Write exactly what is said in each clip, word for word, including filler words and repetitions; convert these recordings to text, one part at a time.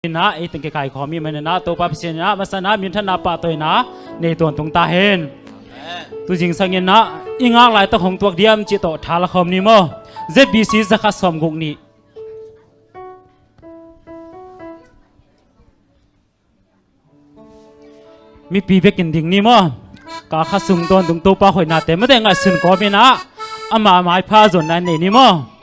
Inah, ei teng kikaikhawm i hih manin ah Topa Pasian inah masa inah minthanna pahtawina nei tawntung ta hen. Tu zingsang inah i ngak laitak hong tuak diam cih tawh tha la khawm ni maw? Z B C za khat sawm guk nih. Mipi bekin ding ni maw? Kal khat sung tawntung Topa hoihnate mate ngaihsun kawm inah ama maipha zonna nei ni maw?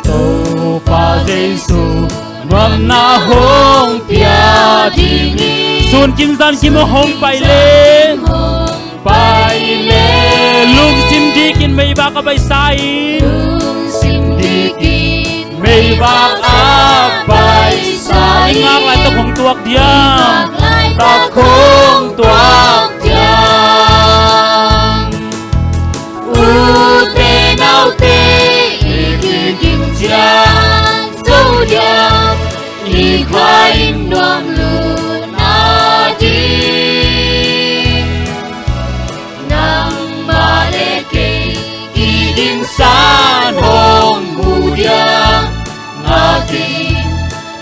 Topa Jesu nuamna hong pia ding hi. Sun kim zan kim a hong pai le, hong pai le, lungsim dikin meivak a paisa in, lungsim dikin meivak a paisa in, i ngak laitak hong tuak diam, i ngak laitak hong tuak diam. Ute naute, i kiging ciang zo diam, i kha in nuam lutna ding. Nangmah le kei kiding san hong mu diam, ngak in,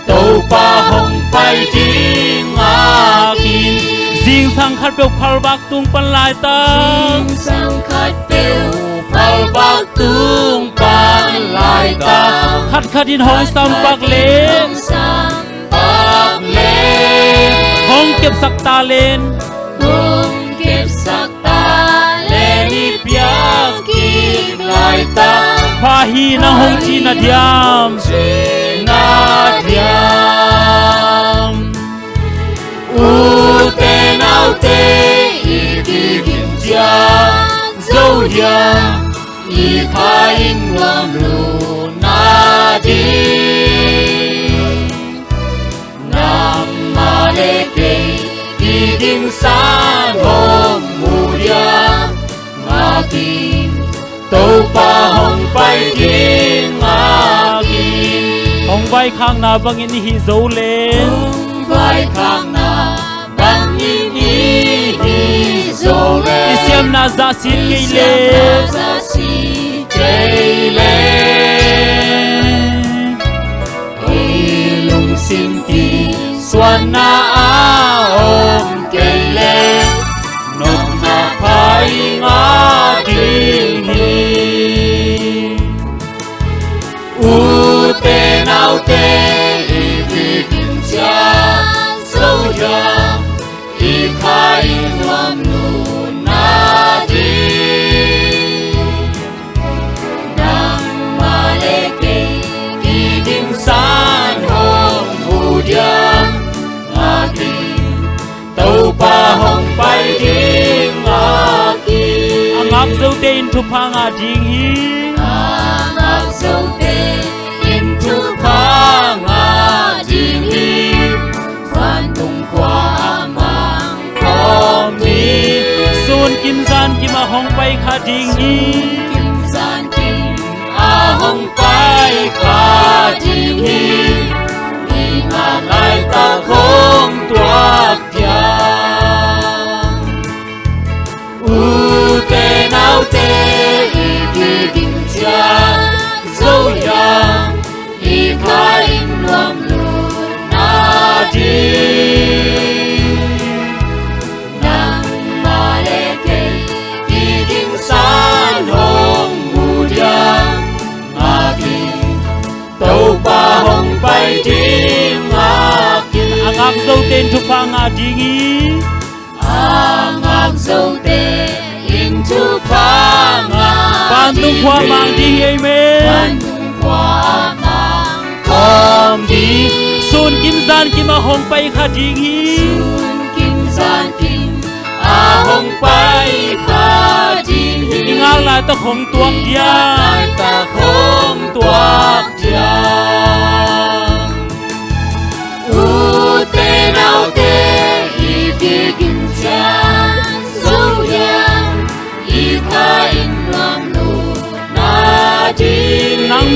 Topa hong pai ding ngak in. Zingsang khat peuh phalvak tung pan laitak, zingsang khat peuh phalvak tung pan laitak, khat khat in hong sampak le, hong sampak le, hong kepsak talent, hong kepsak talent i piak kik laitak, pha hi nang hong cihna diam, cihna diam. Ute naute, i kiging ciang zo diam, i kha in nuam lutna ding. Nangmah le kei kiding san hong mu diam, ngak in, Topa hong pai ding ngak in. Hong vaikhakna bangin i hih zo le, hong vaikhakna bangin i hih zo le, i siamna zahsit kei le, i siamna zahsit kei le, i lungsim kisuanna a om kei le, nopna pha i ngah ding hi. Ute naute, i kiging ciang zo diam, i kha in nuam lutna ding. Nangmah le kei kiging san hong mu diam, ngak in, Topa hong pai ding ngak in. A ngak zote in thupha ngah ding hi. A ngak zote in thupha ngah ding hi. Vantung khua a mang khawm ding. Sun kim zan kim a hong pai kha ding hi. Sun kim zan kim a hong pai kha ding hi. I ngak laitak hong tuak diam. Ute naute, i kiging ciang zo diam, i kha in nuam lutna ding. Nangmah le kei kiging san hong mu diam, ngak in, Topa hong pai ding ngak in. A ngak zote in thupha ngah ding hi. A ngak zote in thupha ngah ding hi. Vantung khua mang ding hi, amen. Vantung khua mang khawm ding. Sun kim zan kim a hong pai kha ding hi. Sun kim zan kim a hong pai kha ding hi. I ngak laitak hong tuak diam. I ngak laitak hong tuak diam. Ute naute, i kiging ciang zo diam, i kha in nuam lutna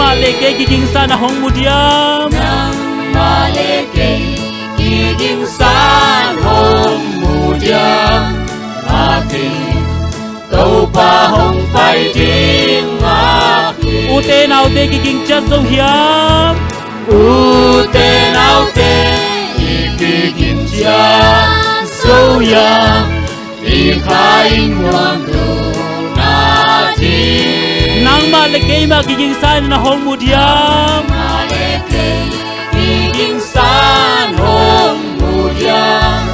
Nangmah le kei kigingsa-in na hong mu diam? Nangmah le kei kigingsa-in hong mu diam? Ngak in, Topa hong pai ding ngak in. Ute naute kiging ciat zo hiam? Ute naute i kiging ciat zo hiam? I kha in nuam duh nading. Nangmah le keimah kigingsa-in na hong mu diam? Nangmah le kei kigingsa-in hong mu diam?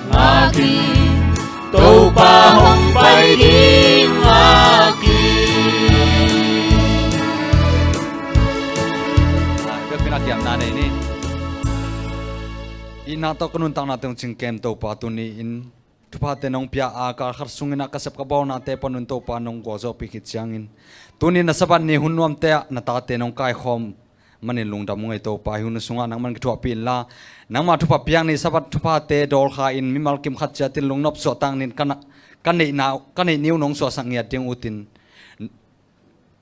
Ngak in, Topa hong pai ding ngak in. Biakpiakna kiamna nei ni. Itna tawh ka nuntakna teng cingkem Topa tuni-in thuphate nong pia a, kal khat sungin ah ka sep ka bawlnate pan un Topa nong gualzawhpih khit ciangin, tuni na Sabbath ni hun nuamte ah na tate nong kaikhawm manin lungdam ung ei Topa. Hih hun sungah nangman kithuahpih inla, nangmah thupha piak ni Sabbath thuphate dawlkha in mimal kim khat ciatin lungnop suahtak ni. Ka na, ka neihna, ka neih ni uh nong suahsak ngiat ding utin,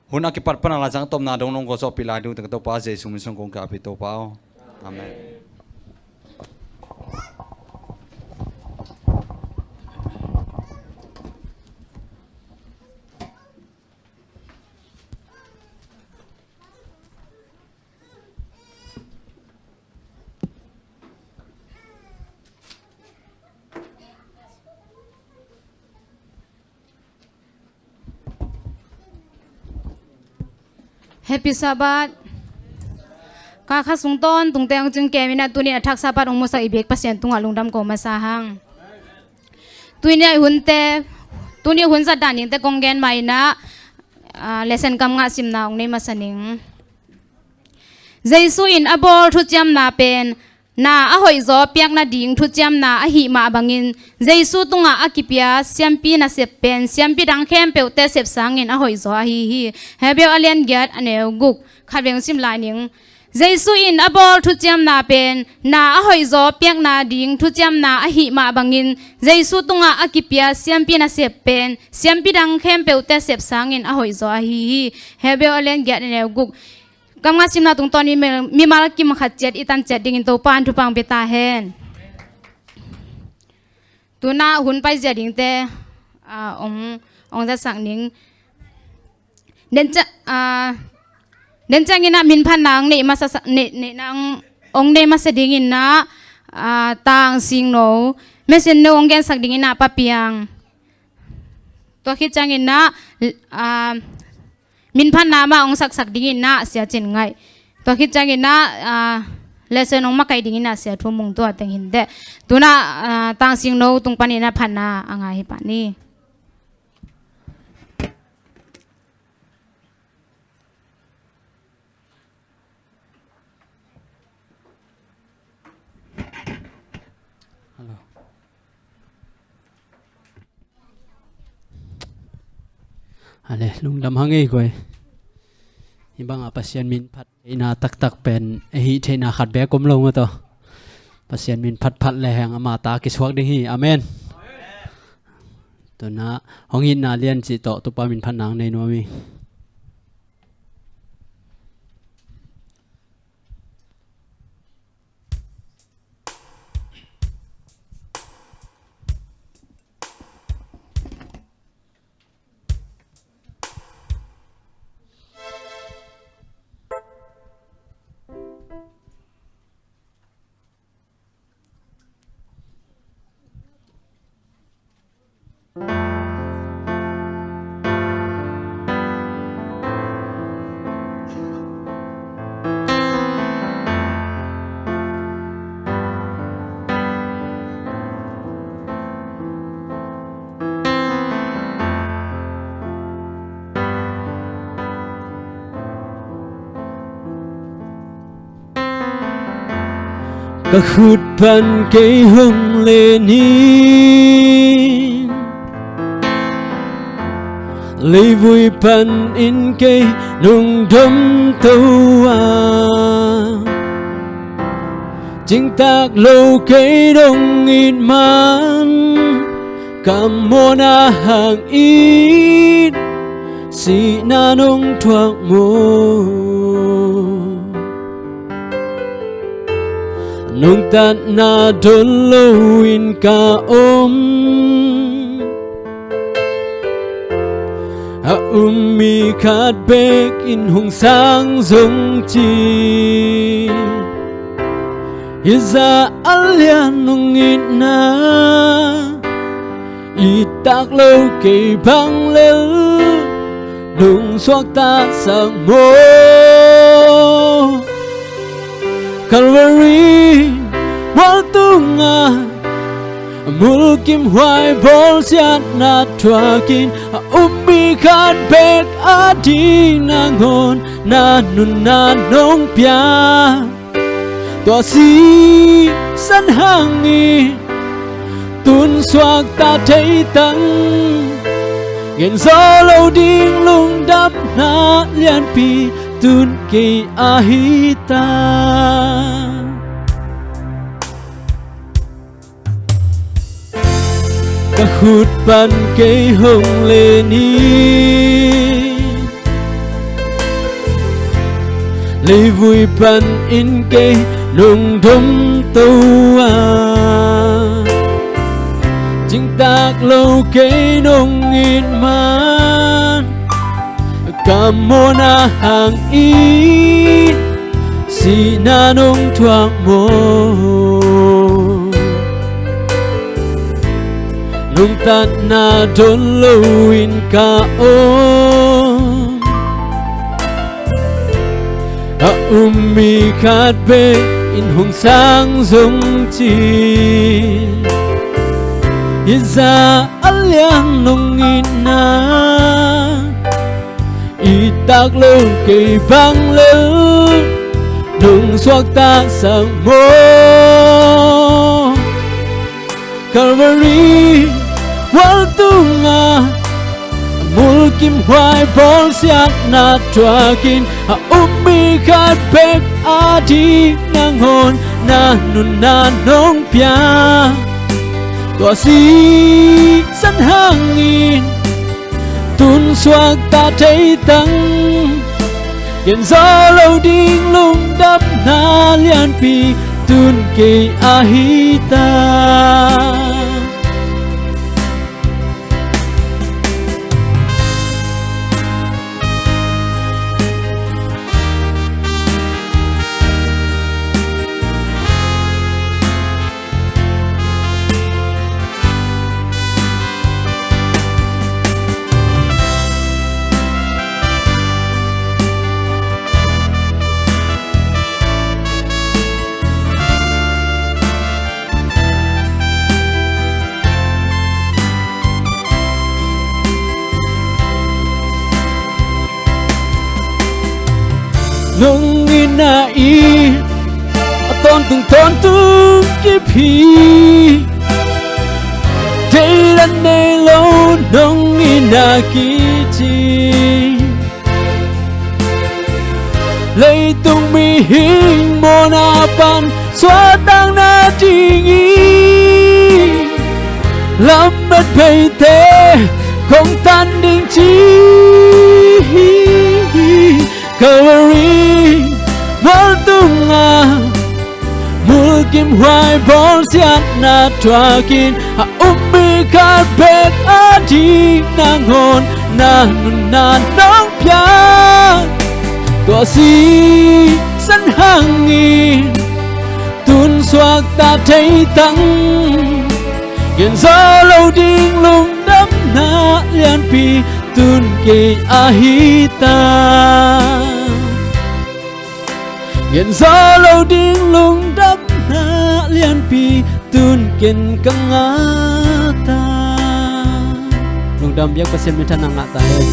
hun a kipat pana Laizang tawpna dong nong gualzawhpih lai ding uh teng Topa Jesu min suang kong ka ap hi Topa aw. Amen. Happy Sabbath. Kal khat sung tawntungte hong cingkem in ah tuni a thak Sabbath hong musak i biak Pasian tungah lungdam ko masa hang. Tuni a i hunte, tuni a hun zat dan dingte kong gen mah in ah, ah, lesson kam ngah simna hong nei masa ning. Jesu in a bawl thuciamna pen na a hoihzaw piak nading thuciamna ahih mah bangin Jesu tungah a kipia siampi nasep pen siampi dang khempeuhte sep sangin a hoihzaw ahi hi. Hebrew a lian giat a neu guk khat vei hong sim lai ning. Jesu in a bawl thuciamna pen na a hoihzaw piak nading thuciamna ahih mah bangin Jesu tungah a kipia siampi nasep pen siampi dang khempeuhte sep sangin a hoihzaw ahi hi. Hebrew a lian giat a neu guk. Kam ngah simna tungtawn in mimal, mimal kim khat ciat i tan ciat dingin Topa in thupha hong pia ta hen. Tuna hun paizia dingte, ah, hong, hong zatsak ning. Den cia, ah, den ciangin ah minphatna hong neih masa, neih, neihna hong, hong neih masa dingin ah, ah, Tang Singno, Mesen No hong gensak dingin ah Pa Piang. Tua khit ciangin ah, ah, minphatna mah hong saksak dingin ah Sia Cin Ngaih. Tua khit ciangin ah, ah, lesson hong makaih dingin ah Sia Thu Mung tua teng hi inteh. Tuna, ah, Tang Singno tung panin ah phatna a ngah hi pah ni. Hello. Ale, lungdam hang ei guai. Hih banga Pasian min phat theihna taktak pen ei hih theihna khat beek om lo maw taw. Pasian min phatphat le heng ama ta kisuak ding hi. Amen. Tuna hong itna lian cih tawh Topa min phatna hong nei nuam hi. Ka khut pan kei hong len in, leivui panin kei nong domto a, cingtak lo kei nong it man, ka mawhna hang in sihna nong thuak maw? Nungtatna don loin ka om, a um mi khat bekin hong sang zong ci. Hih zah a lian nong itna, it tak lo kei bang lel, nong suaktasak maw? Calvary mual tungah a mulkimhuai bawlsiatna thuakin, a um mi khat bek ading nangawn na nunna nong pia. Tua sisan hangin tun suakta thei tang, gen zaw lo ding lungdamna lianpi tun kei ahi ta. Ka khut pan kei hong len hi, leivui panin kei nong dom to a, cingtak lo kei nong it man, ka mawhna hangin sihna nong thuak maw? Nungtatna don loin ka om, a um mi khat bekin hong sang zong ci. Hih zah a lian nong itna, it tak lo kei bang lel, nong suaktasak maw? Calvary mual tungah a mulkimhuai bawlsiatna thuakin, a um mi khat bek ading nangawn na nunna nong pia. Tua sisan hangin tun suakta thei tang, gen zaw lo ding lungdamna lianpi tun kei ahi ta. Nong itna in a tawntung tawntung kip hi. Deidan nei lo nong itna kici, leitung mihing mawhna pan suahtakna dingin lamet beite kong tan ding ci hi. Calvary mual tungah mulkimhuai bawlsiatna thuakin, a um mi khat bek ading nangawn na nunna nong pia. Tua sisan hangin tun suakta thei tang, gen zaw lo ding lungdamna lianpi tun kei ahi ta. Gen zaw lo ding lungdamna lianpi tun ken ka ngah ta. Lungdam biak Pasian minthanna ngah ta hen.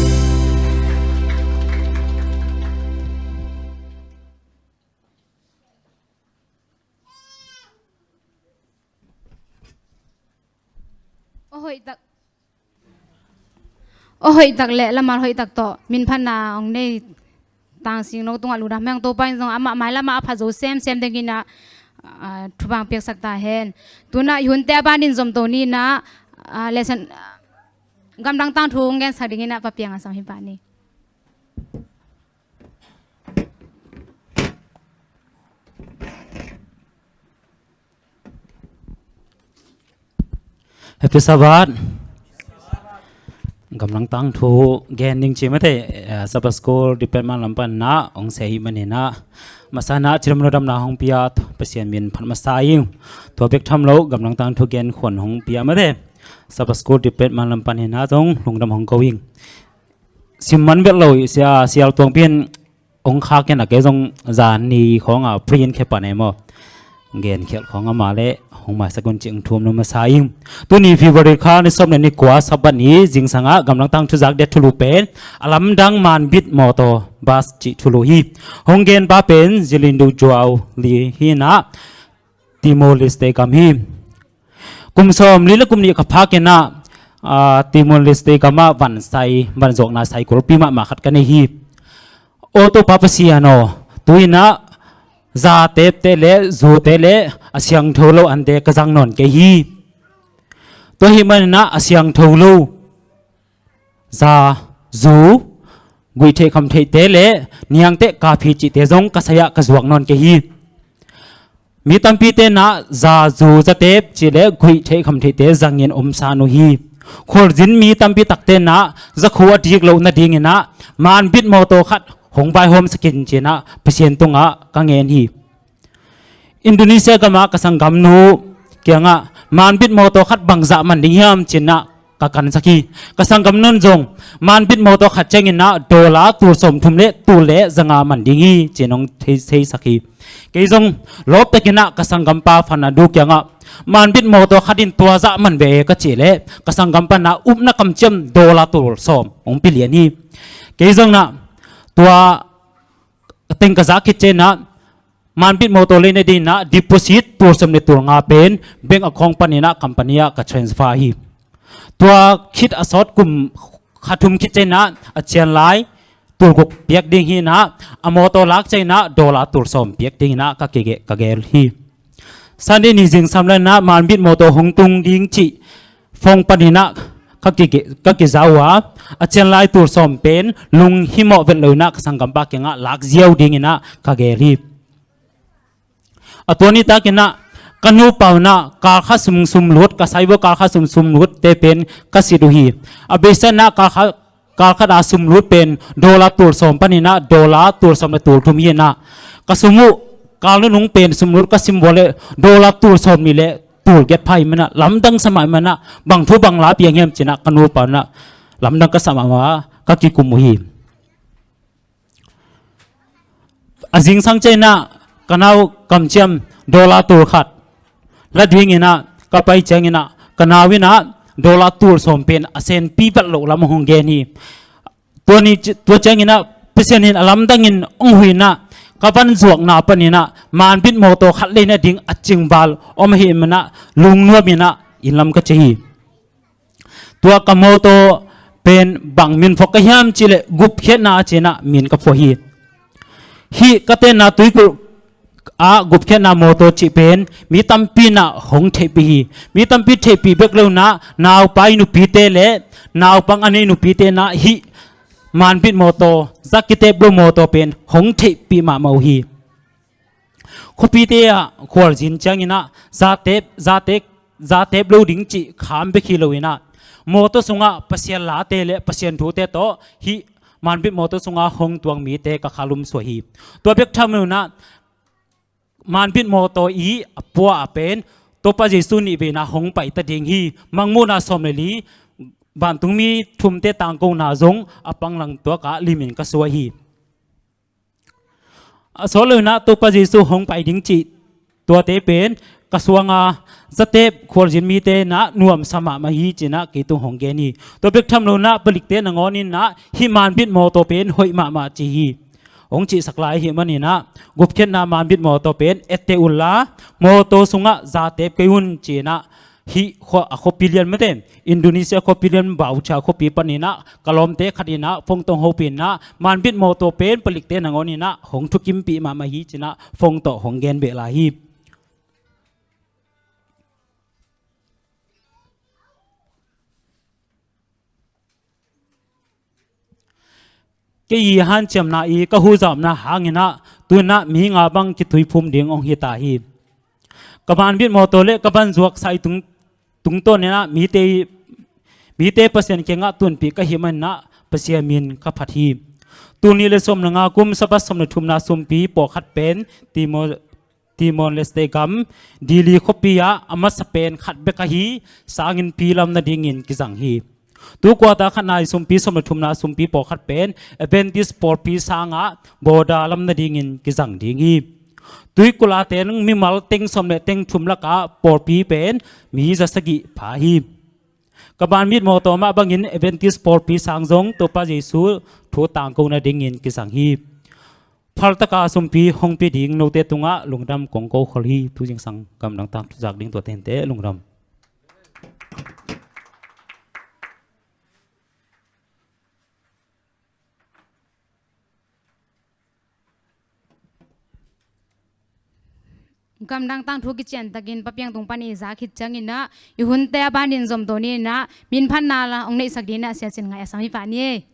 Aw hoih tak, aw hoih tak le lamal hoih tak tawh minphatna hong nei Tang Sing No tungah lungdam hong, Topa in zong amah mailamah a phat zo semsem dingin ah, ah, thupha piaksak ta hen. Tunah i hunte a banin zom to ni in ah, ah, lesson, ah, gamdang tangthu hong gensak dingin ah Pa Piang a sam hi pah ni. Happy Sabbath. Gamlang tangthu gen ding ci mate, eh, Sabbath School department lam pan na hong sei hi manin ah, masa na cidam lodamna hong pia Pasian min phat masa ing. Tua bek tham lo gamlang tangthu gen khuan hong pia mate, Sabbath School department lam pan hi na zong lungdam hong ko ing. Sim man vet lo i sia sial tuang pian hong khak in a kei zong zan ni khawng a print khe pan e maw. Gen khial khawng a ma le hong maisak un cih hong thum lo masa ing. Tuni February kha ni sawm le ni kua Sabbath ni zingsang ah gamlang tangthu zak det thulu pen a lamdang Manbit Mawtaw Bas cih thulu hi. Hong gen pa pen Zilindu Zuau Li hi na, Timor-Leste gam hi. Kum sawm li le kum nih kha phak in ah, ah, Timor-Leste gam ah van sai, van zuakna sai kulpi mahmah khat ka nei hi. Aw Topa Pasian aw, tu in ah za tepte le zute le a siangtho lo ante ka zang nawn kei hi. Tua hi manin ah a siangtho lo za, zu, guih theih kham theihte le niangteh kapi cihte zong ka sai ah ka zuak nawn kei hi. Mi tampite in ah za, zu, za tep cih le guih theih kham theihte zangin omsan uh hi. Khualzin mi tampi takte in ah zakhu a dik loh nadingin ah Manbit Mawtaw khat hong vaihawmsak in ci in ah Pasian tungah ka ngen hi. Indonesia gam ah ka sanggamnu kiangah Manbit Mawtaw khat bangzah man ding hiam ci in ah ka kansak hi. Ka sanggamnu in zong Manbit Mawtaw khat ciangin ah dollar tul sawmthum le tul le zanga man ding hi ci in hong thei, theisak hi. Kei zong lawptakin ah ka sanggampa Fernando kiangah Manbit Mawtaw khat in tua zah man ve ka cih leh ka sanggampa in ah upna kamciam dollar tul sawm hong pia lian hi. Kei zong in ah tua teng ka zak khit ciangin ah Manbit Mawtaw lei nadingin ah deposit tul sawm le tul nga pen bank account panin ah company ah ka transfer hi. Tua khit a sawt kum kha thum khit ciangin ah a cianlai tul guk piak ding hi in ah, a mawtaw lak ciangin ah dollar tul sawm piak dingin ah ka kige-, ka gel hi. Sunday ni zingsang lai in ah Manbit Mawtaw hong tung ding cih phone panin ah ka kige-, ka kiza uh a, a cianlai tul sawm pen lunghimawh vet lo in ah ka sanggampa kiangah lak ziau dingin ah ka gel hi. A tua nitak in ah ka nupa in ah kalkhat sum sumlut, ka saibo kalkhat sum sumlutte pen ka sit uh hi. A beisa in ah kalkhat, kalkhat a sumlut pen dollar tul sawm panin ah dollar tul sawm le tul thum hi in ah, ka sum uh kal nunung pen sumlut ka sim vua le dollar tul sawm nih le tul giat pha hi manin ah lamdang sa mah manin ah bang thu bang la piang hiam ci in ah ka nupa in ah lamdang ka sa mahmah a ka kikum uh hi. A zingsang ciangin ah ka nau kamciam dollar tul khat la dingin ah ka pai ciangin ah ka nau in ah dollar tul sawm pen a senpi vat loh lam hong gen hi. Tua ni ci-, tua ciangin ah Pasian in a lamdangin hong huh in ah ka van zuakna panin ah Manbit Mawtaw khat lei nading a cingval om ahih manin ah lungnuam in ah inn lam ka ciah hi. Tua ka mawtaw pen bang min phuak ka hiam cih leh gupkhiatna ci in ah min ka phuak hi. Hih ka tenna tuikulh ah gupkhiatna mawtaw cih pen mi tampi in ah hong theihpih hi. Mi tampi theihpih bek lo in ah naupai nupite le naupang a nei nupite in ah hih Manbit mawtaw, za kitep lo mawtaw pen hong theihpih mahmah uh hi. Khuapite ah khualzin ciangin ah zatep, zatep, zatep lo ding cih kham bek hi lo in ah mawtaw sungah Pasian late le Pasian thute tawh hih Manbit mawtaw sungah hong tuang mite ka kha lumsuah hi. Tua bek tham lo in ah Manbit mawtaw i a pua a pen Topa Jesu nih vei in ah hong pai ta ding hi. Mangmuhna sawm le li, vantungmi thumte tangkona zong a panglang tuak ah limin ka suah hi. A sawt lo in ah Topa Jesu hong pai ding cih tuate pen ka suang a zatep khualzin mite in ah nuamsa mahmah hi ci in ah kei tung hong gen hi. Tua bek tham lo in ah palikte nangawn in ah hih Manbit mawtaw pen hoih mahmah ci hi. Hong cihsak lai ahih manin ah gupkhiatna Manbit mawtaw pen etteh un la mawtaw sungah zatep kei un ci in ah hih khua-, a khuapi lian mate, Indonesia khuapi lian Bauca khuapi panin ah ka lawmte khat in ah phone tawh hong hopih in ah Manbit mawtaw pen palikte nangawn in ah hong thukimpih mahmah hi ci in ah phone tawh hong gen beh lai hi. Kei i hanciamna i ka huzawpna hangin ah tu in ah mi nga bang kituiphum ding hong hi ta hi. Ka Manbit mawtaw le ka van zuak saitung tungtawn in ah mite, mite Pasian kiangah tunpih ka hih manin ah Pasian min ka phat hi. Tul nih le sawm le nga kum Sabbath sawm le thumna sumpi pawlkhat pen Timo-, Timor-Leste gam Dili khuapi ah a masa pen khat bek ahi sanginnpi lam nadingin kizang hi. Tu quarter khatna i sumpi sawm le thumna sumpi pawlkhat pen Adventist pawlpi sangah border lam nadingin kizang ding hi. Tuikulh a teng mimal teng sawm le teng thum lakah pawlpi pen mi za sagih pha hi. Ka ban mitmawh tawm mah bangin Adventist pawlpi sang zong Topa Jesu thu tangko nadingin kizang hi. Phaltaka sumpi hong pia ding note tungah lungdam kong ko khol hi. Tu zingsang gamdang tangthu zak ding tuate hinte lungdam. Gamdang tangthu kician takin Pa Piang tung pan i zak khit ciangin ah i hunte a banin zom to ni in ah minphatna la hong neihsak dingin ah Sia Cin Ngaih a sam hi pah ni.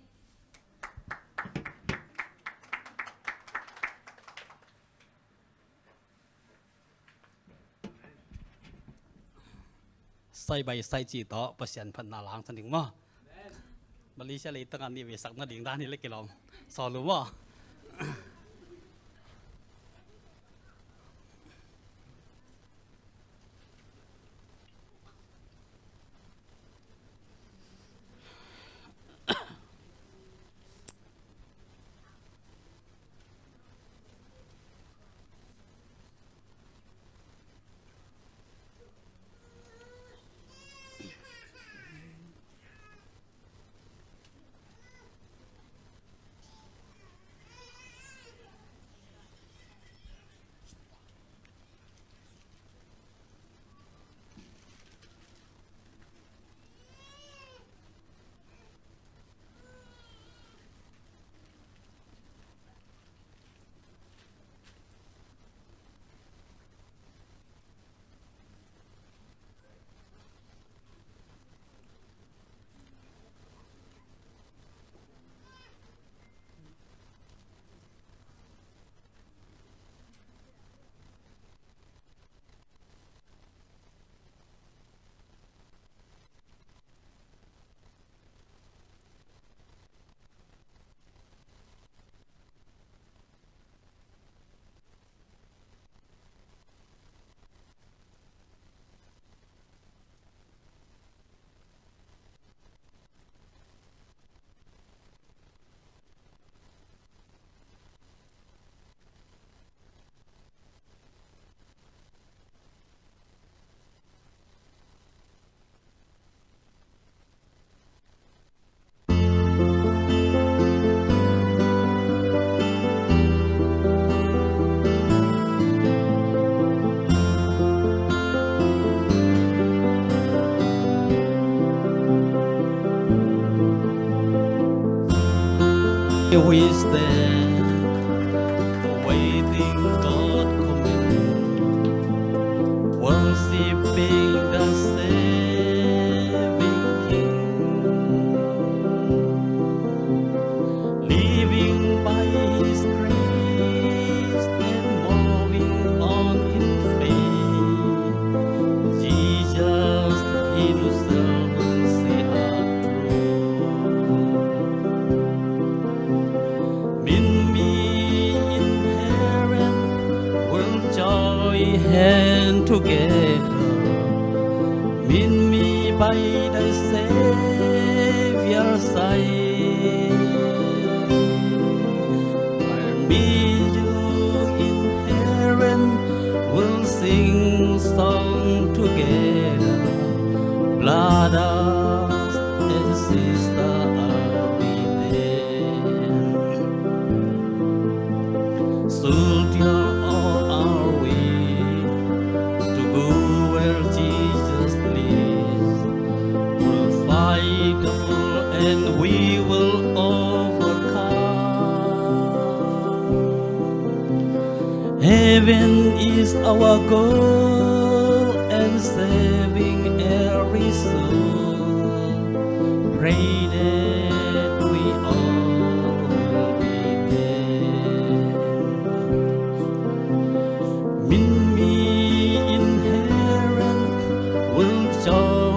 Side by side cih tawh Pasian phatna la hangsan ding maw? Malaysia leitang ah nih vei sak nading dan hi leh kilawm. Sawl uh maw? We stand awaiting God coming, worshipping the saving King, living by His grace and moving on in faith. Jesus Himself will see us through. Meet me in heaven, we'll join hand together. Meet me by thy Savior's side. I'll meet you in heaven, we'll sing song together. Brothers and sisters, I'll be there. Soldiers all are we to go where Jesus leads. We'll fight the foe and we will overcome. Heaven is our goal and saving every soul. Pray that we all will be there. Meet me in heaven, we'll join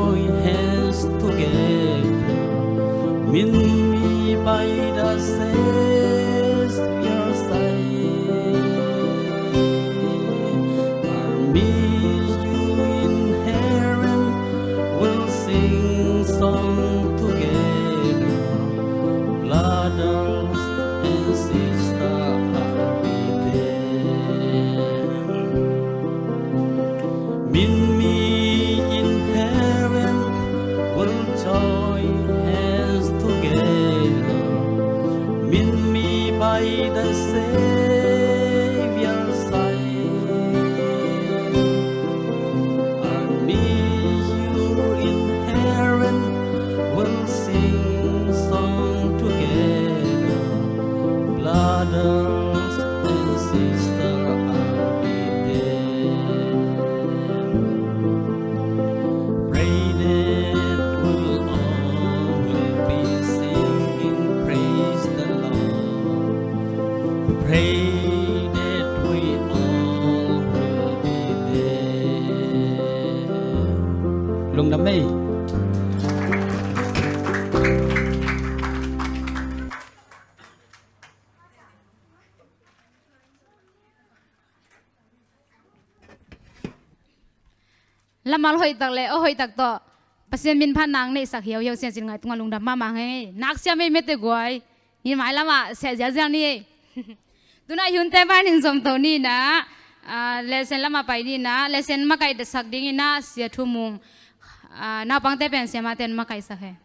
Pray that we all will be there. Lungdam ei. Lamal hoihtak le aw hoihtak tawh Pasian min phat nang neihsak hiauhiau siangcin ngaih tungah lungdam mahmah hang ei. Nak siam ei mete guai. Ni mai lamah seh zialzial ni ei. Tunah i hunte panin zomto ni inah, ah, lesson lamah pai ni inah, lesson makaihsak ding inah Sia Thu Mung, ah, naupangte pen siamate in makaihsak hen.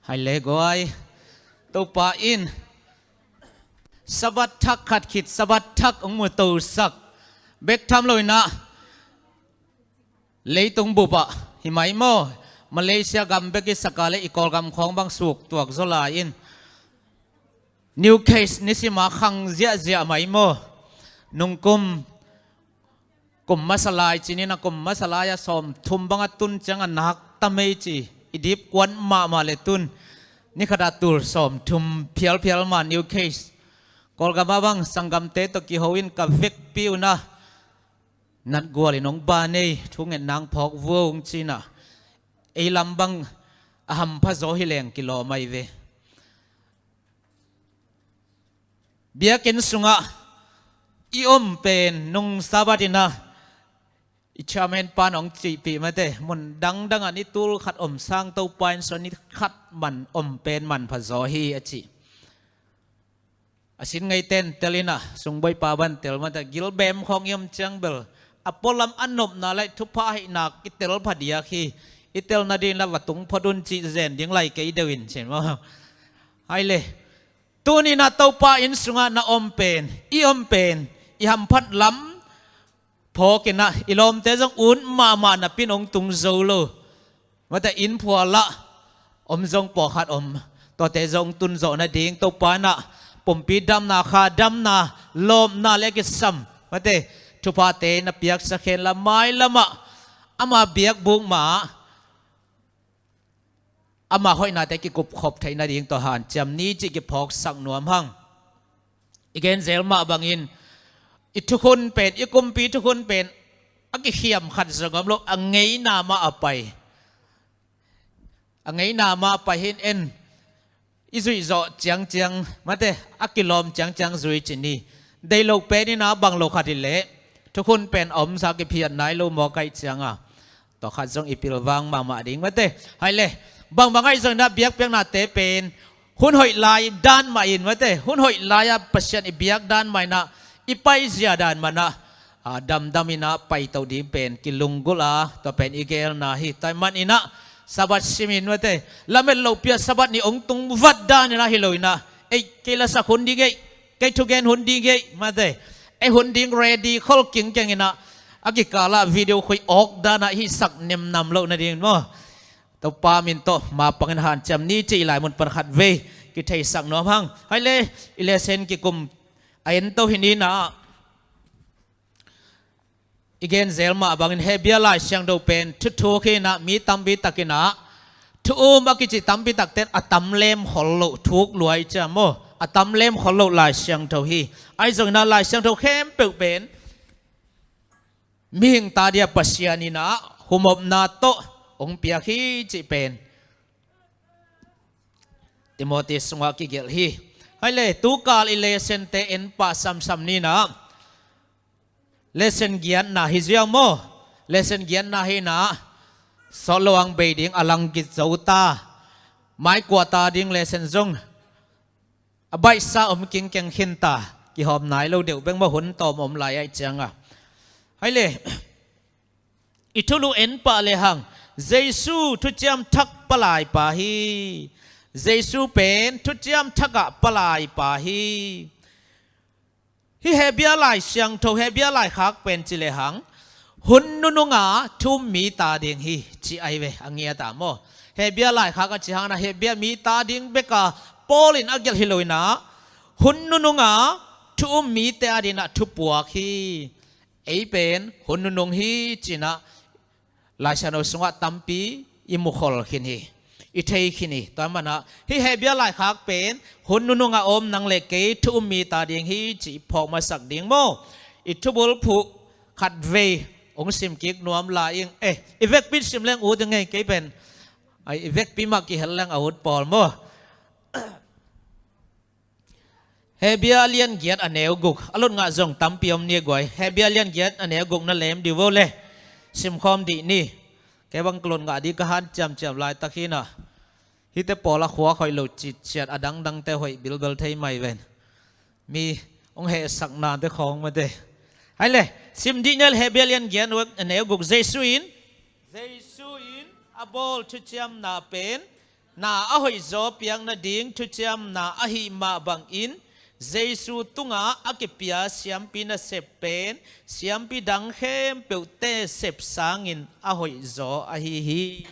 Hai le guai, Topa in Sabbath thak khat khit Sabbath thak hong mutosak bek tham lo inah leitung bupah hi mai maw? Malaysia gam bek i sak a le i Kawlgam khawng bang suk tuak zaw lai in new case nisima khang ziahziah mai maw? Nungkum kum masa lai cinin a kum masa lai a sawmthum bang a tun ciang a nak ta mei ci i dipkuan mahmah le tun ni khat a tul sawmthum phialphial mah new case. Kawlgam ah bang sanggamte tawh kiho in ka vekpi un a natgual in hong ban ei, thungetna hong phawk vuong ci inah ei lam bang a hampha zaw hi leng kilawm ahi ve. Biakinn sungah i om pen nung Sabbath inah i chairman pan hong cihpih mate, mun dangdang ah ni tul khat om sang Topa in sua ni khat man om pen manpha zaw hi a cih. A sin ngeiten tel inah sungbawipa ban tel mate, gilbem khawng i om ciang bel a pualam a nopna le thupha hihnak i tel phadiak hi. I tel nading la va tung phot un cih zen ding lai kei deuh in cin maw? Hai le. Tuni inah Topa inn sungah na om pen, i om pen i hamphat lam phawk inah i lawmte zong ut mahmah napi in hong tung zo lo. Mate, inn phual ah om zong pawlkhat om, tuate zong tun zawh nading Topa inah pumpi damna, kha damna, lawpna le a kisam mate thuphate na piaksak hen la, mailamah ama biakbuk mah ama hoihnate kikupkhop theih nading tawh hanciam ni cih kiphawksak nuam hang. I genzel mah bangin i thukhun pen, i kumpi thukhun pen a kikhiam khat zong om lo, a ngeina mah a pai. A ngeina mah a pai hi in en i zuih zawh ciangciang mate, a kilawm ciangciang zui ci ni. Deih loh pen inah bang lo khat hi leh thukhun pen a omsa kiphiat nai lo maw kaih ciang a. Tua khat zong i pilvang mahmah ding mate. Hai le, bangbang ahi zong inah biakpiaknate pen hun hoih lai dan mah in mate, hun hoih lai-a Pasian i biak dan mah inah i paizia dan mah inah, a, damdam inah paito ding pen kilunggulh a, tua pen i geelna hi. Tua ahih man inah Sabbath simin mate, lamet lohpi ah Sabbath ni hong tung vat dan inah hi lo inah, ei, kei lasak hun ding ei, kei thugen hun ding ei mate, ei hun ding ready khol kingkeng inah a kikal ah video khuih awk dan ah hihsak nemnam loh nading maw? Topa min tawh mapang in hanciam ni cih i lai mun pan khat vei kitheisak nuam hang. Hai le, i lesson kikum a ento hi ni inah i genzel mah bangin Hebru Lai Siangtho pen thuthuk hi inah mi tampi tak inah thu um a kici tampi takte in a tam lem khol loh thuk lua i ci a maw? A tam lem khol loh Lai Siangtho hi. Ahi zong inah Lai Siangtho khempeuh pen mihing ta dia Pasian inah humopna tawh hong piak hi cih pen Timothy sungah kigelh hi. Hai le, tukal i lessonte en pah samsam ni inah lesson giatna hi ziau maw? Lesson giatna hi inah sawt lo ang bei ding a lang kizo ta. Mai kua ta ding lesson zong a baihsa om kingkeng khin ta, kihawm nai lo deuh bek maw, hun tawm om lai ahih ciang a. Hai le, i thulu en pah lehang Jesu thuciam thak palai pa hi. Jesu pen thuciam thak ah palai pa hi. Hih Hebru Lai Siangtho, Hebru laikhak pen ci lehang hun nununga thu um mi ta ding hi, ci ahi ve, a ngiat a maw. Hebru laikhak a ci hangin ah Hebru mi ta ding bek a Paul in a gelh hi lo in ah, hun nununga thu um mite adingin ah thupuak hi. Ei pen hun nunung hi ci-in ah Lai Siangtho sungah tampi i mukhol khin hi, i thei khin hi. Tua manin ah hih Hebru laikhak pen hun nununga om nang le kei thu um mi ta ding hi ci i phawk masak ding maw. I thubulphuh khatvei hong sim kik nuam lai ing. Eh, i vekpi sim leng ut ing ei, kei pen. Ai, i vekpi mah kihel leng a ut pawl maw. Hebru a lian giat a neu guk, a lot ngah zong tampi om ni guai. Hebru a lian giat a neu guk na lem dih vo le. Simkhawm dih ni. Kei bang ka lot ngah dih ka hanciamciam laitak hi in ah. Hihte pawl a khuak hoih lo citciat, a dangdangte hoih bilbel thei mai ven. Mi hong hehsaknate khawng mate. Hai le, sim dih ni le, Hebru a lian giat a neu guk. Jesu in, Jesu in a bawl thuciamna pen na a hoihzaw piak nading thuciamna ahih mah bangin, Jesu tungah a kipia siampi nasep pen siampi dang khempeuhte sep sangin a hoihzaw ahi hi.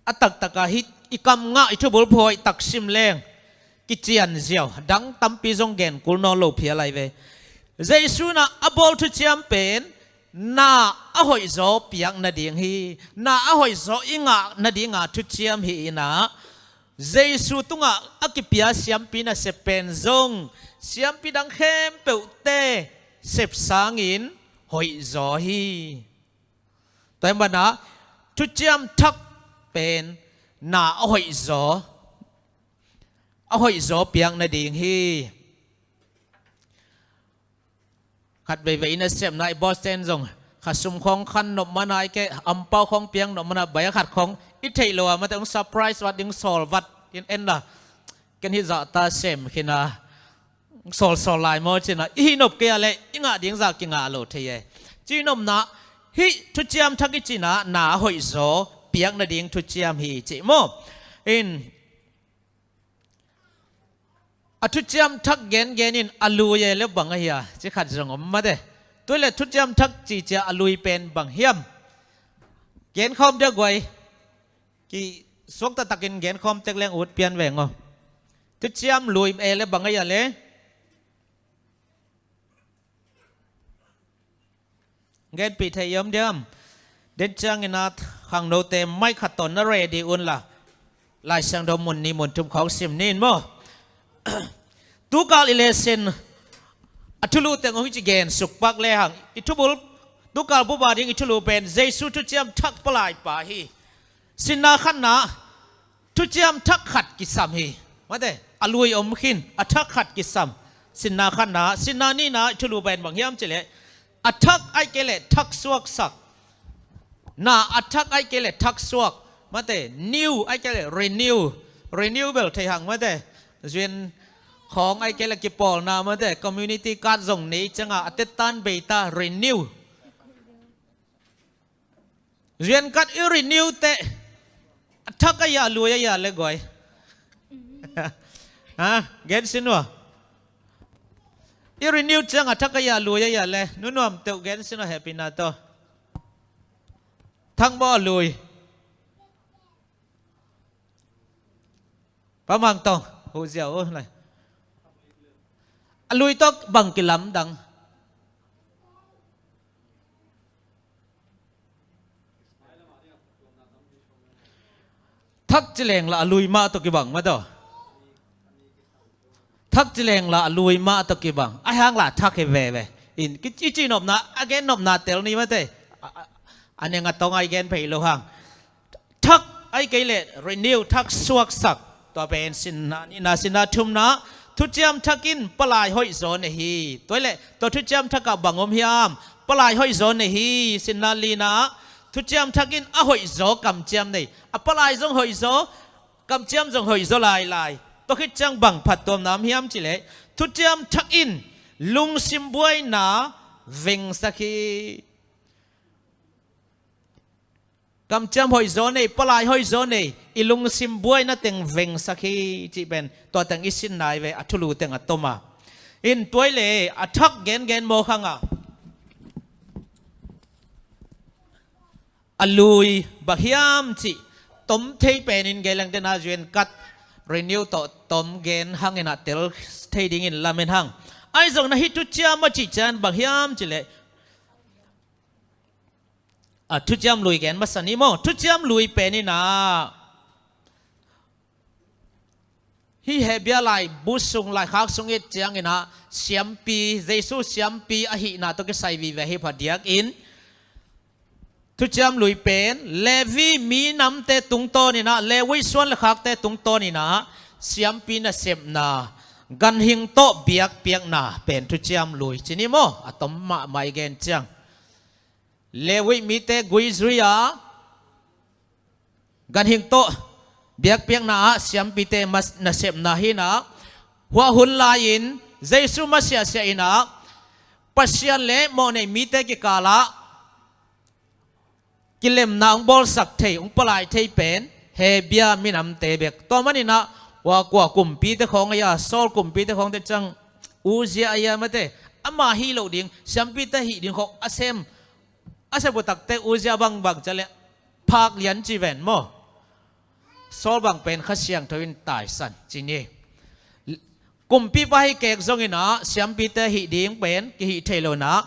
A taktak ah hih i kam ngah, i thubulphuh hoihtak sim leng kician ziau, dang tampi zong gen kul nawn lo phial lai ve. Jesu in ah a bawl thuciam pen na a hoihzaw piak nading hi. Na a hoihzaw i ngah nadinga thuciam hi in ah, Jesu tungah a kipia siampi nasep pen zong siampi dang khempeuhte sep sangin hoihzaw hi. Tua ahih manin ah thuciam thak pen na a hoihzaw, a hoihzaw piak nading hi. Khat veivei i nasepna, i boss ten zong kha sum khawng khan nop man a, i keh ampau khawng piak nop man a, bai a khat khawng i theih lo a, mate, hong surprise vat ding, sawl vat in en la. Ken hih zahta sem khin a, sawlsawl lai maw cin a, i hih nop kei a leh i ngah ding zah kingah lo thei e. Cih nopna, hih thuciam thak i cih na, na a hoihzaw piak nading thuciam hi cih maw. In, a thuciam thak gengen in a lui e le bang a hia, ci khat zong om mate. Tua leh thuciam thak cihcia a lui pen bang hiam? Genkhawm dia guai. Kisuak taktakin genkhawm tek leng ut pian veng aw. Thuciam lui e le bang a hia le? Genpih thei i om diam? Den ciangin a khangnote maikha tawh na ready un la, Lai Siangtho mun nih mun thum khawng sim ni in maw. Tukal i lesson a thulu teng hong hici gen suk pak lehang, i thubul, tukal bup a ding i thulu pen Jesu thuciam thak palai pa hi. Sinna khatna, thuciam thak khat kisam hi. Mate, a lui om khin, a thak khat kisam. Sinna khatna, sinna nihna i thulu pen bang hiam cih leh, a thak ahih kei leh thak suaksak. Na a thak ahih kei leh thak suak. Mate, new ahih kei leh renew. Renew bel thei hang mate. Zuin khawng ahih kei leh kipawlna mate, community card zong nei ciangin a tetan bei ta, renew. Zuin card i renew teh, a thak a hia, a lui a hia le guai? Ha, gen sin ua. I renew ciang a thak a hia, a lui a hia le? Nunuam teuh gen sin ua, hehpihna tawh. Thak maw, a lui? Pa Mang Tong, huh ziau uh lai. A lui tawh bang kilamdang? Thak ci leng la a lui mah tawh kibang mah tawh. Thak ci leng la a lui mah tawh kibang. Ahih hang la thak hi veve. In, ki, i cihnopna, a gennopna tel ni mate. A, a, a neng a tong a i gen phei lo hang. Thak ahih kei leh renew, thak suaksak. Tua pen sinna nihna. Sinna thumna, thuciam thak in palai hoihzaw nei hi. Tua leh tua thuciam thak ah bang om hiam? Palai hoihzaw nei hi. Sinna lina, thuciam thak in a hoihzaw kamciam nei. A palai zong hoihzaw, kamciam zong hoihzaw lailai. Tua khit ciang bang phattuamna om hiam cih leh, thuciam thak in lungsim buaina vengsak hi. Kamciam hoihzaw nei, palai hoihzaw nei, i lungsim buaina teng vengsak hi cih pen tua teng i sin nai ve, a thulu teng a tom a. In tua i le a thak gengen mawk hang a, a lui bang hiam cih tom thei penin gei leng dena zuen kat renew tawh tom gen hangin a tel thei dingin lamen hang. Ahi zongin a hih thuciam a cih ciang bang hiam cih leh, a thuciam lui gen masa ni maw? Thuciam lui penin a, hih Hebia laibu sung, laikhak sung i et ciangin a, siampi, Jesu siampi ahihna tawh kisai vive hi phadiakin, thuciam lui pen Levi minamte tungtawnin a, Levi suan le khakte tungtawnin a, siampi nasepna, ganhing tawh biakpiakna pen thuciam lui ci ni maw? A tom mahmah i gen ciang, Levi mite gui zui a, ganhing tawh biakpiakna ah siampite mas-, nasepna hi-in a, hua hun lai-in Jesu masiahsiah in a, Pasian le mawhnei mite kikalah kilemna hong bawlsak thei, hong palai thei pen Hebia minamte bek. Tua manin a, hua kua kumpite khawng a, Saul kumpite khawngte ciang, Uzia a, mate, ama hi lo ding, siampite hih ding khawng a sem, a sep uh takte Uzia bangbang ciang leh phak lian ci ven maw? Saul bang pen Kha Siangtho in taisan ci ni. Kumpipa hi kek zongin a, siampite hih ding pen kihih thei lo-in a,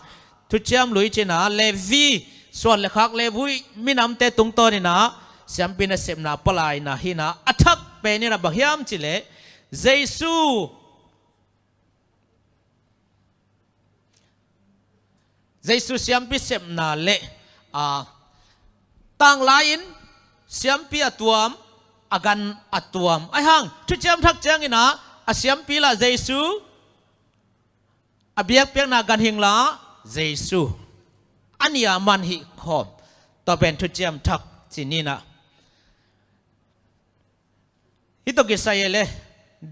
thuciam lui ci-in a, Levi suan le khak, Levi minamte tungtawnin a, siampi nasepna palaina hi-in a, a thak penin a bang hiam cih leh, Jesu Jesu siampi sepna le, a, tanglai-in siampi a tuam, a gan a tuam. Ahi hang, thuciam thak ciangin a, a siampi lah Jesu, a biakpiakna ganhing lah Jesu. A nih a man hih khawm. Tua pen thuciam thak ci ni-in a. Hih tawh kisai e le,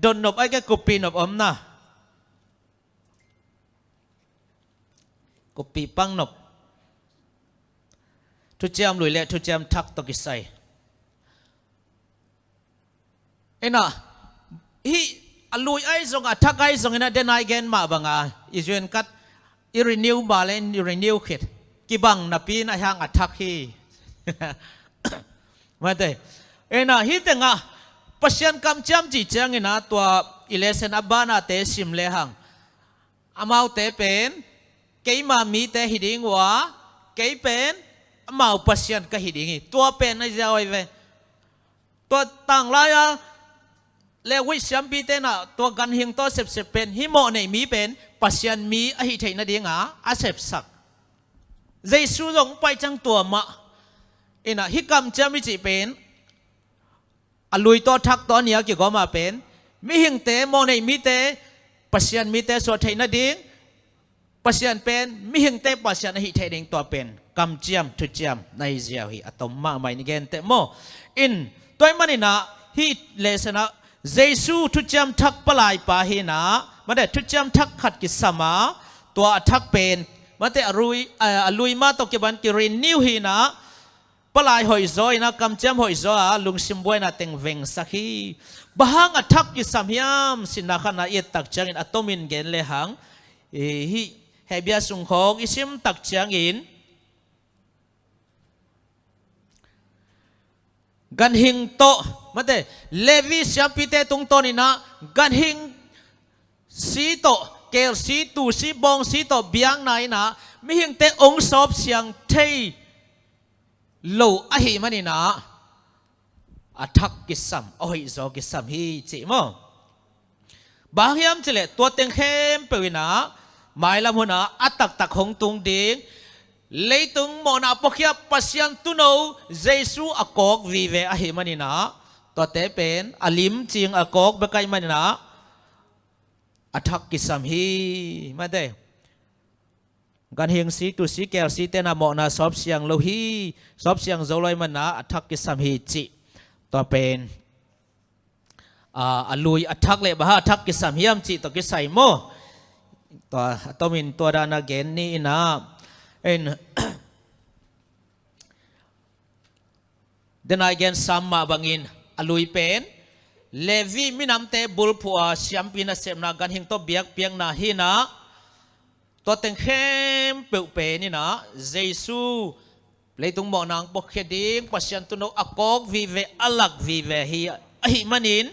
dot nop ai ke, kuppih nop om na. Kuppih pang nop. Thuciam lui le thuciam thak tawh kisai. Ina, hih a lui ai zong, a thak ai zong ina, den ai gen mah banga, i zuen kat, i renew mah le, i renew khit. Kibang napi-in a hiang a thak hi. Mate. Ina, hih tengah, Pasian kamciam cih ciangin a, tua i lesson a banate sim le hang. Amaute pen keima mite hi ding uh a, kei pen amau Pasian ka hi ding hi. Tua pen a ziau ai ve. Tua tanglai-a Levi siampite in a, tua ganhing tawh sepsep pen, hih mawhnei mi pen Pasian mi ahi theih nadinga a sepsak. Jesu zong pai ciang tua mah. Ina, hih kamciam i cih pen, a lui tawh thak tawh a nih a kigawm a pen, mihingte, mawhnei mite, Pasian mite suah theih nading, Pasian pen mihingte Pasian ahi theih ding, tua pen kamciam, thuciam na hi ziau hi, a tom mahmah in i gen teh maw? In, tua ahih manin a, hih lesson ah Jesu thuciam thak palaipa hi-in a, mate, thuciam thak khat kisam a, tua a thak pen, mate, a lui, a, a lui ma tawh kiban ki-renew hi-in a, palai hoihzaw in a, kamciam hoihzaw a, lungsim buaina teng vengsak hi. Bang hang a thak kisam hiam cih na khat na i et tak ciangin a tomin gen le hang. I, hih Hebrew sung khawng i sim tak ciangin, ganhing tawh, mate, Levi siampite tungtawn in a, ganhing si tawh, kelsi, tuusi, bawngsi tawh biakna in a, mihingte hong sawpsiang thei lo ahih manin a, a thak kisam, a hoihzaw kisam hi cih maw? Bang hiam cih leh tua teng khempeuh in a, mailam hun a, a taktak hong tung ding, leitung mawhna puakhia Pasian Tuuno Jesu a kawk vive ahih manin a, tuate pen a limcing a kawk bek ahih manin a, a thak kisam hi, mate. Ganhing si, tuusi, kelsite in a mawhna sawpsiang lo hi, sawpsiang zo lo ahih manin a, a thak kisam hi cih. Tua pen, a, a lui a thak leh bang hang a thak kisam hiam cih tawh kisai maw? Tua, a tomin tua dan a gen ni in a. En, Denai gen sam mah bangin a lui pen Levi minamte bulphuh a siampi nasepna ganhing tawh biakpiakna hi-in ah, tua teng khempeuh pen in ah Jesu leitung mawhna hong puakhia ding Pasian tuuno a kawk vive, a lak vive hi ahih manin,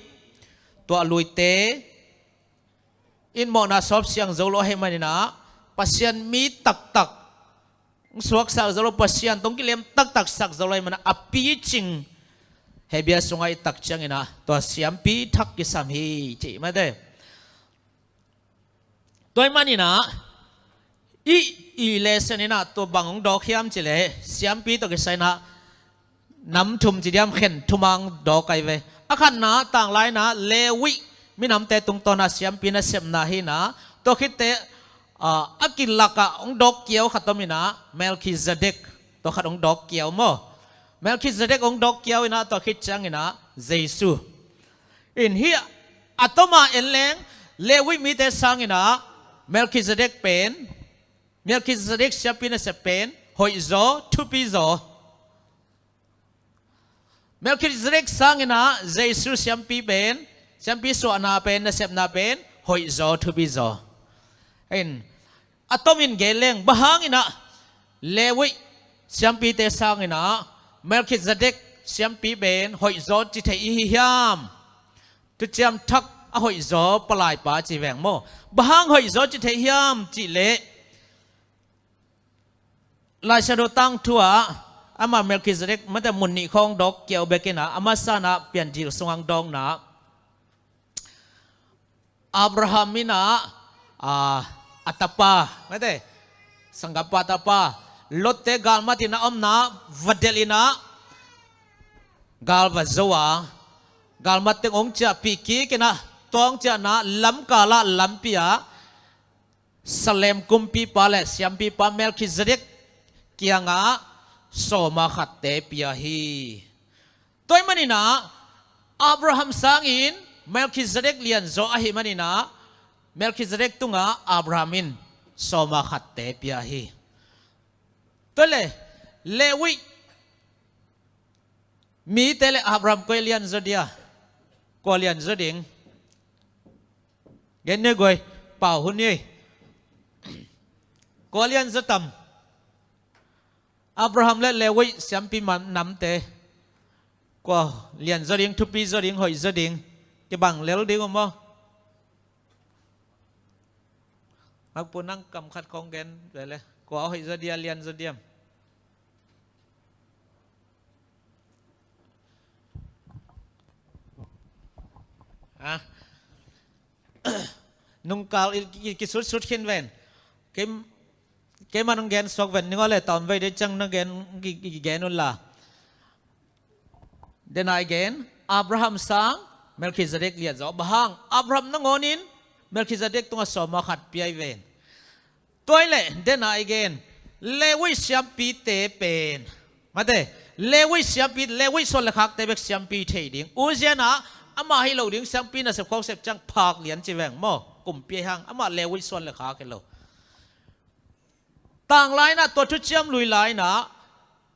tua a luite in mawhna sawp siang zo lo ahih manin ah, Pasian mi taktak hong suaksak zo lo, Pasian tawh hong kilem taktak sak zo lo ahih manin ah, a picing Hebrew sungah i et tak ciangin ah, tua siampi thak kisam hi ci mate. Tua ahih manin ah, i, i lesson in ah tua bang hong dawk hiam cih leh, siampi tawh kisai in ah nam thum ci diam, khen thum a hong dawk ahi ve. A khatna, tanglai in ah Levi minamte tungtawn a siampi nasepna hi-in ah, tua khit teh, ah, a kilak ah hong dawk kiau khat om in ah, Melchizedek, tua khat hong dawk kiau maw. Melchizedek hong dawk kiau in ah, tua khit ciangin ah Jesu. In hih a tom a en leng, Levi mite sangin ah Melchizedek pen, Melchizedek siampi nasep pen hoih zaw, thupi zaw. Melchizedek sangin ah Jesu siampi pen, siampi suahna pen, nasepna pen hoih zaw, thupi zaw. In, a tomin gen leng, bang hangin ah Levi siampite sangin ah Melchizedek siampi pen hoih zaw ci thei i hi hiam? Thuciam Thak a hoih zaw palaipa ci veng maw. Bang hang hoih zaw ci thei hiam cih leh, Lai Siangtho tangthu ah, amah Melchizedek mate mun nih khawng dawk kiau bek in ah, a masa in ah Pian Dil sungah hong dawkna, Abraham in ah, a, a tapa mate, sanggampa tapa Lot-te galmat in a omna va delh in ah, gal va zo a, galmat teng hong ciahpih kik in ah, tua hong ciahna lamkal ah lampi ah Salem kumpipa le siampipa Melchizedek kiangah sawma khatte pia hi. Tua ahih manin ah Abraham sangin Melchizedek lianzaw ahih manin ah, Melchizedek tungah Abraham in sawma khatte pia hi. Tua leh, Levi mite le Abraham kua lianzaw dia? Kua lianzaw ding? Gen ni guai, pau hun ni. Kua lianzaw tam? Abraham le Levi siampi man namte, kua lianzaw ding, thupi zaw ding, hoih zaw ding? Kibang lel ding uh maw? Ngakpu, nang kam khat khawng gen ve le. Kua hoih zaw dia, lianzaw diam? Ah. Nungkal i, i, kisutsut khin ven. Kei, keimah nong gen suak ven. Ning aw le, tawn vei dei ciang nong gen, ki, ki, ki gen un la. Denai gen, Abraham sang Melchizedek lianzaw. Bang hang? Abraham nangawn in Melchizedek tungah sawma khat pia hi ven. Tua hi leh, denai gen, Levi siampite pen, mate, Levi siampi, Levi suan le khakte bek siampi thei ding. Uzzia in ah, amah hi lo ding, siampi nasep khawng sep ciang phak lian ci veng maw. Kumpi ahi hang, amah Levi suan le khak hi lo. Tanglai in ah, tua thuciam lui lai in ah,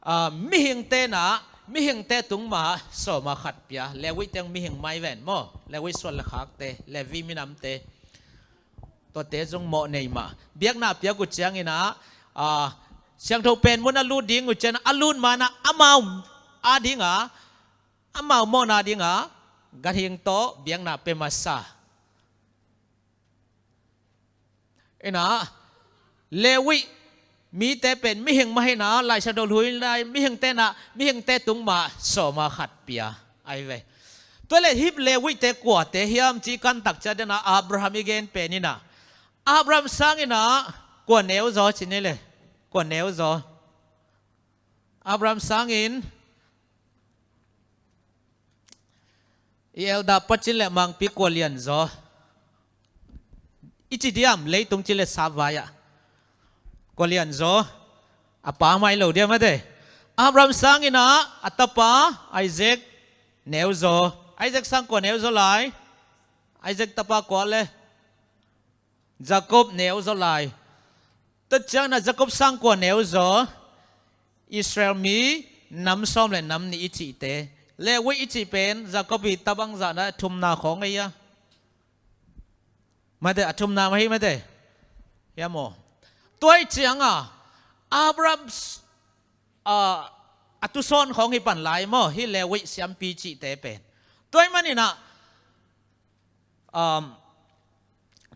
ah, mihingte in ah, mihingte tung mah sawma khat pia. Levi teng mihing mah hi ven maw. Levi suan le khakte, Levi minamte. Tuate zong mawh nei mah. Biakna piak uh ciangin ah, ah, siangtho pen mun a lut ding uh ciangin ah, a lut ma in ah, amau a ding a, amau mawhna ding a, ganhing tawh biakna pia masa. In ah, Levi mite pen mihing mah hi in ah, Lai Siangtho lui lai mihingte in ah, mihingte tung mah sawma khat pia ahi ve. Tua leh hih Levite kuate hiam ci kan tak ciang, denah Abraham i gen pen in ah, Abraham sangin ah kua neuzaw ci ni le, kua neuzaw? Abraham sangin i elder pa cin le mangpi kua lianzaw i ci diam? Leitung cin le sap vai-ah kua lianzaw? A pa mah hi lo diam, mate? Abraham sangin ah a tapa Isaac neuzaw. Isaac sang kua neuzaw lai? Isaac tapa kua le? Jacob neuzaw lai. Tua ciangin ah Jacob sang kua neuzaw? Israel mi nam sawm le nam nih i cihte, Lewi i cih pen Jacob i tabang zahna thumna khawng ei a. Mate, a thumna mah hi mate. Hiam aw. Tua i cianga Abraham s-, a, a tusawn khawng hi pan lai maw, hi Lewi siampi cihte pen. Tua i maninah, um,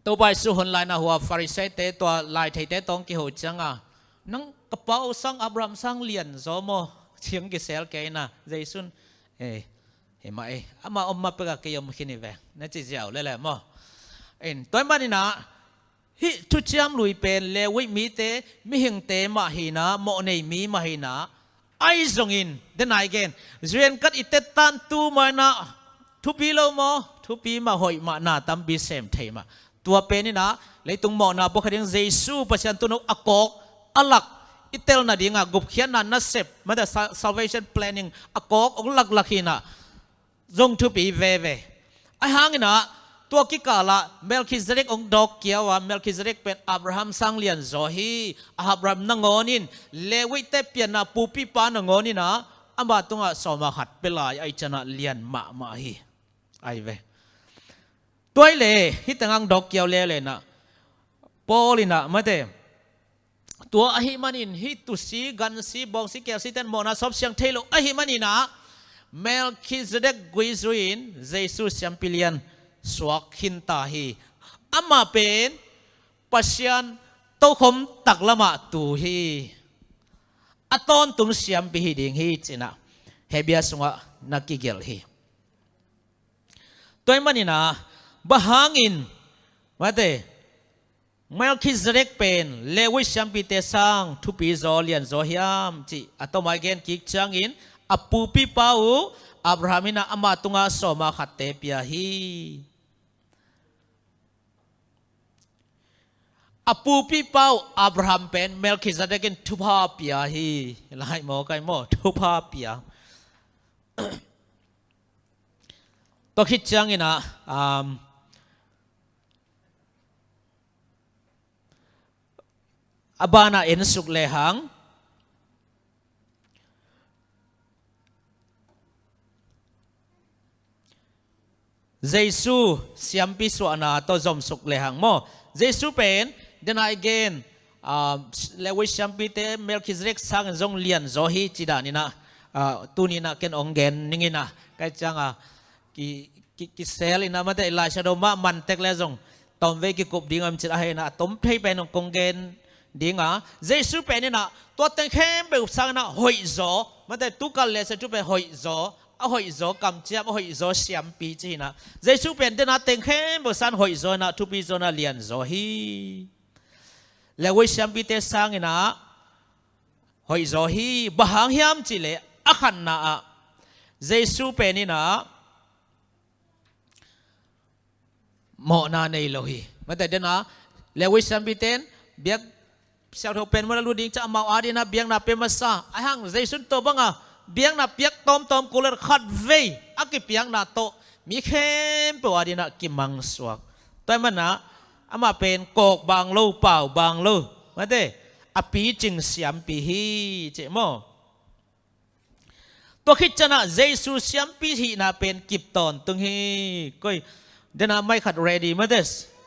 Topa Jesu hun laina hua Farisaite tua laitheite tawng kiho cianga, nang ka pa uh sang Abraham sang lian zaw maw? Ciang kisel kei ina, Jesu'n, eh, hi mah ei, ama om ma peka kei om khin hi ve, na ci ziau lele maw? In, tua i maninah, hih thuciam lui pen Lewi mite, mihingte mah hina, mawhnei mi mah hina, ahi zongin, denai gen, Zion kat i tettan tu mah ina, thupi lo maw? Thupi mah, hoih mah, na tampi sem thei mah. Tua pen ina, leitung mawhna pawlkhat ding Jesu Pasian tuuno a kawk, a lak, i tel nadinga gupkhiatna nasep, mate, sa-, salvation planning a kawk, ong laklak hina, zong thupi veve. Ahi hanginah, tua kikalah Melchizedek ong dawk kiau a, Melchizedek pen Abraham sang lian zaw hi. Abraham nangawnin, Lewite pianna pupipa nangawninah, ama tungah sawma khat pia lai, ahi cianah lian mahmah hi. Ahi ve. Tua hi le, hih tengah ong dawk kiau leuleu inah, Paul inah, mate, tua ahi manin, hih tusi, gansi, bawngsi, kelsiten mawhna sawp siang thei lo ahi maninah, Melchizedek gui zui-in Jesu siampi lian suak khinta hi. Amah pen Pasian tokhom taklamah tu hi. A tawntung siampi hi ding hi cinah Hebru sungah na kigelh hi. Tua i maninah, bang hangin, mate, Melchizedek pen Lewi siampite sang thupi zaw, lian zaw hiam cih a tomai gen kik ciangin, a pupipa uh Abraham inah ama tungah sawma khatte pia hi. A pupipa uh Abraham pen Melchizedek in thupha pia hi. Lai maw, kai maw, thupha pia. Tua khit cianginah, um, a banah ensuk lehang, Jesu siampi suahna tawh zomsuk lehang maw. Jesu pen, denai gen, ah, Lewi siampite Melchizedek sangin zong lian zaw hi ci daninah, ah, tuninah ken ong gen ninginah, kai cianga ki, ki, kisel inah, mate, Lai Siangtho mah mantek le zong tawmvei kikup ding om cin ahi inah, a tom thei pen ong kong gen dinga, Jesu pen inah tua teng khempeuh sanginah hoih zaw, mate, tukal le se tu pen hoih zaw, a hoih zaw kamciam, a hoih zaw siampi ci hinah. Jesu pen dena teng khempeuh sang hoih zaw inah, thupi zaw inah, lian zaw hi. Lewi siampite sanginah hoih zaw hi. Bang hang hiam cihleh, a khatna ah Jesu pen inah mawhna nei lo hi. Mate, dena Lewi siampite in biak siangtho pen muna lut ding ciah amau adinah biakna pia masa. Ahi hang Jesu'n tua banga biakna piak tawmtawm kul le khatvei a kipiakna tawh mi khempeuh adinah kimangsuak. Tua i manah amah pen kawk bang lo, pau bang lo, mate, a picing siampi hi cih maw. Tua khit cianah Jesu siampi hihna pen kip tawntung hi. Koi, dena mic khat ready, mate,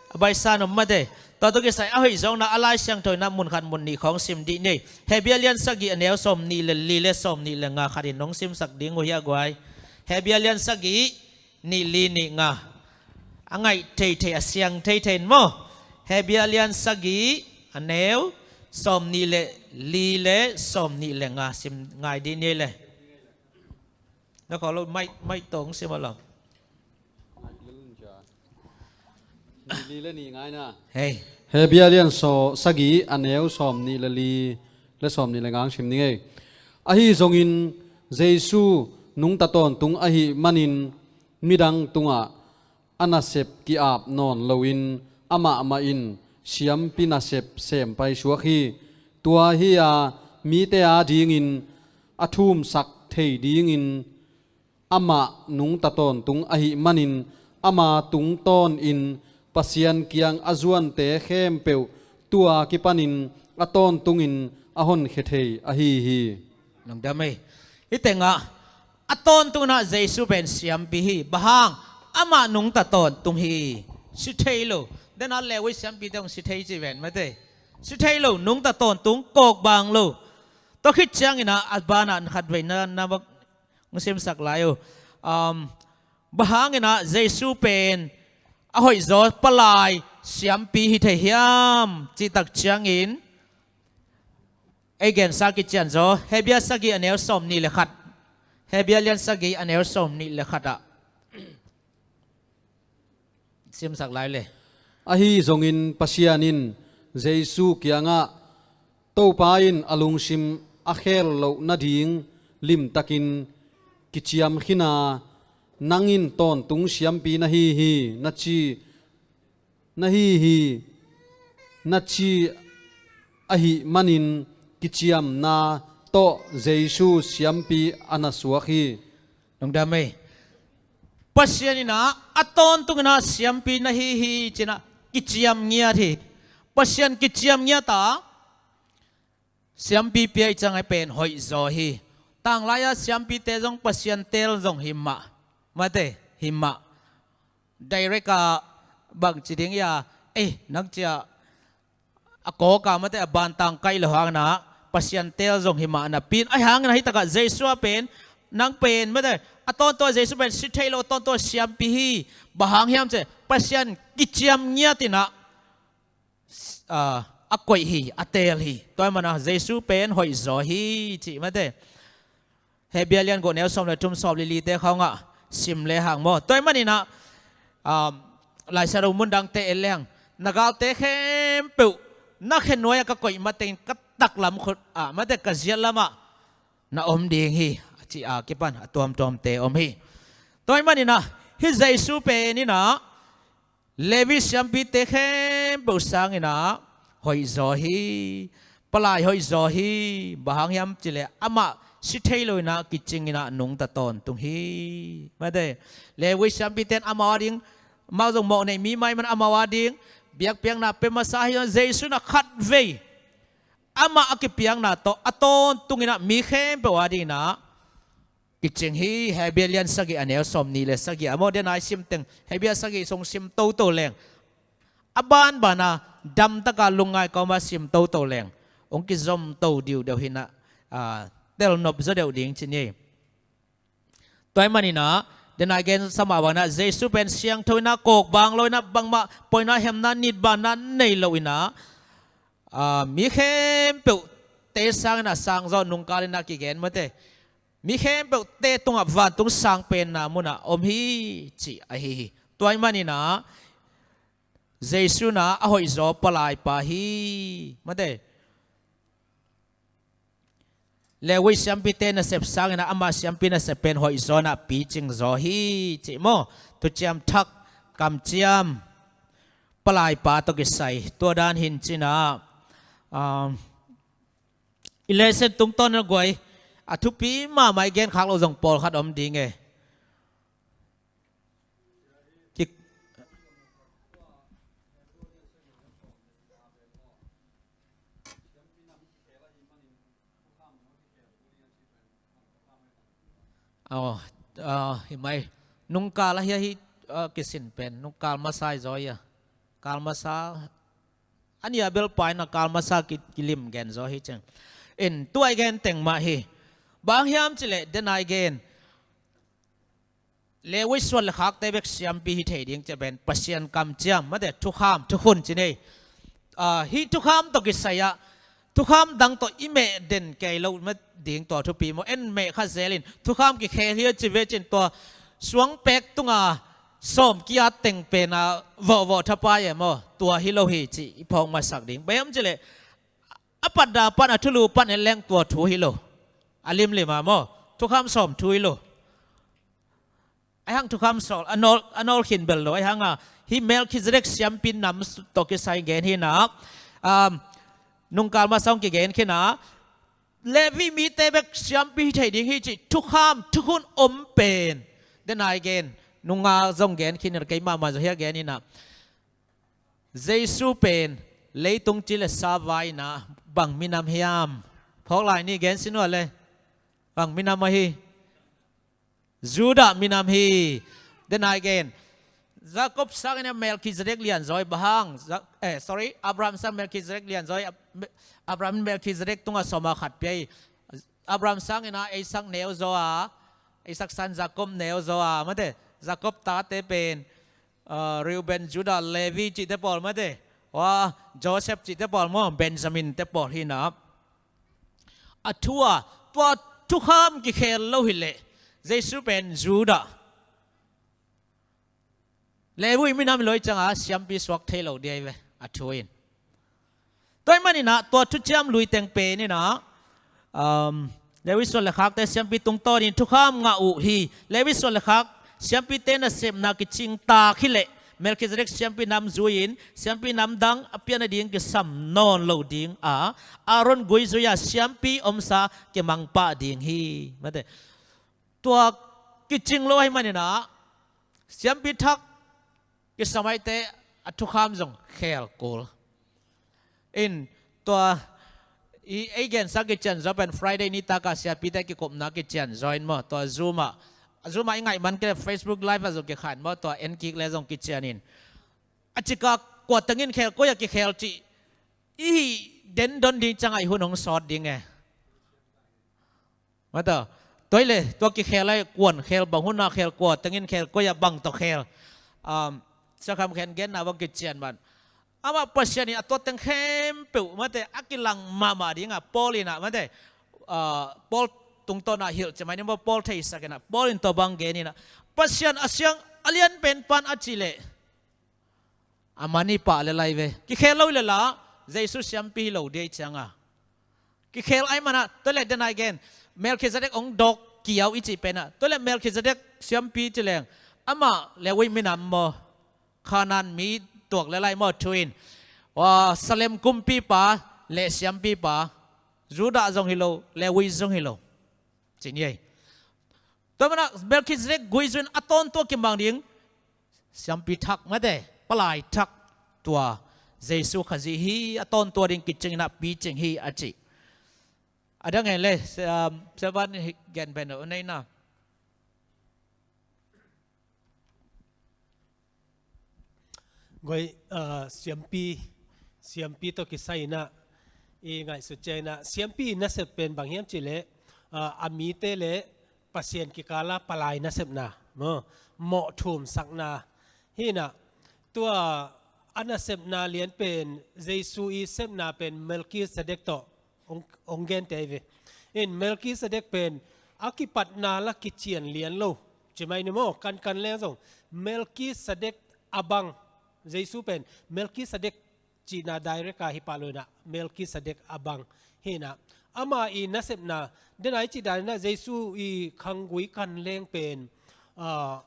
a baisa nuam, mate. Tua tawh kisai a hoih zawkna a Lai Siangtho inah mun khat mun nih khawng sim dih ni ei. Hebru lian sagih a neu sawm nih le li le sawm nih le nga khatin nong simsak ding uh hia guai. Hebru lian sagih, nih li nih nga. A ngaih theithei, a siang theithei in maw. Hebru lian sagih a neu sawm nih le li le sawm nih le nga sim ngai dih ni ei le. Na khaw lo, mic, mic tawh sim a lam. Nih li le nih nga inah. Hei. Hebru lian saw sagih a neu sawm nih le li le sawm nih le nga sim ni ei. Ahi zongin Jesu nungta tawntung ahih manin midang tungah a nasep ki-ap nawn loin amah mah in siampi nasep sem paisuak hi. Tua hi-a mite adingin a thumsak thei dingin amah nungta tawntung ahih manin ama tungtawnin Pasian kiang a zuante khempeuh tu-a kipanin a tawntungin a honkhia thei ahi hi. Lungdam ei. Hih tengah a tawntung inah Jesu pen siampi hi. Bang hang? Amah nungta tawntung hi. Si thei lo. Dena Levi siampite hong si thei ci ven mate. Si thei lo, nungta tawntung, kawkbang lo. Tua khit cianginah a banah khatvei na, na bak hong simsak lai uh. Um, bang hanginah Jesu pen a hoihzaw palai siampi hi thei hiam cihtak ciangin ei gensa kicianzaw Hebrew sagih a neu sawm nih le khat. Hebrew lian sagih a neu sawm nih le khat ah simsak lai le. Ahi zongin Pasian in Jesu kiangah Topa in a lungsim a khel loh nading limtakin kiciam khina, nang in tawntung siampi na hi hi, na ci, na hi hi, na ci ahih manin kiciamna tawh Jesu siampi a na suak hi. Lungdam ei. Pasian inah a tawntung inah siampi na hi hi cinah kiciam ngiat hi. Pasian kiciam ngiat a siampi pia i ciang a pen hoihzaw hi. Tanglai-a siampite zong Pasian teel zong hi mah. Mate, hi mah. Direct a bang ci ding ia, eh, nang cia a kawka mate a bantang kaih lo hanginah Pasian teel zong hi mah napi in. Ahi hanginah hih takah Jesu a pen, nang pen mate a tawntung a Jesu pen si thei lo, tawntung a siampi hi. Bang hang hiam cih leh Pasian kiciam ngiat inah a, a koih hi, a teel hi. Tua ahih manah Jesu pen hoihzaw hi cih mate. Hebrew lian guk neu sawm le thum, sawm le lite khawngah sim le hang maw. Tua ahih maninah, um, Lai Siangtho mundangte en le hang, na galte khempeuh na khenuai-ah ka koih matengin ka taklam khut ah mate ka ziat lamah na om ding hi, a cih a kipan a tuamtuamte om hi. Tua ahih maninah hih Jesu pen inah Levi siampite khempeuh sanginah hoihzaw hi. Palai hoihzaw hi. Bang hang hiam cih leh amah si thei lo inah kicing inah nungta tawntung hi. Mate, Levi siampite in amau ading, amau zong mawhnei mi mah ahih man amau ading biakpiakna pia masa hi. Jesu inah khatvei amah a kipiakna tawh a tawntung inah mi khempeuh ading inah kicing hi. Hebrew lian sagih a neu sawm nih le sagih ah maw, dena i sim teng Hebrew sagih sung sim toto leng, a banbana damtaka lungngai kawma sim toto leng hong kizom to diudeuh hinah, a, telnop zaw deuh ding ci ni. Tua ahih maninah dena i gensa mah banginah Jesu pen siangtho inah kawkbang lo inah bangmah poina hemna nitbanna nei lo inah, a, mi khempeuhte sanginah sangzaw nungkal inah kigen mate. Mi khempeuhte tungah vantung sangpenna munah om hi cih ahi hi. Tua ahih maninah Jesu inah a hoihzaw palaipa hi. Mate, Levi siampite nasep sanginah ama siampi nasep pen hoihzaw inah picingzaw hi cih maw. Thuciam Thak kamciam palaipa tawh kisai tua dan hi cinah, um, i lesson tungtawn na guai, a thupi mahmah i genkhak loh zong pawlkhat om ding e. Ki- Aw, aw, hi mai. Nungkal ahi ahi, aw, kisin pen nungkal masa hi zaw ia. Kal masa a nia bel paina kal masa ki, kilim gen zaw hi ceng. In tua i gen teng mah hi. Bang hiam cih leh dena i gen Levi suan le khakte bek siampi hi thei ding cih pen Pasian kamciam mate thukham thukhun ci nei. A, hih thukham tawh kisai-ah thukham dang tawh i meh den kei lo mah ding tua thupi maw. En meh kha zelin thukham kikhel hi a ci ve cin tua suangpek tunga sawm ki-at teng pena vawhvawh thapai e maw. Tua hi lo hi cih i phawk masak ding. Bang hiam cih leh a patna pan a thulu pan en leng tua thu hi lo. A limlim a maw thukham sawm thu hi lo. Ahi hang thukham sawl a nawl, a nawl khin bel lo. Ahi hanga hih Melkhizedek siampi nam tawh kisai gen hinah, um, nungkal masa hong kigen khinah Levi mite bek siampi hi thei ding hi cih thukham thukhun om pen dena i gen nunga zong gen khin keimahmah zaw hi a gen hinah. Jesu pen leitung ci le sa vai inah bang minam hiam? Phawk lai ni, gen sin uh a le. Bang minam ahi? Judah minam hi. Then again, Jacob sangin a Melchizedek lianzaw hi bang hang? Ja-, eh, sorry, Abraham sang Melchizedek lianzaw hi. Ab-, Abraham Melchizedek tungah sawm a khat pia hi. Abraham sangin a Isaac neuzaw a, Isaac san Jacob neuzaw a, mate, Jacob tate pen, uh, Reuben, Judah, Levi cihte pawl, mate, wa, Joseph cihte pawl maw, Benjamin te pawl hi na. A thu a, tua thukham kikhel lo hileh, Jesu pen Judah, Levi minam hi lo ahih ciangin siampi suak thei lo ding ahi ve, a thu in. Tua ahih manin a, tua thuciam lui teng pen in a, um, Levi suan le khakte siampi tungtawnin thukham ngah uh hi. Levi suan le khak siampite nasepna kicing tak hileh, Melchizedek siampi nam zui-in siampi namdang a pianna ding kisam nawn lo ding a, Aaron gui zui-a siampi omsa kimang pah ding hi. Mate, tua kicing lo ahih manin a, siampi thak kisam ahihte a thukham zong khel kul. In tua i, ei gensa kician zaw pen Friday nitak a siapite kikupna kician zaw in maw, tua Zoom ah, Zoom ah i ngaih man kei leh Facebook Live ah zong kikhah in maw, tua en kik leh zong kician in. A cik a kua tengin khel, koi ah kikhel cih i hih den don ding ciangah i hun hong sawt ding e. Mate, tua hileh tua kikhel a, kuan khel, bang hun a khel, kua tengin khel, koi ah bang tawh khel. Um, Sia Kham Khen genna bang kician ban. Amah Pasian in a tua teng khempeuh, mate, a kilang mahmah ding a, Paul in a, mate, uh, Paul tungtawn a hilh ci mai ni maw, Paul theisak in a, Paul in tua bang gen in a, Pasian a siang a lian pen pan a cih leh, a man hi pah lel lai ve. Kikhel lo hi leh la, Jesu siampi hi lo ding ahih ciangin a, kikhel ahih manin a, tua leh then again, Melchizedek hong dawk kiau i cih pen a, tua leh Melchizedek siampi ci leng, amah Levi minam maw, Canaan mi tuak lel lai maw, thu in. Wa, Salem kumpipa leh siampipa, Judah zong hi lo, Levi zong hi lo, ci ni ei. Tua manin a Melchizedek gui zui-in a tawntung a kimang ding siampi thak, mate, palai thak, tua Jesu Khazih hi, a tawntung ding kicing in a picing hi a ci. A dang en leh, um, Seven hi gen pen uh nei na. Goi, ah, siampi, siampi tawh kisai in a, i ngaihsut ciang in a, siampi nasep pen bang hiam cih leh, ah, a mite leh Pasian kikal a palai nasepna, maw, mawh thumsakna. Hi in a, tua a nasepna lian pen, Jesu i sepna pen Melchizedek tawh hong, hong gente ahi ve. In Melchizedek pen a kipatna la kician lian lo, ci mai ni maw, kankan leng zong Melchizedek a bang, Jesu pen Melchizedek cihna direct a hi pah lo in a, Melchizedek a bang hi in a, amah i nasepna, then a i cih dan in a Jesu i khanggui kan leng pen, ah,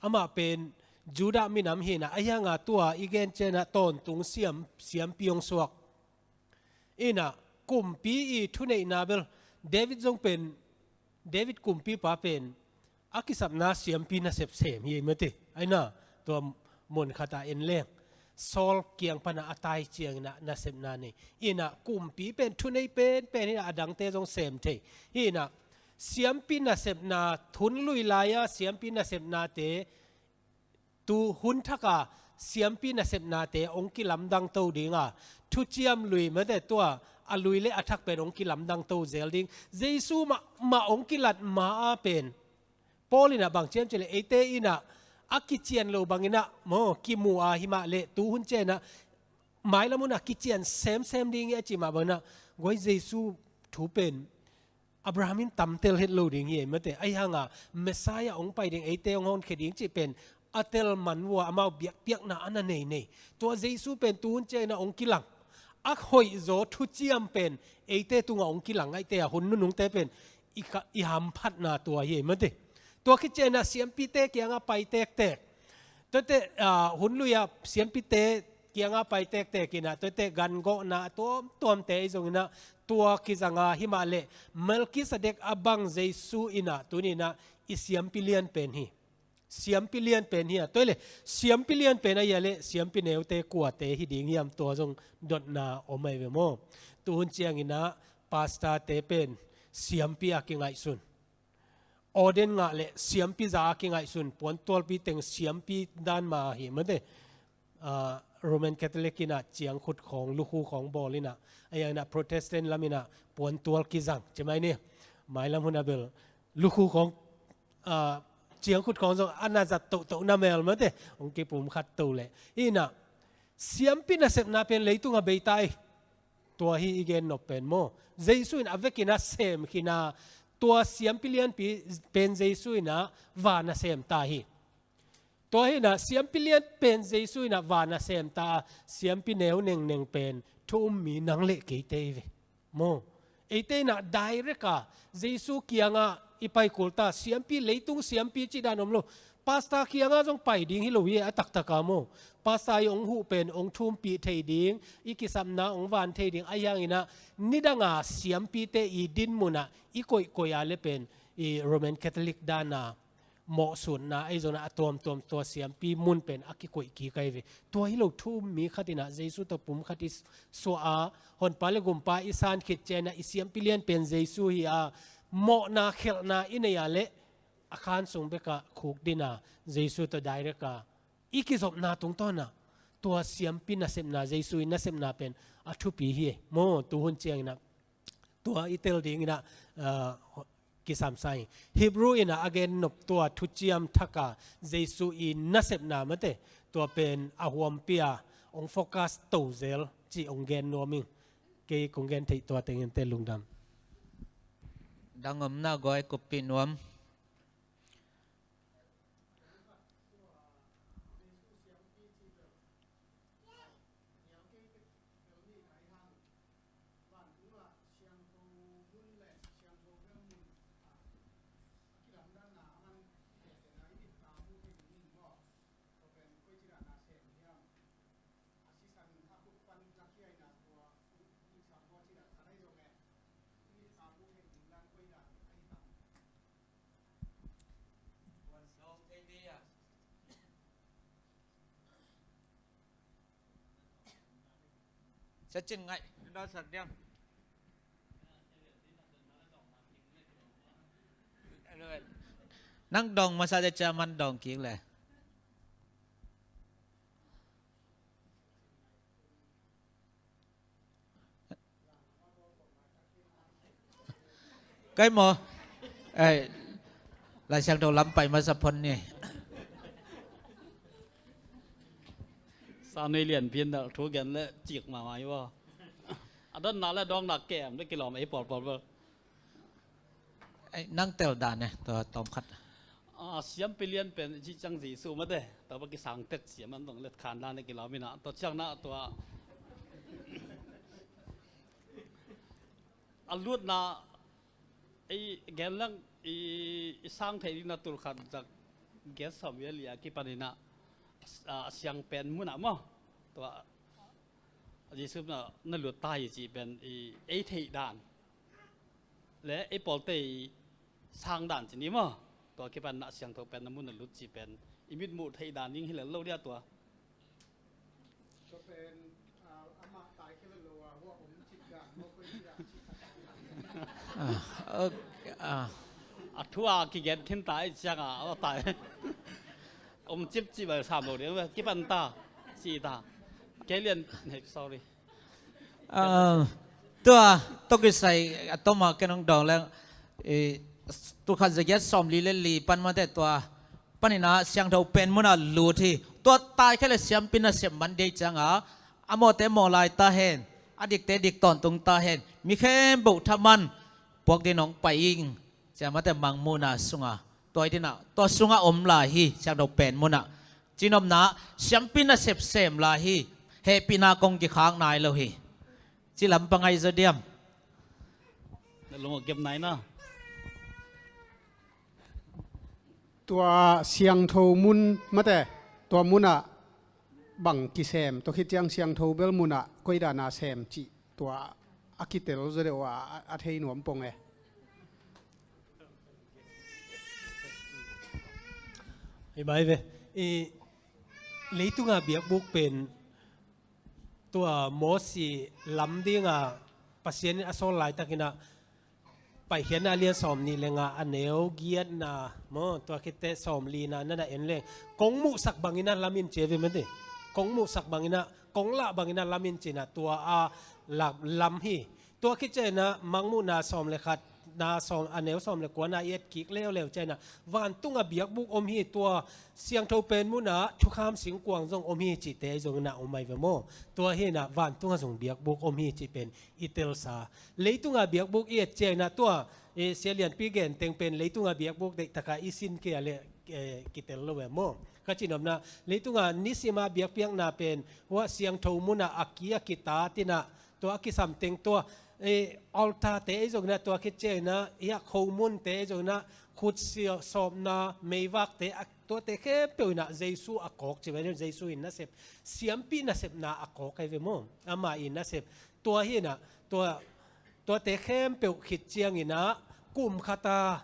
amah pen Judah minam hi in a, ahi hangin tua i gen ciang in a tawntung siam, siampi hong suak. In a, kumpi i thuneihna bel, David zong pen, David kumpipa pen a kisapna siampi nasep sem hi, mate. Ahi na, tua mun khat ah en leng, Saul kiang pan a a tai ciang in a nasepna nei. In a, kumpi pen thunei penpen hi in a, a dangte zong sem thei. Hi in a, siampi nasepna, thun lui lai a siampi nasepnate, tu hun thak a siampi nasepnate hong kilamdang to ding a, thuciam lui, mate, tua a lui leh a thak pen hong kilamdang to zel ding. Jesu mahmah hong kilat ma a pen, Paul in a bang ci hiam cih leh, eite in a, a kician lo bang in a, maw, kimu a, hi mah leh tu hun ciang in a, mailam hun a kician semsem ding hi a cih mah bang in a, goi, Jesu thu pen Abraham in tam tel het lo ding hi, mate. Ahi hangin Messiah hong pai ding, eite hong honkhia ding cih pen a tel man uh a, amau biakpiakna a na nei nei. Tua Jesu pen tu hun ciang in a hong kilang. A hoihzaw thuciam pen eite tungah hong kilang ahih teh a, hun nunungte pen i ka, i hamphatna tua hi, mate. Tua khit ciang in a siampite kiangah pai tektek. Tuate, ah, hun lui a siampite kiangah pai tektek in a, tuate gangawhna a tuamtuamte ahi zongin a, tua kizang a, hi mah leh Melchizedek a bang Jesu in a, tuni in a i siampi lian pen hi. Siampi lian pen hi a, tua hi leh siampi lian pen ahi a leh siampi neute kuate hi ding hiam, tua zong dotna om ahi ve maw. Tu hun ciang in a pastorte pen siampi a kingaihsun. ordain ngah le siampi za a kingaihsun, puantualpi teng siampi dan mah hi mate. Ah, Roman Catholic in ah ciangkhut khawng, lukhu khawng bawl in ah, a yang in ah Protestant lam in ah puantual kizang ci mai ni. Mailam hun a bel lukhu khawng, ah, ciangkhut khawng zong a na zat tohtoh na mel mate, hong kipum khat to le. Hi in ah siampi nasepna pen leitung a bei ta hi. Tua hi i gen nop pen maw. Jesu in a vekin a sem khin a, tua siampi lianpi pen Jesu in ah van a sem ta hi. Tua hi in ah siampi lian pen Jesu in ah van a sem ta a, siampi neu nengneng pen thu um mi nang le keite hi ve. Maw. Eite in ah direct a Jesu kiangah i pai kul ta, siampi, leitung siampi cih dan om lo. Pastor kiangah zong pai ding hi lo hi a taktak a maw. Pastor i hong huh pen hong thumpih thei ding, i kisapna hong van thei ding, a hi hang in ah nidang a siampite i dinmun ah i koihkoih a le pen i Roman Catholic dan a mawhsutna ahi zongin a tuamtuam tua siampi mun pen a kikoih kik ahi ve. Tua hi lo, thu um mi khat in ah Jesu tawh pum khat i suah a, Honpa le Gumpa i san khit ciangin ah i siampi lian pen Jesu hi a, mawhna khelhna i nei a le a khan sung bekah khukdin a Jesu tawh direct a i kizopna tungtawn ah tua siampi nasepna, Jesu i nasepna pen a thupi hi e. Maw, tuhun ciangin ah tua i tel ding in ah, ah, kisam sa ing. Hebrew in ah a gen nop tua thuciam thak a Jesu i nasepna mate, tua pen a huampi a hong focus to zel cih hong gen nuam ing. Kei kong gen theih tua teng in te, lungdam. Dang om na guai, kuppih nuam. Sa cin ngai. Nda sa diam. Nang dong masa de, chairman dong kik le. Kai maw? Ei, Lai Siangtho lam pai masa phon ni. Sa nei lian pian dal thu gen le cik mahmah hi maw. A donna le dawngna kem le kilawm ei pawlpawl bel. Ei, nang tel dan e, tua tawm khat. A, siampi lian pen ci ciang Jesu mate. Tua ba kisang tek siam an dong let khan dan e kilawm in a. Tua ciang na tua a lutna, i gen lang, i, i sang thei ding na tul khat zak gen sawm vel li a kipan in a, a, a siang pen mun ah maw. Tua, a Jesu na, na lut ta hi cih pen, i, ei theih dan. Le, ei pawlte i sang dan ci ni maw. Tua kipan na siangtho pen na mun na lut cih pen. I mit muh theih dan ding hi lel lo dia tua. Ah, ok, ah. A thu a kigen khin ta i ciang a, aw tai. Om cipcip a sam lo ding, kipan ta, ci ta. Kei lian, hey, sorry. Ah, tua, tua kisai, a toma ken hong dong leng, eh, tul khat za giat sawm li le li pan mate tua, panin a siangtho pen mun a lut hi. Tua tai khe le siampi nasep man dei ciang a, a mawte maw lai ta hen, a dikte dik tawntung ta hen, mi khempeuh thaman puak ding hong pai ing, cia mate mangmuhna sung a, tua i din a, tua sung a om lai hi, siangtho pen mun a. Cinopna, siampi nasep sem lai hi, hehpihna kong kikhak nai lo hi. Ci lam pa ngai zaw diam. Na lung a gem nai na. Tua siangtho mun mate, tua mun ah bang kisem, tua khit ciang siangtho bel mun ah koi dan a sem cih, tua a kitel zaw deuh a, a, a thei nuam pong e. Hi mai ve. I leitung a biakbuk pen tua Mosi lam ding a Pasian in a sawl laitakin a, Paikhiatna a lian sawm nih le nga a neu giatna maw, tua khit teh sawm lina na na en leng, kong muhsak bangin ah lam in ci ve maw te. Kong muhsak bangin ah, kong lah bangin ah lam in ci-in ah tua a lam, lam hi. Tua khit ciangin ah Mangmuhna sawm le khat na sawm, a neu sawm le kuana i et kik leuleu ciangin ah vantung ah biakbuk om hi, tua siangtho pen mun ah thukham singkuang zong om hi cihte zong in ah om ahi ve maw. Tua hi-in ah vantung ah zong biakbuk om hi cih pen i telsa. Leitung ah biakbuk i et ciangin ah tua, eh, Sia Lianpi gen teng pen leitung ah biakbuk deihtak a i sin kei a leh, eh, kitel lo ve maw. Ka cih nopna, leitung ah nisim a biakpiakna pen hua siangtho mun ah a ki a kitat in ah, tua a kisam teng tua, eh, altar-te ahi zongin ah, tua khit ciangin ah hiah khomunte ahi zongin ah, khut sawpna meivakte, a, tuate khempeuh in ah Jesu a kawk ci ve, Jesu in nasep, siampi nasepna a kawk ahi ve maw. Amah in nasep. Tua hi-in ah, tua, tuate khempeuh khit ciangin ah kum khat a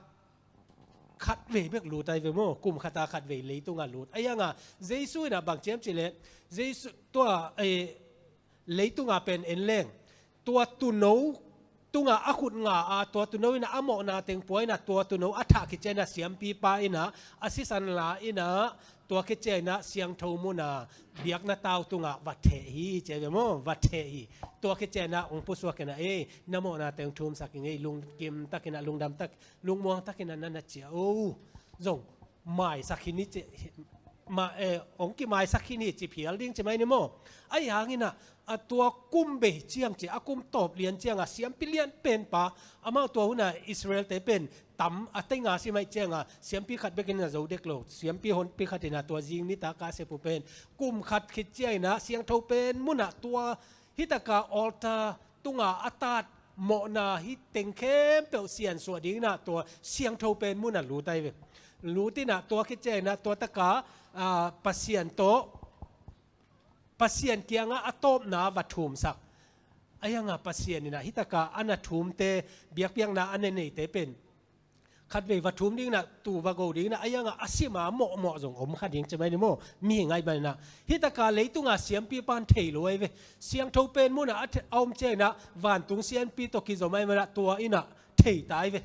khatvei bek lut ahi ve maw. Kum khat a khatvei leitung ah lut. Ahi hang a Jesu in ah bang ci hiam cih leh, Jesu tua, eh, leitung ah pen en leng, tua tuuno tungah a khut nga a, tua tuuno in ah a mawhna teng pua in ah, tua tuuno a thah khit ciangin ah siampipa in ah a sisan la in ah, tua khit ciangin ah siangtho mun ah biakna tau tungah va theh hi ci ve maw, va theh hi. Tua khit ciangin ah hong pusuak in ah, ei, na mawhna teng thumsak ing ei, lungkim takin ah, lungdam tak, lungmuang takin ah na na ciah o. Zong maisak khin hi ci, ma, eh, hong kimaisak khin hi ci phial ding ci mai ni maw. Ahi hangin ah, a tua kum bei ciang ci, a kum tawp lian ciang a siampi lian penpa, amau tua hun a Israel-te pen tam a tei nga si mai ciang a, siampi khat bekin a zo dek lo, siampi honpi khat in ah tua zing nitak a sep uh pen kum khat khit ciangin ah siangtho pen mun ah tua hi tak a altar tungah a tat mawhna hi teng khempeuh siansuah dingin ah tua siangtho pen mun ah lut ahi ve. Lut in ah tua khit ciangin ah tua tak a, ah, Pasian tawh, Pasian kiangah a tawpna va thumsak. Ahi hang a Pasian in ah hi tak a a na thumte, biakpiakna a na neite pen khatvei va thum dingin ah, tuu va go dingin ah, ahi hang a a sim a mawhmawh zong om kha ding ci mai ni maw. Mihing ahih manin ah, hi tak a leitung a siampipa in thei lo ahi ve. Siangtho pen mun ah a the-, a om ciangin ah vantung siampi tawh kizom ahih manin ah tua in ah thei ta ahi ve.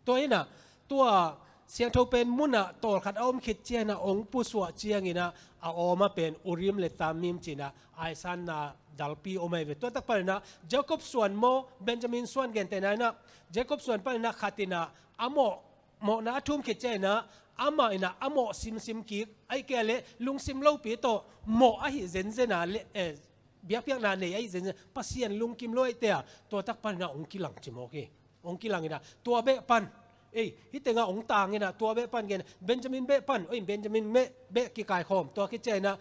Tua in ah, tua siangtho pen mun ah tawlkhat a om khit ciangin ah hong pusuah ciangin ah, a awm a pen Urim le Thummim ci-in ah aisanna dalpi om ahi ve. Tua tak panin ah Jacob suan maw, Benjamin suan gentehna in ah, Jacob suan panin ah khat in ah a mawh, mawhna a thum khit ciangin ah amah in ah a mawh simsim kik, ahih kei leh lungsim lopi tawh mawh ahi zenzen a leh, eh, biakpiakna nei ahi zenzen, Pasian lungkim lo ahih teh a, tua tak panin ah hong kilang ci mawk hi. Hong kilang in ah, tua beh pan. Ei, hih teng ah hong tang in ah, tua beh pan gen. Benjamin beh pan. Oi, Benjamin beh, beh kikaikhawm. Tua khit ciangin ah,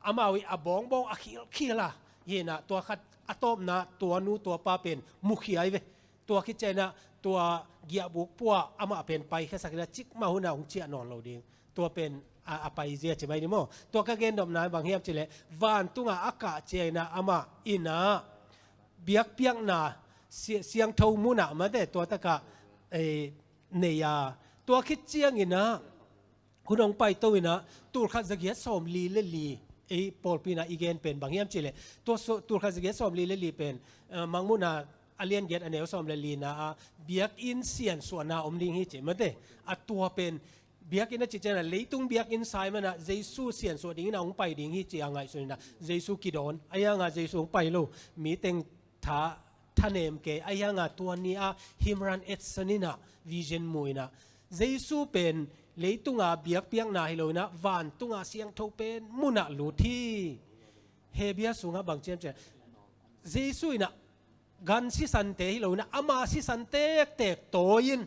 amau ii a bawngbawng a khilkhil a hi in ah, tua khat a tawpna, tua nu, tua pa pen mukhia ahi ve. Tua khit ciangin ah, tua giahbuk pua, amah pen paikhiasak in ah, cikmah hun ah hong ciah nawn lo ding. Tua pen a, a paizia ci mai ni maw. Tua ka gen nopna bang hiam cih leh, vantung ah a kah ciangin ah amah in ah biakpiakna si-, siangtho mun ah mate, tua tak a, eh, nei a. Tua khit ciangin ah hun hong paito in ah, tulkhat zagiat sawmli le li, ei pawlpi in ah i gen pen bang hiam cih leh, tua su-, tulkhat zagiat sawmli le li pen, eh, Mangmuhna a lian giat a neu sawm le lina ah biakinn siansuahna om ding hi ci mate. A tua pen biakinn a cih ciangin ah, leitung biakinn sa ahih manin ah Jesu siansuah dingin ah hong pai ding hi ci a ngaihsun in ah Jesu kidawn. Ahi hang a Jesu hong pai lo, mi teng tha, thanem kei. Ahi hang a tua ni a Himran Edson in ah vision mu in ah, Jesu pen leitung a biakpiakna hi lo in ah vantung a siangtho pen mun ah lut hi. Hebrew sungah bang ci hiam cih leh, Jesu in ah gan sisante hi lo in ah, ama sisan tektek tawi in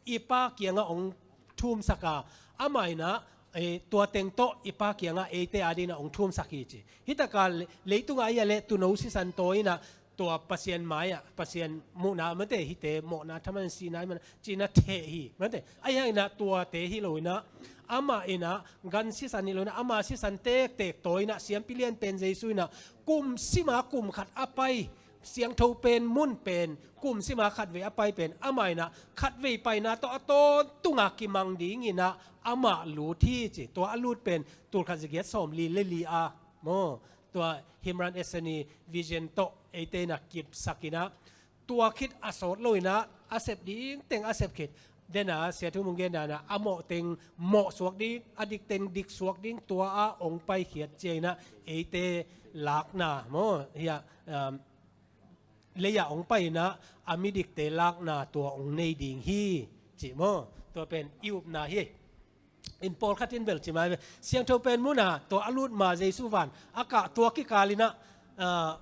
i Pa kiangah hong thumsak a, amah in ah, eh, tua teng tawh i Pa kiangah eite adingin ah hong thumsak hi ci. Hi tak a le-, leitung ah ahih leh tuuno sisan tawi in ah, tua Pasian mai ah, Pasian muhna mate, hihte mawhna thaman sihna ahih manin ah ci-in ah theh hi mate. Ahi hangin ah tuate hi lo in ah, amah in ah gan sisan hi lo in ah, ama sisan tektek tawi in ah, siampi lian pen Jesu in ah kum sim a kum khat a pai, siangtho pen mun pen kum sim a khatvei a pai pen, amah in ah khatvei paina tawh a tawntung a kimang dingin ah amah lut hi ci. Tua a lut pen tulkhat zagiat sawmli le li a maw, tua Himran Edson ii vision tawh eite in ah kipsak in ah, tua khit a sawt lo inah a sep ding teng a sep khit. Dena sia thu mung gen dana a mawh teng mawh suak ding, a dik teng dik suak ding, tua a ong paikhiat cia inah eite lakna maw, hia, um, lei-ah ong pai inah a midikte lakna tua ong nei ding hi, cih maw? Tua pen i upna hi. In pawlkhat in bel ci mai ve, siangtho pen munah tua a lut ma Jesu van a kah tua kikal inah, ah,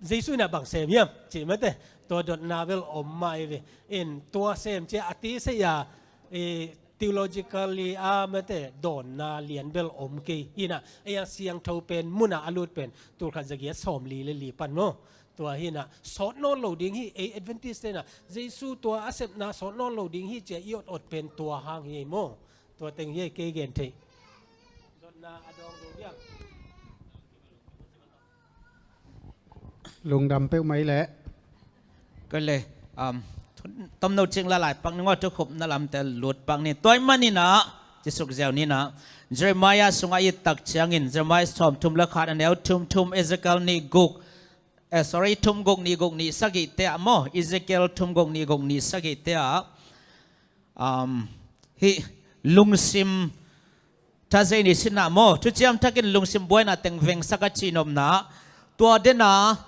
Jesu inah bang sem hiam cih mate, tua dotna bel om mai ve. In tua sem cia a ti sei a, eh, theologically a mate dawnna lian bel om kei inah, ei a siangtho pen munah a lut pen tulkhat zagiat sawmli le li pan maw? Tua hinah sawt nawn lo ding hi, ei Adventist tenah Jesu tua a sepna sawt nawn lo ding hi cia i ot ot pen tua hang hi ei maw? Tua teng hi ei kei gen theih. Dotna a dawng zo diam? Lungdam peuh mai leh. Kei le, um, tomno cing lalai pak ni ngaw, thukhupna lamte lut pak ni. Tua ahih maninah cisuk ziau ninah Jeremiah sungah i et tak ciangin Jeremiah sawmthum le khat a neu thum thum, Ezekiel nih guk, eh, sorry, thum guk nih guk nih sagihte ah maw, Ezekiel thum guk nih guk nih sagihte ah, um, hih lungsim tha zei ni sinah maw, thuciam thakin lungsim buaina teng vengsak a cihnopna, tua dena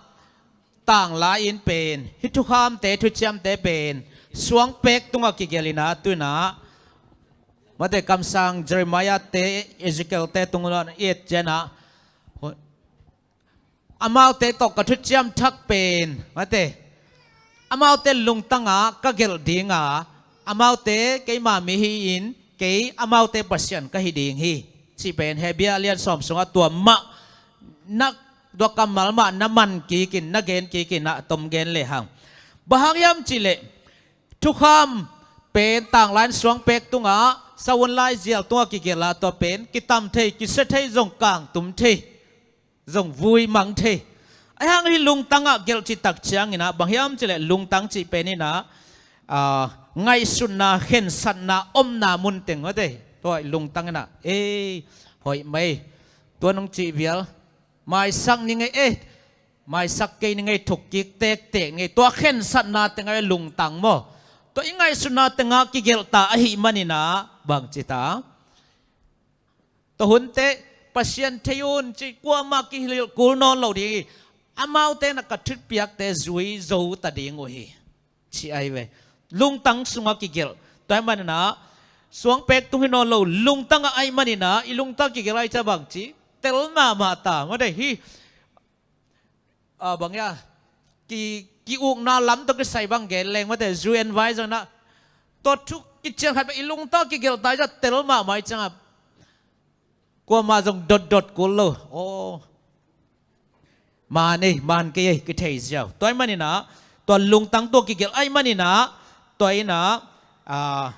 tanglai in pen hih thukhamte, thuciamte pen suangpek tungah kigelh inah, tu inah mate kamsang Jeremiah te, Ezekiel te tungah i et cianah amaute tawh ka thuciam thak pen mate, amaute lungtangah ka gelh dinga, amaute keima mi hi-in kei amaute Pasian ka hi ding hi, cih pen Hebru lian sawm sungah tua mah na, tua kammal mah na man kikin, na gen kikin ah tom gen lehang. Bang hang hiam cihleh thukham pen tanglai in suangpek tungah, sawt lai zial tungah kigelh a, tua pen kitam thei, kisia thei, zong kangtum thei, zong vui mang thei. Ahi hang hih lungtangah gelh cih tak cianginah bang hiam cihleh lungtang cih pen inah, ah, ngaihsutna, khensatna omna mun teng mate, tua lungtang inah ei hoih mai, tua nong cih vial maisak ni ngei e, maisak kei ni ngei, thukkik tektek ngei, tua khensatna tengah lungtang maw? Tua i ngaihsutna tengah kigelhta ahih maninah bangci ta? Tua hunte Pasian thei un cih kuamah kihilh kul nawn lo ding hi. Amaute na ka thupiakte zui zo ta ding uh hi, ci ahi ve. Lungtang sungah kigelh. Tua ahih maninah suangpek tung hi nawn lo, lungtangah ahih maninah i lungtang kigelh ahih ciah bangci tel mahmah ta. Mate hih, ah, bang ia, ki, ki-ukna lam tawh kisai bang gen leng mate, zu en vai zong inah tua thu kician khat bang i lungtang kigelh ta ahih ciah tel mahmah ahih ciangah kuamah zong dotdot kul lo. Aw, man ei, man kei ei, kithei ziau. Tua ahih maninah tua lungtang tua kigelh ahih maninah tua inah, ah,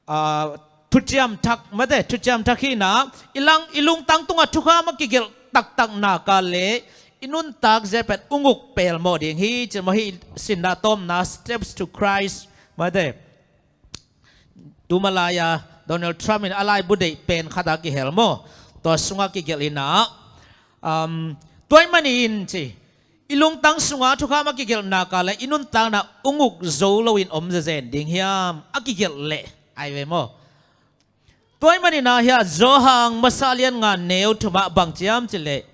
ah, thuciam thak mate, thuciam thak hi inah i lang, i lungtang tungah thukham a kigelh taktak nak leh i nuntak zia pen ung uk pelmawh ding hi, ci maw, hih sinna tawpna, Steps to Christ mate. Tuma lai-a Donald Trump in a laibu deih pen khat a kihel maw? Tua sungah kigelh inah, um, tua ahih manin ci, i lungtang sungah thukham a kigelh nak leh i nuntakna ung uk zo loin om zenzen ding hiam? A kigelh leh ahi ve maw? Tua ahih maninah hiah Johan masa lian nga neu thumah bang ci hiam cihleh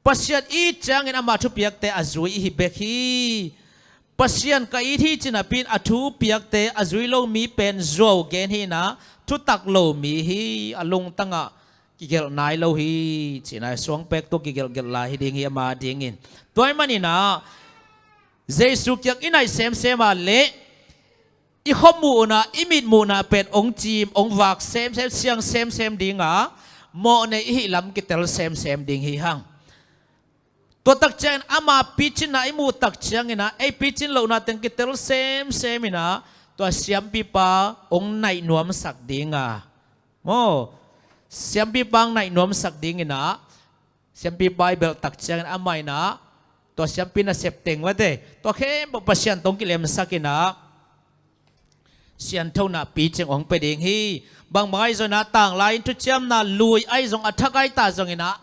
Pasian i it ciangin ama thupiakte a zui i hi bek hi. Pasian ka it hi ci napi-in a thupiakte a zui lo mi pen zuau gen hi inah thutak lo mi hi, a lungtangah kigelh nai lo hi, ci inah suangpek tawh kigelhgelh lai hi ding hi ama dingin. Tua ahih maninah Jesu kiang i naih semsem a leh i khuamuhna, i mitmuhna pen ong cim, ong vak semsem, siang semsem dinga, mawhnei i hih lam kitel semsem ding hi hang. Tua tak ciangin ama picinna i muh tak cianginah ei picin lohna teng kitel semsem inah tua siampipa ong naih nuamsak dinga, maw, siampipa ong naih nuamsak dinginah siampipa i belh tak ciangin amah inah tua siampi nasep teng mate, tua khempeuh Pasian tawh ong kilemsak inah sianthona picing ong pia ding hi. Bangbang ahi zonginah tanglai in thuciamna lui ahi zong a thak ahi ta zonginah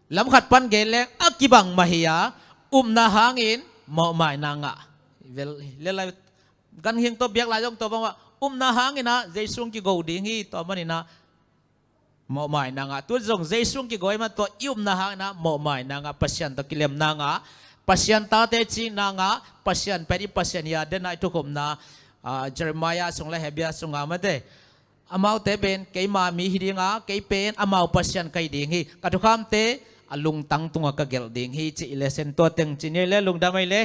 lam khat pan gen leng a kibang mah hi a, upna hangin mawhmaina ngah. Vel, lelai, ganhing tawh biakna zong tua bang mah, upna hangin ah Jesu hong kigo ding hi, tua manin ah mawhmaina ngah. Tu zong Jesu hong kigo ahih man tua i upna hangin ah mawhmaina ngah, Pasian tawh kilemna ngah, Pasian tate cihna ngah, Pasian pen i Pasian hi a, den a i thukhupna, ah, Jeremiah sung le Hebrew sungah mate, amaute pen keima mi hi ding a, kei pen amau Pasian ka hi ding hi. Ka thukhamte a lungtang tungah ka gelh ding hi, cih lesson tua teng ci ni le, lungdam ei le.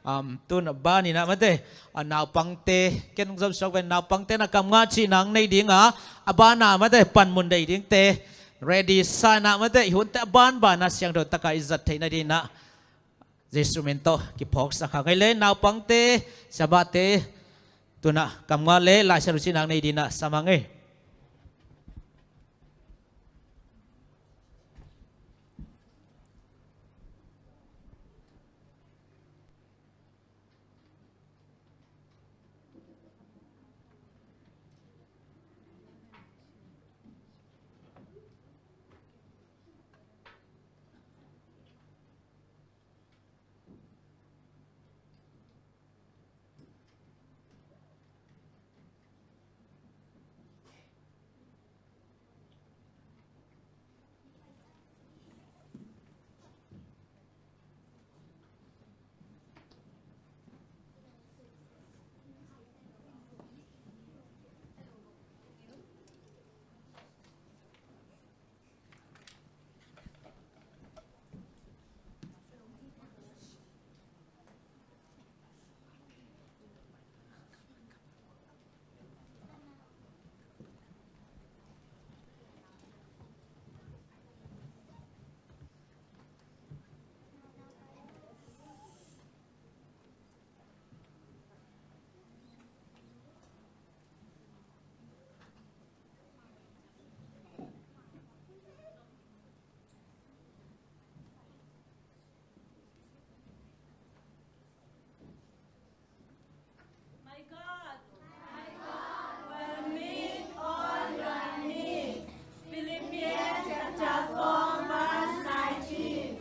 Um, tun a ban in ah mate, a naupangte, ken hong zomsuak ven, naupangte na kam nga cih nang nei ding a, a ban a mate panmun nei dingte ready sa in ah mate, i hunte a banban a siangtho takin i zat theihna dingin ah Jesu min tawh kiphawksak hang ei le. Naupangte, siamahte, tun ah kam nga le Lai Siangtho cih nang nei dingin ah sam hang ei. My God, my God, will meet all your needs. Philippians chapter four, verse nineteen.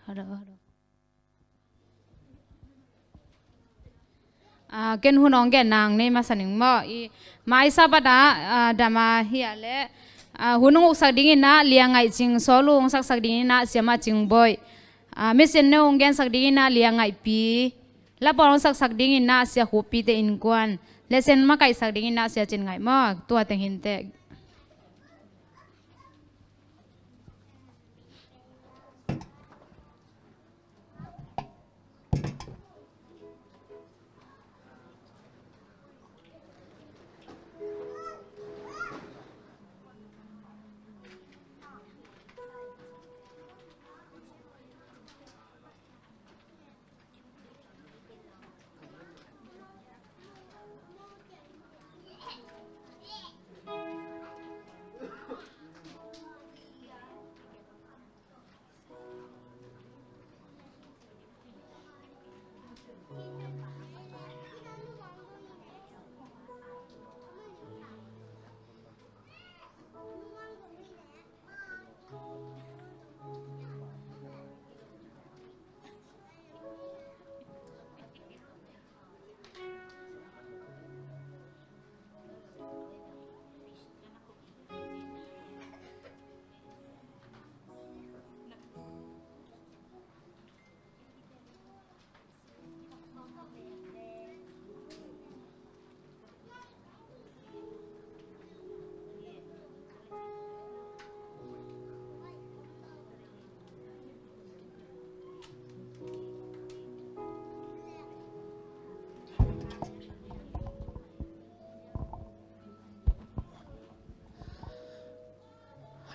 Hello, hello. Ah, ken hun hong gen nang nei masa ning maw. I mai Sabbath ah, ah, dam a hi a leh, ah, hun hong uksak dingin ah Lia Ngaih Cing Sawl uh hong saksak dingin ah Sia Ma Cing Bawi. Ah, mission ne hong gensak dingin ah Lia Ngaih Pi. Lapawl hong saksak dingin ah Sia Khup Pi te innkuan. Lesson makaihsak dingin ah Sia Cin Ngaih maw. Tua teng hi inteh.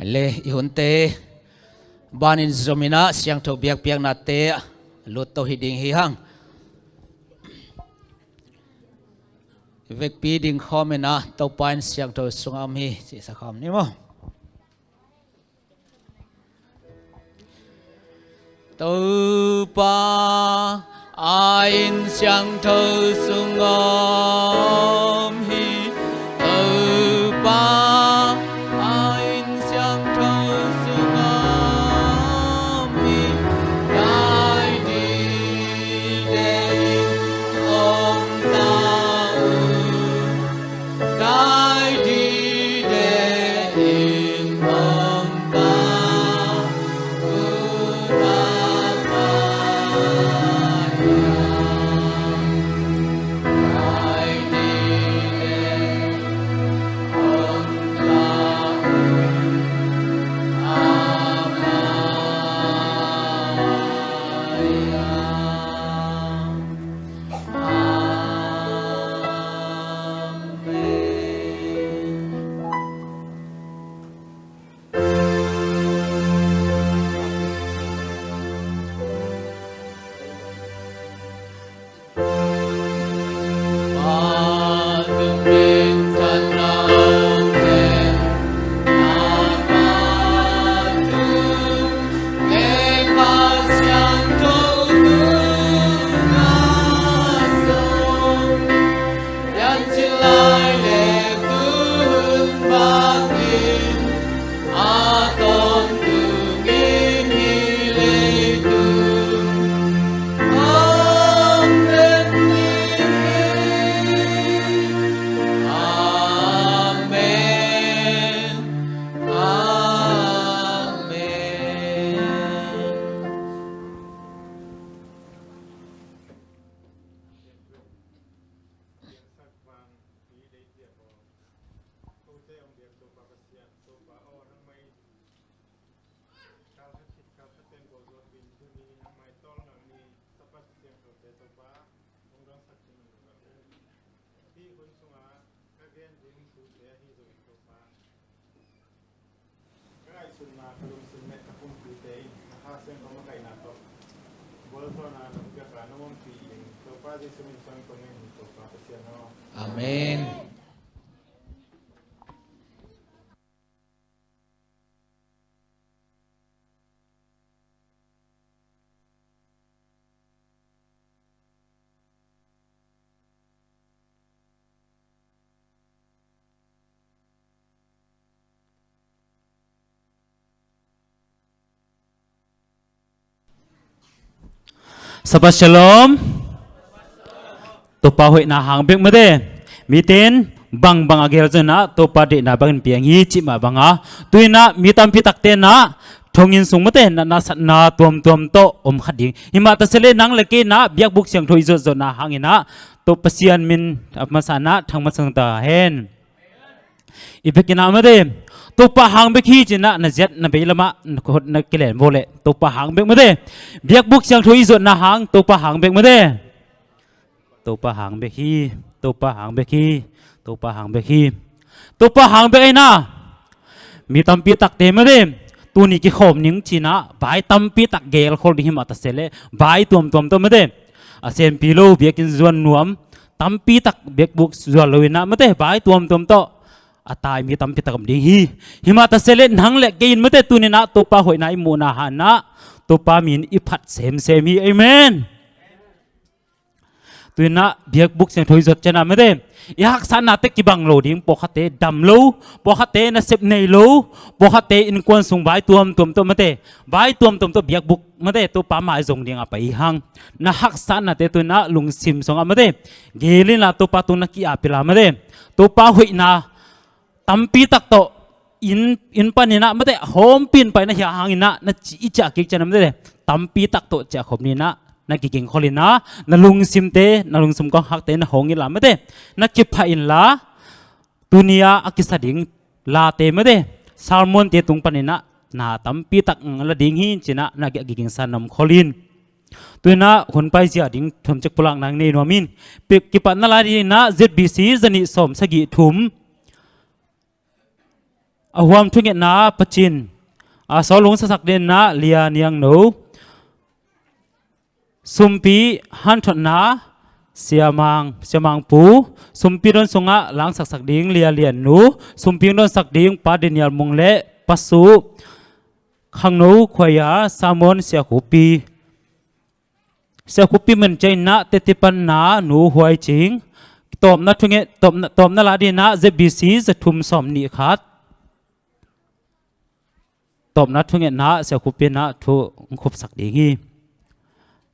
Le i hunte banin zomin ah siangtho biakpiaknate ah lut to hi ding hi hang. Vekpi ding khawm in ah Topa in siangtho sungah om hi cih sa khawm ni maw? Topa a inn siangtho sungah om hi. Topa a inn siangtho sungah om hi. Dai dide om ta uh. Kal khat khit kal khat ten bawlzuak ding tuni nangmah i tawlnga ni Sabbath siangthote Topa hong dawngsak ding in ka hih hun sungah ka gen ding thute ahi zongin Topa, ka ngaihsutna, ka lungsim le ka kumpite in na Kha Siangtho makaihna tawh bualzawhna nong piak a nong ompih in Topa Jesuh min suang in kong ngen hi Topa Pasian aw. Amen. Sabbath Shalom. Topa hoihna hang bek mate. Mite in bangbang a gel zong in ah Topa deihna bangin piang hi cih mah bang a, tu in ah mi tampi takte in ah thonginn sung mate natna satna tuamtuam tawh om kha ding. Himah ta se leh nang le kei in ah biakbuk siangtho i zuatzawhna hang in ah Topa Pasian min a masa in ah thangman sa ta hen. I bek in ah mate, Topa hang bek hi ci in ah na ziat na bei lamah na khut na kilen vua leh Topa hang bek mate. Biakbuk siangtho i zuatna hang Topa hang bek mate. Topa hang bek hi. Topa hang bek hi. Topa hang bek hi. Topa hang bek ahi na. Mi tampi takte mate, tuni kikhawm ning ci in ah vai tampi tak gelkhol ding himah ta se leh vai tuamtuam tawh mate, a senpi lo biakinn zuan nuam, tampi tak biakbuk zuan lo in ah mate, vai tuamtuam tawh a tai mi tampi tak om ding hi. Himah ta se leh nang le kei in mate, tuni in ah Topa hoihna i muhna hang in ah Topa min i phat semsem hi. Amen. Tu in ah biakbuk siangtho i zuat ciang ah mate, i haksatnate kibang lo ding, pawlkhatte dam lo, pawlkhatte nasep nei lo, pawlkhatte innkuan sung vai tuamtuam tawh mate, vai tuamtuam tawh biakbuk mate Topa mai zong ding a pai hi hang. Na haksatnate tu in ah lungsim sungah mate gel in la Topa tung na ki-ap in la mate, Topa hoihna tampi tak tawh inn, inn panin ah mate, hawmpi in pai na hia hang in ah na ci, i ciah kik ciang ah mate, tampi tak tawh ciah khop ni in ah na kigingkhol in ah na lungsimte, na lungsim kawngkhakte na hawng in la mate, na kipha in la, tuni a a kisa ding late mate, sermonte tung panin ah na tampi tak la ding hi ci in ah na kigingsa na omkhol in. Tu in ah hun paizia ding thumcik pulakna nei nuam in. Kipatna la ding in ah Z B C zanih sawm sagih thum A huam thungetna Pacin, a sawlung saksak dingin ah Lia Niang No. Sumpi hanthotna Siamang, Siamang Pu. Sumpi don sungah langsaksak ding Lia Lian Nu. Sumpi donsak ding Pa Daniel Mung le Pa Su, Khangno Khuaia, Samon Siakhupi. Siakhupi min ciangin ah tetipanna Nu Huai Cing. Tawpna thunget, tawpna, tawpna la dingin ah Z B C za thum sawm nih khat. Tawpna thungetna Siakhupi in ah thu hong khupsak ding hi.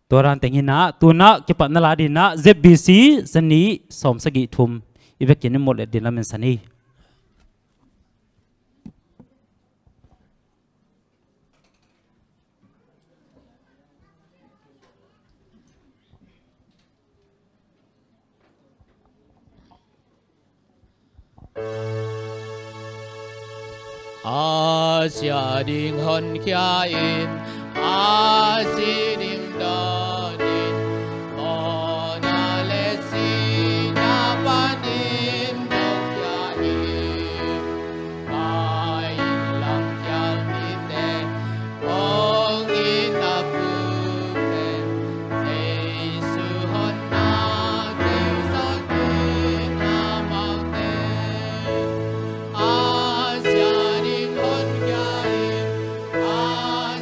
Tua dan teng hi in ah, tu in ah kipatna la dingin ah Z B C za nih sawm sagih thum. I vekin i mawh let ding lamen san hi. A sia ding honkhia in, a si ding dawnin, mawhna le sihna panin dawkkhia in. Pai in langkhial mite, hong in a pute, Jesu honna theisak in amaute. A sia ding honkhia in, a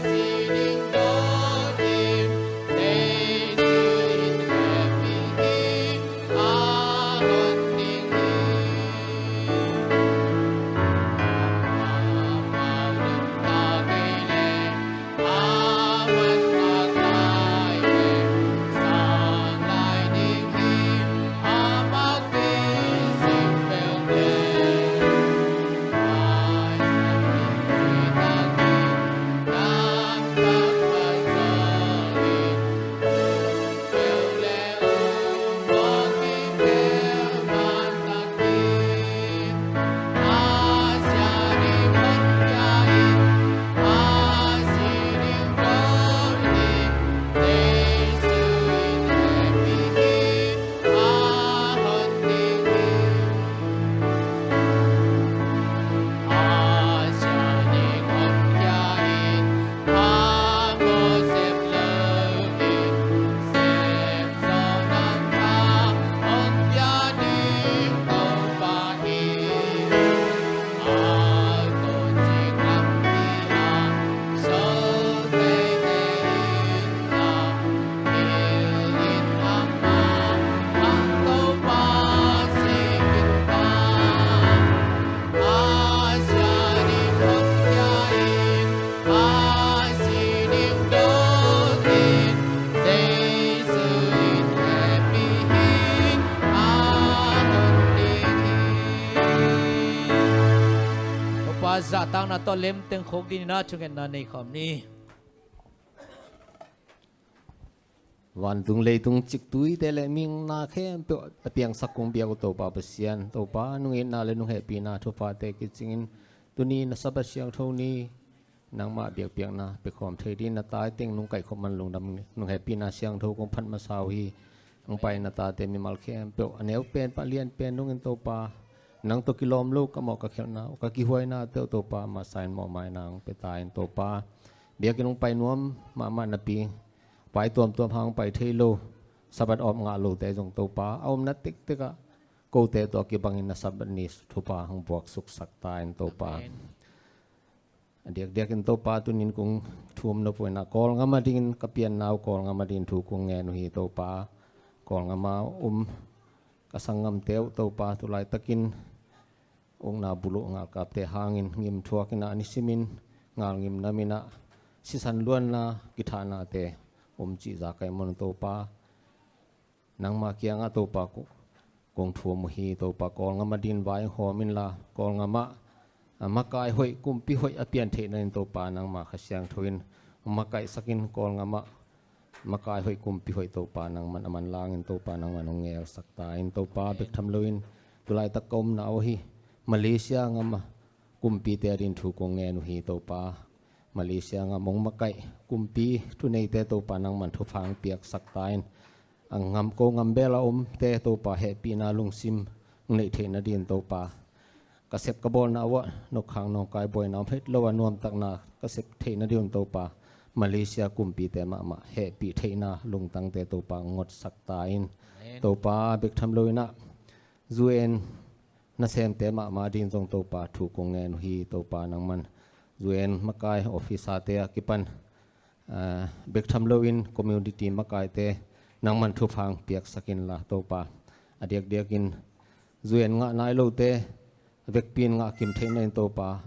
si ding dawnin, Jesu in hehpih hi. Topa zahtakna tawh lemteng khawk dingin ah thungetna nei khawm ni. Vantung leitung ciktuite le mihingna khempeuh a piangsak kong biak uh Topa Pasian, Topa nungitna le nunghehpihna thupha te kicingin tuni na Sabbath siangtho ni nangmah biakpiakna pia khawm thei dingin na tate teng nungkaih khop man lungdam nunghehpihna siangtho kong phat masa uh hi. Hong pai na tate mimal khempeuh a neu pen pan lian pen nungin Topa, nang tawh kilawm lo ka mawh ka khialhna uh, ka kihuaina te uh Topa masa in mawhmaina hong pia ta in Topa. Biakinn hong pai nuam mahmah napi, pai tuamtuam hang pai thei lo, Sabbath awp ngah lote zong Topa a omna tektek ah kote tawh kibangin na Sabbath ni thupha hong buaksuksak ta in Topa. Amen. A diakdiakin Topa tunin kong thu om nop uh in ah Kawlngam adingin ka pianna uh Kawlngam adingin thu kong ngen uh hi Topa. Kawlngam a om ka sanggamte uh Topa tu laitakin ukna buluh ngalkapte hangin ngim thuak in ah nisimin ngalngim nam in ah sisan luanna kithahnate om cih za ka hih manin Topa, nangma kiangah Topa ko-, kong thu om uh hi Topa. Kawlngam adingin vai hawm inla Kawlngam ah a makai hoih kumpi hoih a pian theih nadingin Topa nangma Kha Siangtho in makaihsak in Kawlngam ah makai hoih kumpi hoih Topa nangman a manlang in Topa nangman hong ngelsak ta in Topa. Amen. Bek tham loin tu laitak ka omna uh hi Malaysia ngam a kumpite adingin thu kong ngen uh hi Topa. Malaysia ngam hong makaih kumpi thuneite Topa nangman thupha hong piaksak ta in a ngam ko ngam bel a omte Topa hehpihna lungsim hong neih theih nadingin Topa ka sep ka bawlna uah nokkhang nawngkai buaina om het lo a nuamtakna ka sep theihna ding un Topa, Malaysia kumpite mahmah hehpih theihna lungtangte Topa ngotsak ta in. Amen. Topa bek tham loinah U N nasemte mahmah ding zong Topa thu kong ngen uh hi. Topa nangman U N makai officer-te a kipan, ah, bek tham loin community makaite nangman thupha hong piaksak inla Topa, a diakdiakin U N ngah nai lote vekpi in ngah kim theihna in Topa,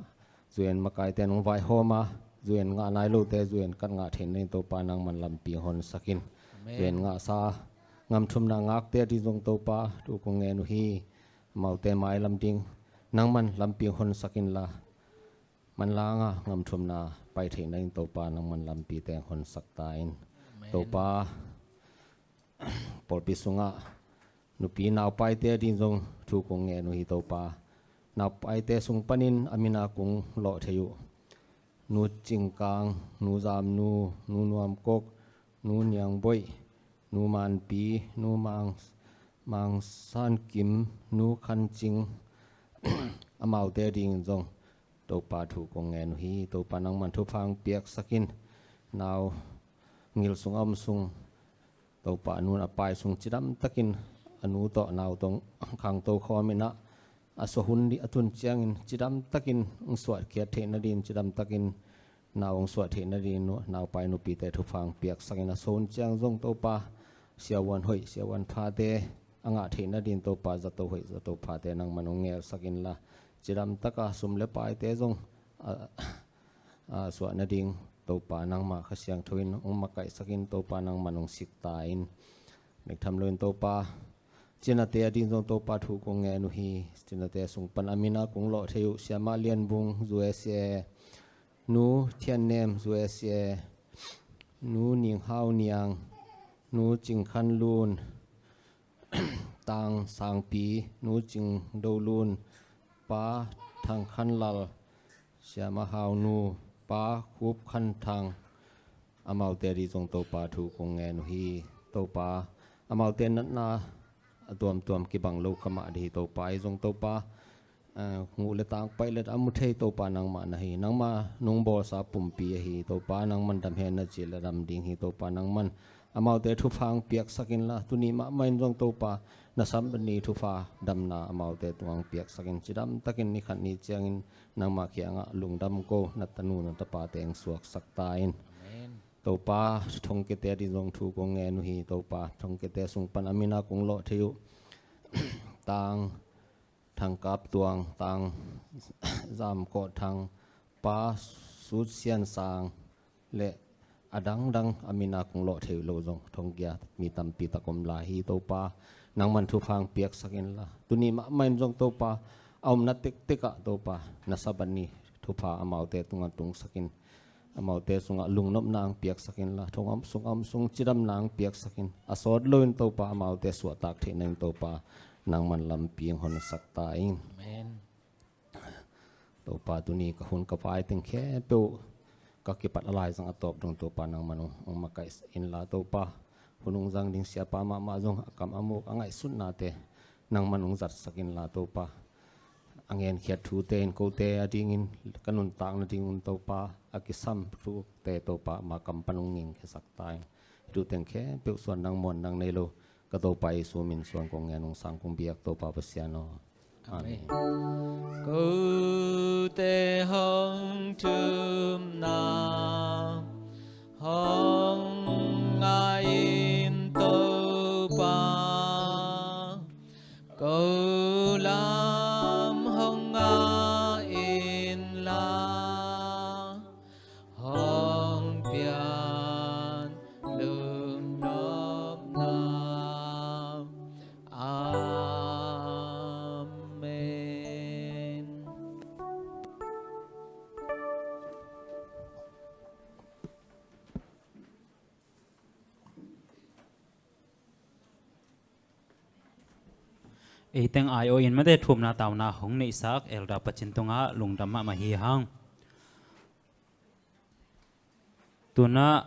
U N makaite nong vaihawm a, U N ngah nai lote U N kat ngah theihna in Topa nangman lampi honsak in. Amen. U N ngahsa ngamthumna ngakte a ding zong Topa thu kong ngen uh hi. Amaute mailam ding nangman lampi honsak inla, manlanga ngamthumna pai theihna in Topa nangman lampite honsak ta in. Amen. Topa, pawlpi sungah nupi naupaite a ding zong thu kong ngen uh hi Topa. Naupaite sung panin a mina kong lawh thei uh Nu Cingkang, Nu Zamnu, Nu Nuamkok, Nu Niangboih, Nu Manpi, Nu Mang, Mang San Kim, Nu Khan Cing, amaute dingin zong Topa thu kong ngen uh hi. Topa nangman thupha hong piaksak in. Nau ngil sung a om sung Topa a nu in a pai sung cidamtakin a nu tawh nau tawh khangto khawm inah a suah hun dih a tun ciangin cidamtakin hong suahkhiat theihna dingin cidamtakin nau hong suah theihna dingin nu, naupai nupite thupha hong piaksak in a suah hun ciang zong Topa siavuan hoih siavuan phate a ngah theihna dingin Topa zato hoih zato phate nangman hong ngelsak inla cidamtaka sum le paite zong a, a suah nading Topa nangmah Kha Siangtho in hong makaihsak in Topa nangman hong sik ta in. Bek tham loin Topa cinate a ding zong Topa thu kong ngen uh hi. Cinate sung pan a mina kong lawh thei uh Siamah Lian Bung U S A, Nu Thian Nem U S A, Nu Ning Hau Niang, Nu Cing Khan Lun, Tang Sangpi, Nu Cing Do Lun, Pa Thang Khan Lal, Siamah Hau Nu, Pa Khup Khan Thang, amaute ding zong Topa thu kong ngen uh hi. Topa, amaute natna a tuamtuam kibang lo kha mah ding hi Topa, ahi zong Topa, ah, nguh le tang paih le a mu thei Topa nangmah na hi. Nangmah nong bawlsa pumpi ahi Topa, nangman dam hen na cih le dam ding hi Topa, nangman amaute thupha hong piaksak inla tuni mahmah in zong Topa na Sabbath ni thupha damna amaute tungah hong piaksak in cidamtakin ni khat ni ciangin nangmah kiangah lungdam ko na tanu na tapate hong suaksak ta in. Amen. Topa thongkiate a ding zong thu kong ngen uh hi Topa, thongkiate sung pan a mina kong lawh thei uh Tang Thang Kap Tuang, Tang Zam Kawh Thang, Pa Sut Sian Sang le a dangdang a mina kong lawh thei uh lo zong thongkia mi tampi tak om lai hi Topa, nangman thupha hong piaksak inla tuni mahmah in zong Topa a omna tektek ah Topa na Sabbath ni thupha amaute tungah tungsak in. Amaute sungah lungnopna hong piaksak inla thong a om sung a om sung cidamna hong piaksak in. A sawt loin Topa amaute suahtak theihna in Topa nangman lampi hong honsak ta in. Amen. Topa tuni ka hun ka vai teng khempeuh ka kipat a laizang a tawp dong Topa nangman hong makaih inla Topa hun hong zang ding siapa mahmah zong a kam a muk a ngaihsutnate nangman hong zatsak inla Topa a ngenkhiat thute in kote a dingin ka nuntak nadingun Topa a kisam thute Topa ama kam pan hong ngingkhiasak ta in. Hi thuteng khempeuh suan nang muan nang nei lo ka Topa Jesu min suang kong ngen hong sang kong biak Topa Pasian aw. Amen. Kote hong thumna hong ngah in Topa, ko lam hong ngah inla hong pian lungnopna. Amen. Eiteng ai-awh in mate thumna tauna hong neihsak Elder Pacin tungah lungdam mahmah hi hang. Tunah,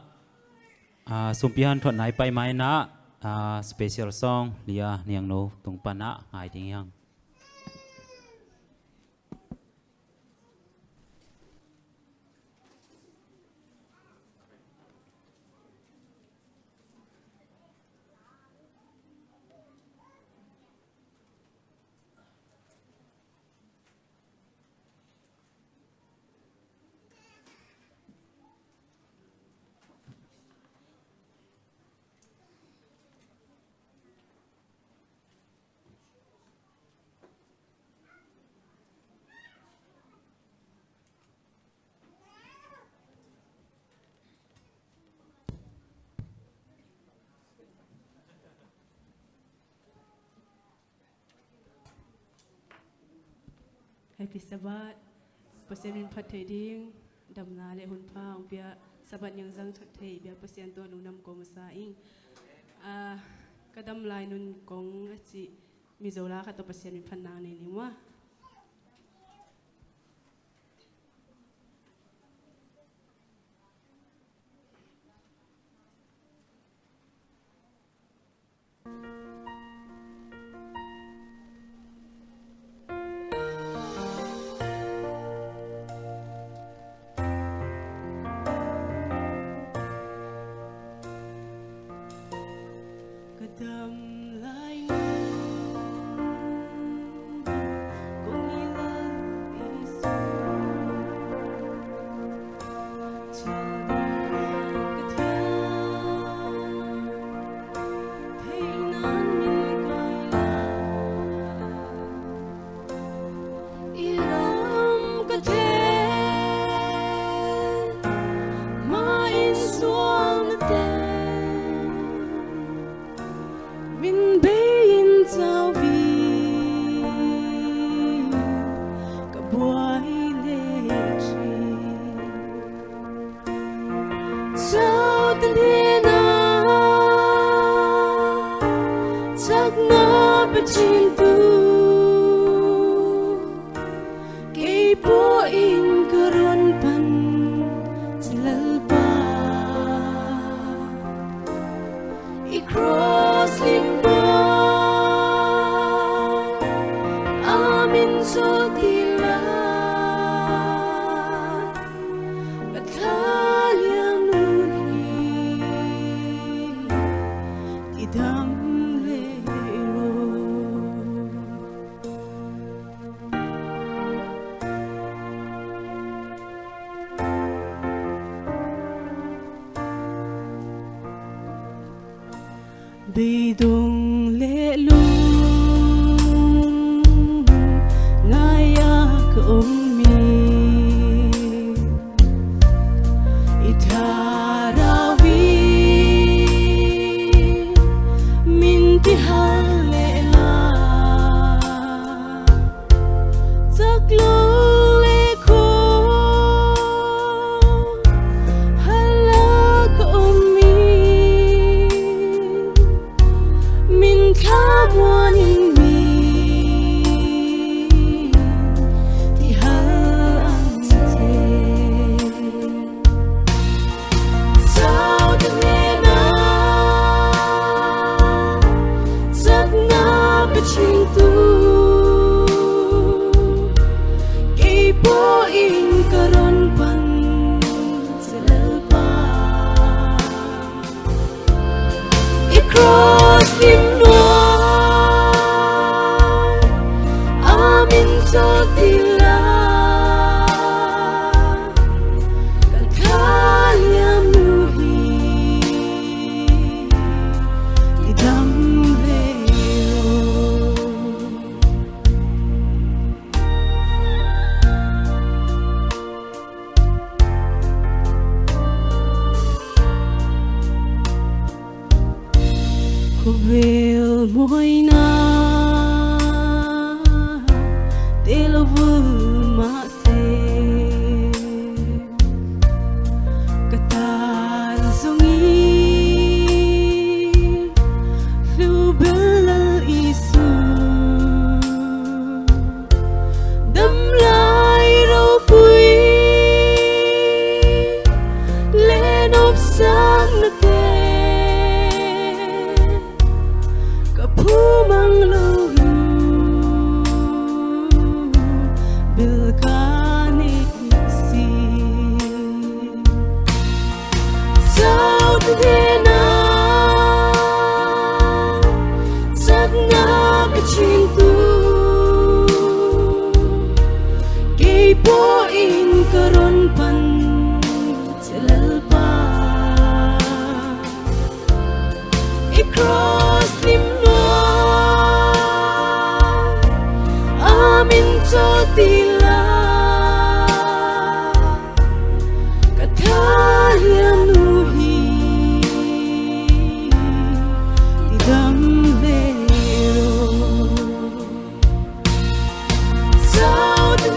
ah, sumpi hanthot nai pai mainah, ah, special song Lia Niangno tung panah ngai ding hi hang. Happy Sabbath. Pasian min phat theih ding damna le hun pha hong pia, Sabbath niang zang thak thei bia Pasian tua lungdam ko masa ing. Ah, ka dam lai nun kong a cih Mizo la khat tawh Pasian min phat nang nei ni mua. Ka dam lai nun kong hilh Lal Isu. Min bei in caubi ka buai le cin. Sau ta hnena, cakna pia cingtu, kei pua in ka ron pan, ci Lalpa. I cross lim nua a min sawlh ding la, ka thalia nu hi, kidam le ro. Beidong le lung ngai-a ka om hi. I Thlarau in min pia hal le la, cak lo le kho hal a ka om hi. Min thlamuan in min ti hal ang ci. Sau ta hnena, cakna pia cingtu, kei pua in ka ron pan, ci Lalpa. I cross lim nua a min sawlh ding la, ka thalia nu hi, kidam le ro. Khuavel muaina te lo vul mah se, ka tan zong i hlu bel Lal Isu. Dam lai ropui le nopsaknate ka phumang lo uh, bel ka nei si. Sau ta hnena, cakna pia cingtu, kei pua in ka ron pan, ci Lalpa. I cross lim nua a min sawlh ding la, ka thalia nu hi, kidam le ro. Sau ta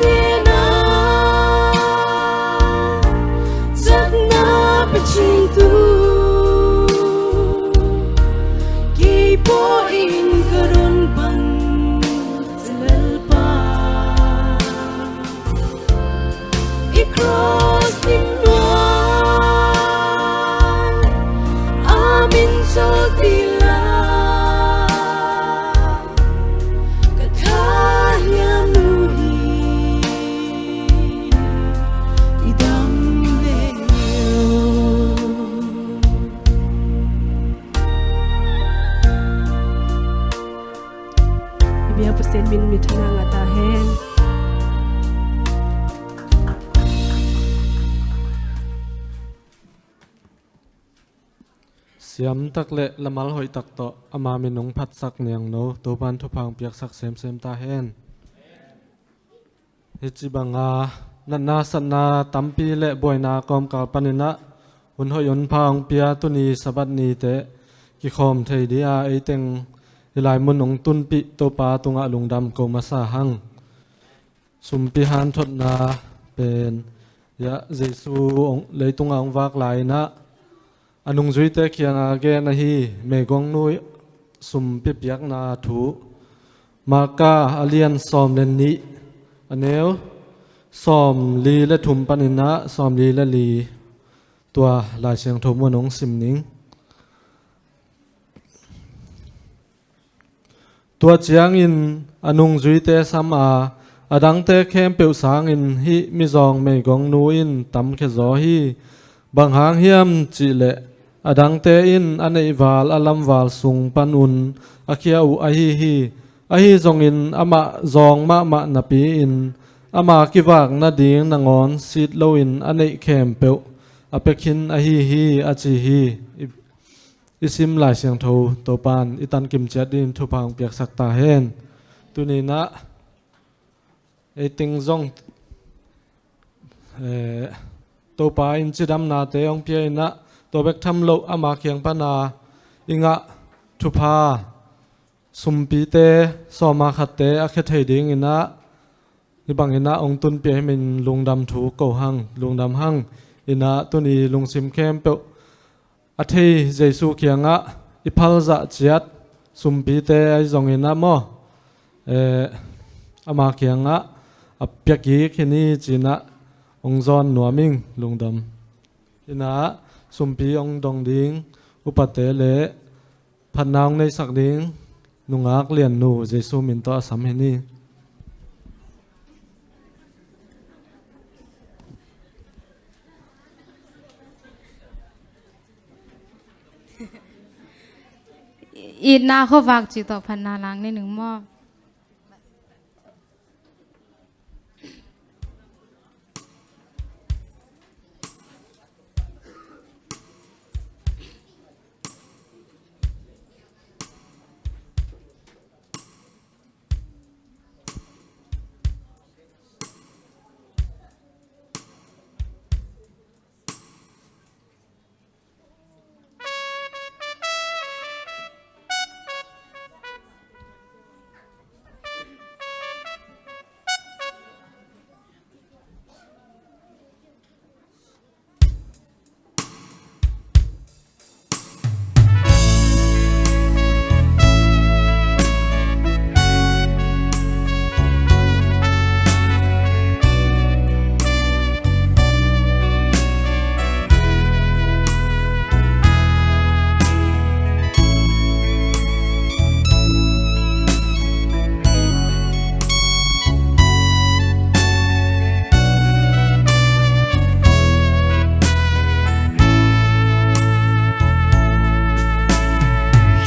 Liamtak le lamal hoihtak tawh ama min hong phatsak niangno Topan thupha hong piaksak semsem ta hen. Hih ci banga natna satna tampi le buaina kawmkal paninah hun hoih hun pha hong pia tuni Sabbath nite kikhawm thei dih a, eiteng hih lai mun hong tunpih Topa tungah lungdam ko masa hang. Sumpi hanthotna pen, ya, Jesu hong, leitungah hong vak lai-inah a nungzuite kiangah gen ahi, meigongnu sumpi piakna thu. Marka a lian sawm le nih, a neu sawm li le thum paninah sawm li le li, tua Lai Siangtho mun hong sim ning. Tua ciangin a nungzuite sam a, a dangte khempeuh sangin hih mizawng meigongnu in tamkhia zaw hi. Bang hang hiam cihleh a dangte in a neihval a lamval sung panun a khia uh ahi hi. Ahi zongin amah zawng mahmah napi-in ama kivak nading nangawn sit loin a neih khempeuh a pia khin ahi hi, a ci hi. I, i sim Lai Siangtho Topan i tankim ciat dingin thupha hong piaksak ta hen. Tuninah ei teng zong, eh, Topa in cidamnate hong pia inah, tua bek tham loh ama kiang pana i ngah thupha, sumpite sawma khatte a khia thei dinginah, hih banginah hong tunpih a hi min lungdam thu ko hang, lungdam hang. Inah tuni lungsim khempeuh a thei Jesu kiangah i phalzah ciat sumpite ahi zonginah maw, eh, ama kiangah a piakik hi ni cinah hong zawn nuam ing, lungdam. Inah sumpi hong dong ding upate le phatna hong neisak ding nungak liannu Jesu min tawh a sam hi ni. Itna khuavak ci tawh phatna lang ni ning maw?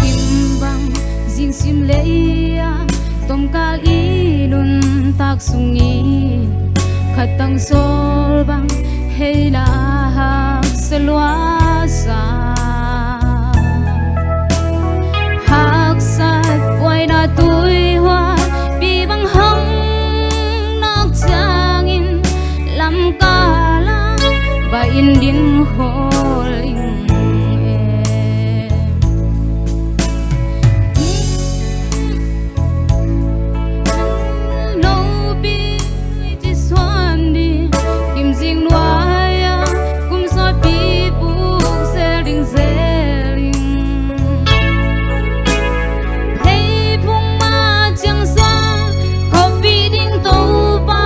Him bang zingsim lei-a tomkal i nuntak sungin khatang sawl bang heina haksa luasa. Haksat buaina tuihua pi bang hong nak ciangin lamkala ba in din hawl ing e. Lopi ci suan ding kimzing nuai-a kum suapi puk zel ding zel ding. Leiphung ma ciang suan khuapi ding Topa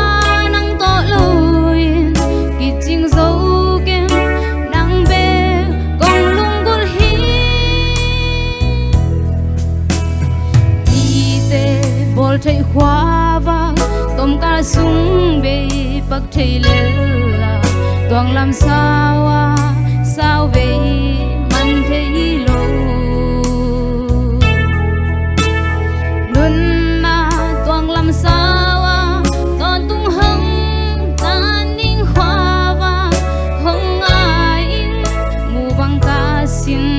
nang tawh loin kicing zo keng, nang bek kong lunggulh hi. Mite bawl theih khuavak tomkal sung bei pak thei lel-a, tuanglam sau-a sau bei man thei lo. Nunna tuanglam sau-a tawntung hong tan ding khuavak hong ngai in, mu bang ka sin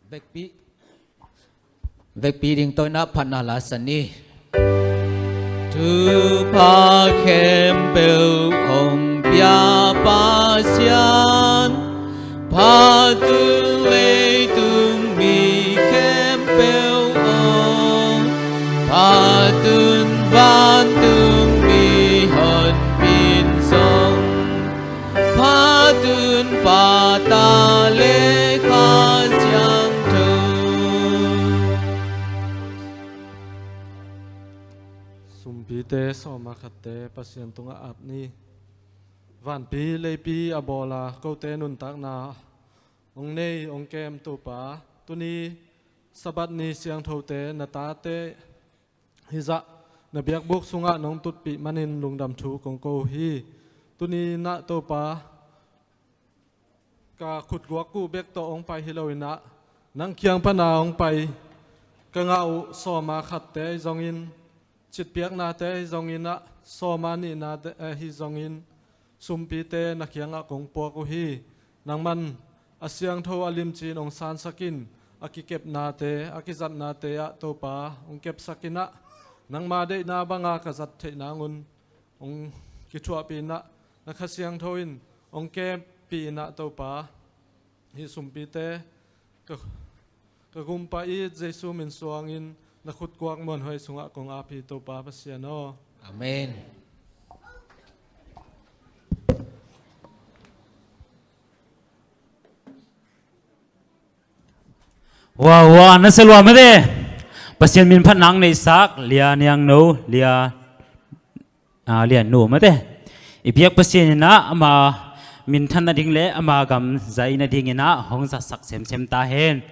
Vekpi, vekpi ding tawh in ah phatna la sa ni. Thupha khempeuh hong pia Pasian, phatun leitung mi khempeuh aw, phatun vantung mi honpin zong, phatun Pa, Ta le Kha Siangtho. Sumpite sawma khatte Pasian tungah ap ni. Vanpi leipi a bawla kote nuntakna hong nei hong kem Topa, tuni Sabbath ni siangthote na tate hizah na biakbuk sungah nong tutpih manin lungdam thu kong ko hi. Tuni in ah Topa, ka khutguak kuh bek tawh hong pai hi lo in ah, nang kiang pana hong pai ka ngah uh sawma khatte ahi zongin, citpiaknate ahi zongin ah, sawma nihnate ahi zongin, sumpite na kiangah kong puak uh hi. Nangman a siangtho a limci in hong sansak in, a kikepnate, a kizatnate ah Topa hong kepsak in ah, nangma deihna banga ka zat theih nangun hong kithuahpih in ah, na Kha Siangtho in hong kempih in ah Topa, hih sumpite ka, ka gumpa i Jesu min suangin na khutkuak muanhuai sungah kong ap hi Topa Pasian aw. Amen. Hua, hua, na sia lua mate. Pasian min phatna hong neihsak Lia Niang No, Lia, ah, Lia Nu mate. I biak Pasian in ah ama minthan nading le ama gam zai nadingin ah hong zatsak semsem ta hen.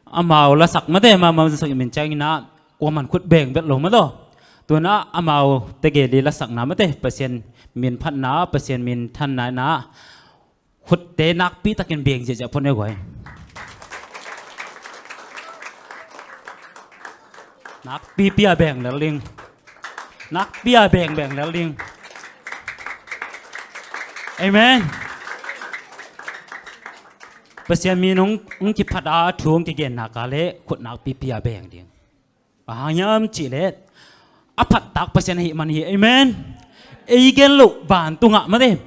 Amau lasak mate, amau zatsak i min ciangin ah kuaman khut beng vet lo mate. Tu in ah amau tegel i lasakna mate, Pasian min phatna, Pasian minthanna in ah khutte nakpi takin beng ziahziah phot ni guai. Nakpipi a beng lel ding. Nakpi a beng beng lel ding. Amen. Pasian min hong, hong kiphat a thu hong kigen nak leh khut nakpipi a beng ding. Bang hang hiam cih leh a phattak Pasian ahih man hi. Amen. Ei gen loh vantungah mate,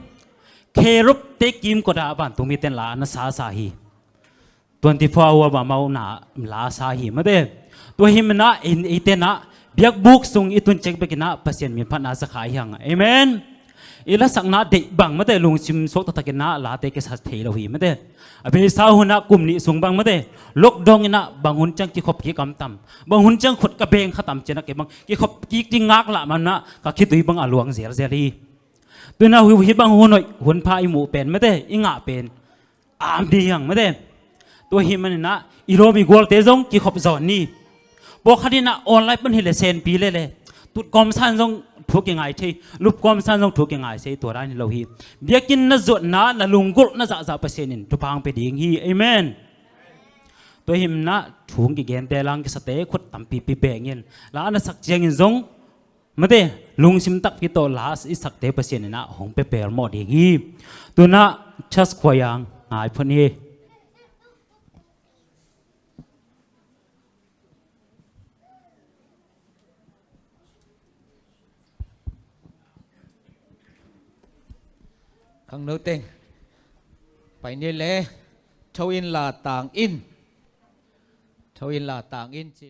kherubte kimkot ah vantung mite in la na sasa hi. Twenty-four hour bang amau na la sa hi mate. Tua ahih manin ah eite in ah biakbuk sung i tun ciang bekin ah Pasian min phatna za kha hi hang. Amen. I lasakna deih bang mate, lungsim suak taktakin ah late kisa thei lo hi mate. A beisa hun ah kum nih sung bang mate, lockdown in ah bang hun ciang kikhop kik a om tam, bang hun ciang khut ka beng kha tam ci-in ah kei bang kikhop kik ding ngaklah man ah ka khitui bang a luang zelzel hi. Tu in ah hih bang hun hoih hun pha i muh pen mate, i ngah pen a om ding hi hang mate. Tua ahih manin ah i lawm i gualte zong kikhop zaw ni. Pawlkhat in ah online pan hi leh senpi lele, tut kawmsan zong thu kingai thei, lup kawmsan zong thu kingai thei, tua dan hi lo hi. Biakinn na zuatna, na lunggulh na zahzah Pasian in thupha hong pia ding hi. Amen. Tua ahih manin ah thu hong kigente, la hong kisate khut tampipi beng in, la na sak ciangin zong mate, lungsim takpi tawh la i sakte Pasian in ah hong pia pelmawh ding hi. Tu in ah church choir ngai phot ni. Khangno teng pai ni le, tho in la tang in. Tho in la tang in ci.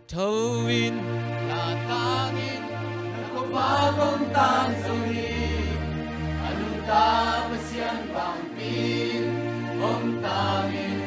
Tho in la tang in, na khuavak hong tang zo hi. A nungta Pasian vangbia in hong tang in,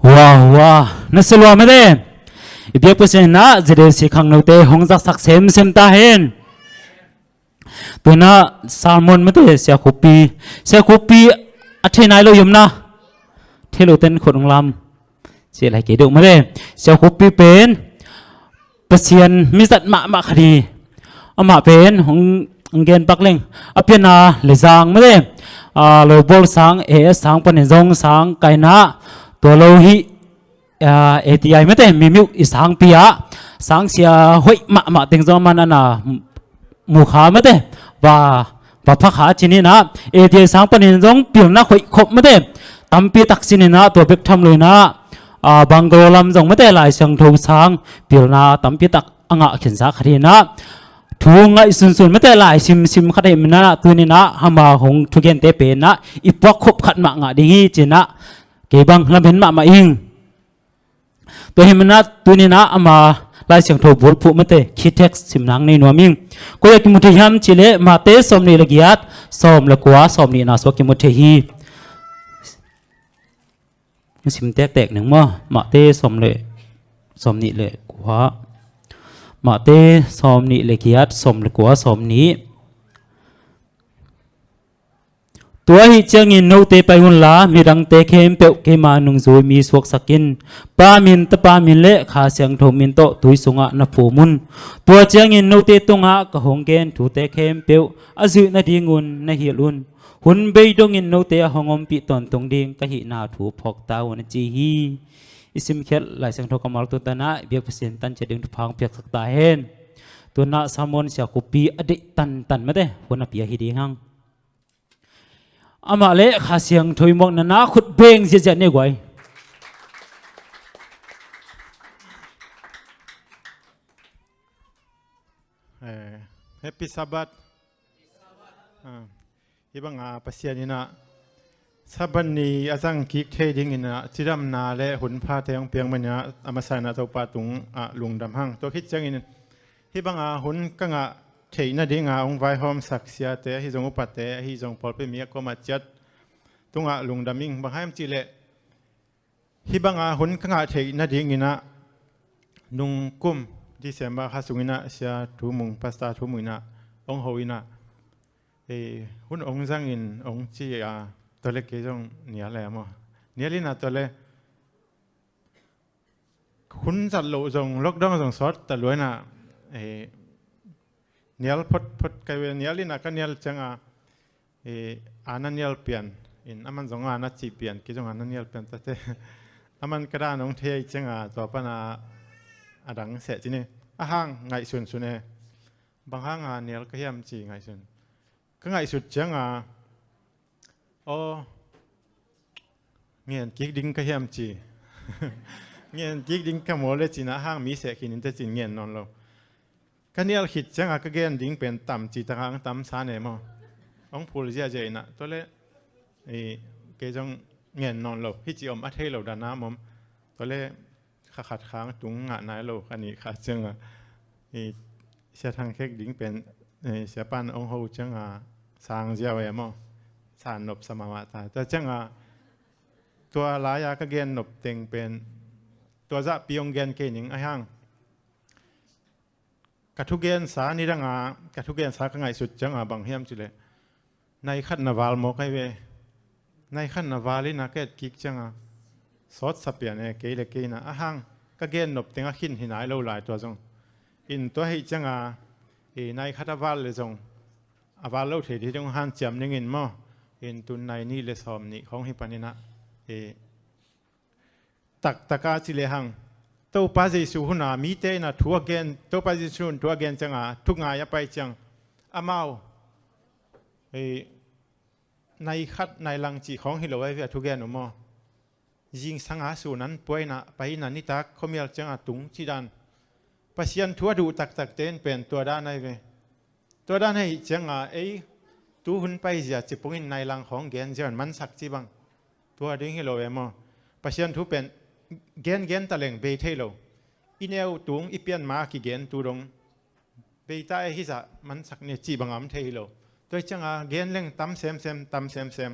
Wow, wow. Na sia lua mate. I biak Pasian in ah Z L C khangnote hong zaksak semsem ta hen. Tuna sermon mate, Sia Khupi. Sia Khupi a thei nai lo i om na. Thei lo ten khut hong lam. Sia lai kei deuh mate. Sia Khupi pen Pasian mizat mahmah khat hi. Amah pen hong, hong gen pak leng. A pianna le zang mate. A, lo bawl sang, A S sang panin zong sang kaina. Tua lo hi, a, A T I mate, mimiuh i sangpi ah. Sang sia hoih mahmah teng zong aman ana mu kha mate. Va, va pha kha cih ni na. A T I sang panin zong pilna hoih khop mate. Tampi tak sin in ah tua bek tham lo in ah, a, bungalow lam zong mate Lai Siangtho sang pilna tampi tak a ngah khinsa khat hi in ah. Thu ngaihsunsun mate lai simsim khat hi in ah tuni in ah ama hong thugente pen ah i puak khop khat mah ngah ding hi ci in ah kei bang lamen mahmah ing. Tua hi in ah tuni in ah ama Lai Siangtho bulphuh mate key text sim nang nei nuam ing. Koi ah kimu thei hiam cih leh Mate sawmnih le giat, sawm le kua, sawmnihna sua kimu thei hi. Sim tektek ning maw. Mate sawm le, sawmnih le kua. Mate sawmnih le giat, sawm le kua, sawmnih. Tua ahih ciangin note pai unla, midangte khempeuh keima nungzui mi suaksak in, Pa min, Tapa min le Kha Siangtho min tawh tui sungah na phum un. Tua ciangin note tungah ka hong gen thute khempeuh a zuih nadingun na hilh un. Hun bei dongin note a hong ompih tawntung ding ka hihna thu phawk ta un, a ci hi. I simkhiat Lai Siangtho kammal tu tan ah i biak Pasian tan ciat ding thupha hong piaksak ta hen. Tu in ah sermon Sia Khupi a deih tantan mate hun a pia hi ding hang. Amah le Kha Siangtho i muakna na khut beng ziahziah ni guai. Eh, Happy Sabbath. Ah, hih banga Pasian in ah Sabbath ni a zang kik thei dingin ah cidamna le hun phate hong piak manin ah a masa in ah Topa tungah lungdam hang. Tua khit ciangin hih banga hun ka ngah theih nadinga hong vaihawmsak siate, ahi zong upate, ahi zong pawlpi mi a kuamah ciat tungah lungdam ing. Bang hiam cih leh hih banga hun ka ngah theih nadingin ah nungkum December kha sungin ah Sia Thu Mung, Pastor Thu Mung in ah hong ho in ah, eh, hun hong zangin hong ci a, tua le kei zong nial e maw. Nial in ah tua le hun zat loh zong, lockdown zong sawt ta lua in ah, eh, nial photphot kai ve. Nial in ah ka nial cianga, eh, a na nial pian in, aman zong a na ci pian, kei zong a na nial pian tate. Aman ka dan hong thei cianga tua pana a dang seh ci ni. A hang ngaihsunsun e. Bang hanga nial ka hiam ci ngaihsun. Ka ngaihsut cianga, aw, Ngen kik ding ka hiam ci. Ngen kik ding ka mawl le cin a hang mi seh khin in te cin ngen nawn lo. Ka nial khit cianga ka gen ding pen tam ci taka ang tam sa ne maw? Ong phul ziahziah inah tua le kei zong ngen nawn lo, hi ci om a thei lo dan a om. Tua le kha khat khang tung ngah nai lo ka nih kha cianga Sia Thang Khek ding pen sia pan ong ho cianga sang ziau e maw? San nop sa mahmah ta. Tua cianga tua lai-a ka gen nop teng pen tua zahpi ong gen kei ning a hang. Ka thugensa nidanga ka thugensa ka ngaihsut cianga bang hiam cileh, nai khat na val mawk ai ve. Nai khat na val ina ka et kik cianga sawt sa pian e kei le kei ina a hang. Ka gen nop teng a khin hi nai lo lai tua zong. In tua hih cianga nai khat a val le zong a val lo thei ding hanciam ningin maw? In tun nai nih le sawm nih khawng hi paninah taktaka ci lehang Topa Jesu huna mite ina thu a gen, Topa Jesu hun thu a gen cianga thungai a pai ciang amau nai khat nai lang cih khawng hi lo ai ve a thugen uh maw? Zingsanga sun an puaina paina nitak khuamial cianga tung cidan Pasian thu a duh taktakte in pen tua dan ai ve. Tua dan hei cianga ei tu hun paizia cipungin nai lang khawng gen ziau in mansak ci bang tua ding hi lo e maw? Pasian thu pen gen gen taleng bei thei lo. I neu tung i pianma kigen tu dong bei ta e, hizah mansak ni cih banga om thei hi lo. Tua hi cianga gen leng tam semsem tam semsem.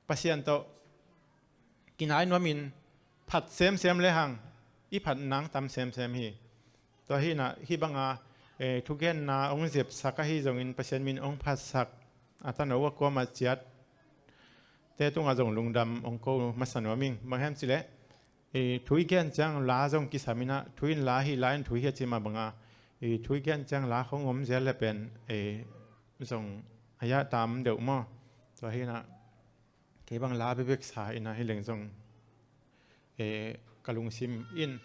Pasian tawh kinai nuamin phat semsem lehang i phat nang tam semsem hi. Tua hinah hih banga thugenna ong zepsak ahi zongin Pasian min ong phatsak a tano a kuama ciat te tungah zong lungdam ong ko masa nuam ing. Bang hiam cileh thu i gen ciang la zong kisam inah thu in la hi, la in thu hi a ci mah banga thu i gen ciang la khong om zel le pen zong a yah tam deuh maw? Tua hinah kei bang la bebek sa ina hi leng zong ka lungsim in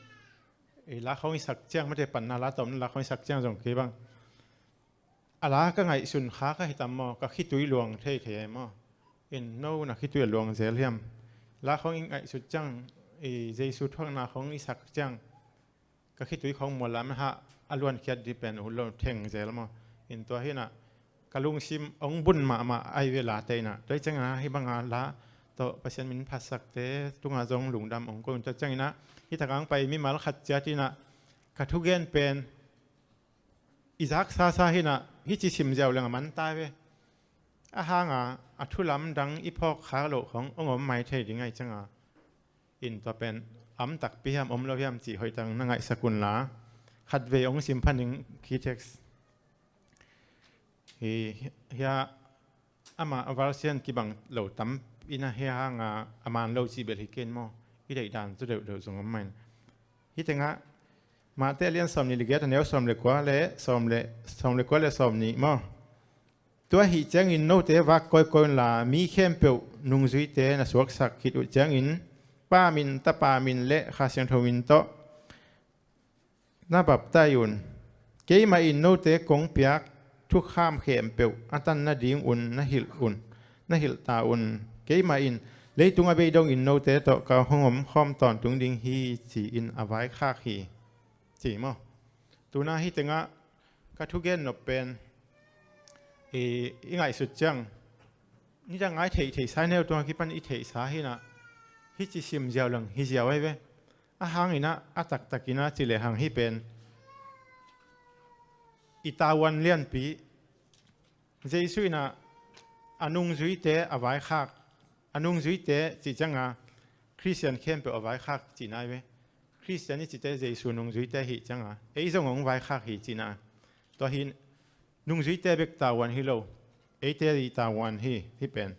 la khong i sak ciang mate panna la tawmna la khong i sak ciang zong kei bang a la ka ngaihsun kha ka hitam maw? Ka khitui luang thei thei ai maw? In no na khitui a luang zel hiam? La khong i ngaihsut ciang Jesu thuakna khong i sak ciang ka khitui khong mual lam hah a luankhiat dih pen uh lo theng zel maw? In tua hinah ka lungsim ong bun mahmah ai ve late inah. Tua hi ciangina hih banga la tawh Pasian min phatsakte tungah zong lungdam ong ko in tua cianginah hih takang pai mimal khat ciat inah ka thugen pen i zak sasa hinah hih ci sim ziau leng a man ta ve. A hanga a thulam dang i phawk khak loh khong ong om mai thei ding ai cianga in tua pen am takpi hiam om lo hiam cih hoih tang na ngaihsak unla khatvei ong sim phaning khi text hi. Hia ama a valsian kibang lo tam ina hia hanga a man lo cih bel hi ken maw? I deih dan cu deuhdeuh zong om main. Hi tengah Mate a lian sawm nih le giat a neu sawm le kua le sawm le sawm le kua le sawm nih maw? Tua hih ciangin note vak kawikawi unla mi khempeuh nungzuite na suaksak khit uh ciangin Pa min, Tapa min le Kha Siangtho min tawh na baptai un. Keimah in note kong piak thukham khempeuh a tan nadingun na hilh un, na hilh ta un. Keimah in leitung a bei dongin note tawh ka hong om khawm tawntung ding hi ci-in a vaikhak hi. Ci maw? Tuna hi tengah ka thugen nop pen i, i ngaihsut ciang nidang ngai theih theihsa i neu tungah kipan i theihsa hinah hih ci sim ziau lang hi ziau ai ve. A hanginah a taktakinah ci lehang hih pen i tavuan lianpi Jesu inah a nungzuite a vaikhak, a nungzuite cih cianga Khristian khempeuh a vaikhak cihna ai ve. Khristian i cite Jesu nungzuite hih cianga ei zong hong vaikhak hi cihna. Tua hi nungzuite bek tavuan hi lo, eite i tavuan hi, hi pen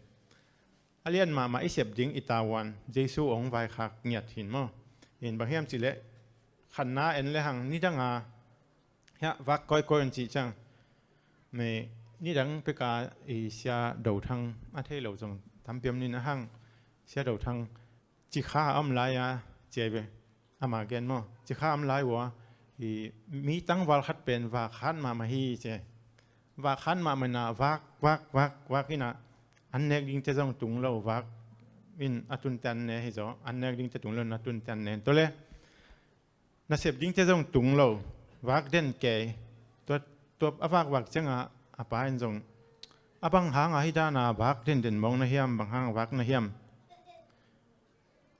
a lian mahmah i sep ding i tavuan Jesu hong vaikhak ngiat hin maw? In bang hiam cileh khanna en lehang nidanga hiah vak kawikawi an cih ciang nidang peka i Sia Do Thang a thei lo zong tampi om nin a hang Sia Do Thang cikha a om lai-a ciai ve. Ama gen maw? Cikha a om lai ua i mi tangval khat pen vak khan mahmah hi ciai. Vak khan mahmah inah vak vak vak vak inah an nek dingte zong tung lo vak in a tunte an ne hi zaw, an nek dingte tung lo in a tunte an ne. Tua le nasep dingte zong tung lo, vak den kei. Tua, tua a vakvak ciangah a pa in zong, a bang hangah hih dana vak denden mawng na hiam, bang hangah vak na hiam?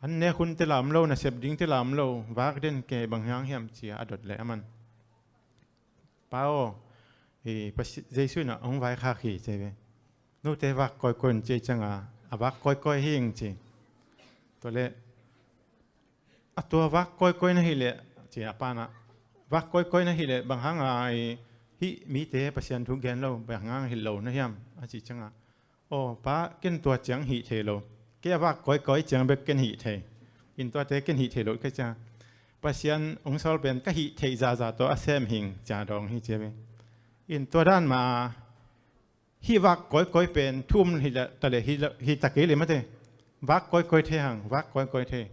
An nek hunte la om lo, nasep dingte la om lo, vak den kei, bang hang hiam, ci-a a dot leh aman, Pa aw, i, Pasi-, Jesu in a hong vaikhak hi, ci ve. Note vak kawikawi un ci ciangah, a vak kawikawi hi ing ci. Tua le, a tua vak kawikawi na hih leh, ci a pa in a, vak kawikawi na hih leh, bang hangah i, hih mite Pasian thu gen lo, bang hangah hilh lo na hiam, a ci ciangah, aw pa, ken tua ciang hih thei lo. Kei a vak kawikawi ciang bek ken hih thei. In tuate ken hih thei lo, kei ciang Pasian hong sawl pen ka hih theih zahzah tawh a sem hing, cia dawng hi, ci ve. In tua dan mah hih vak kawikawi pen thu um hi ta le, hi ta kei le mate. Vak kawikawi thei hang, vak kawikawi thei.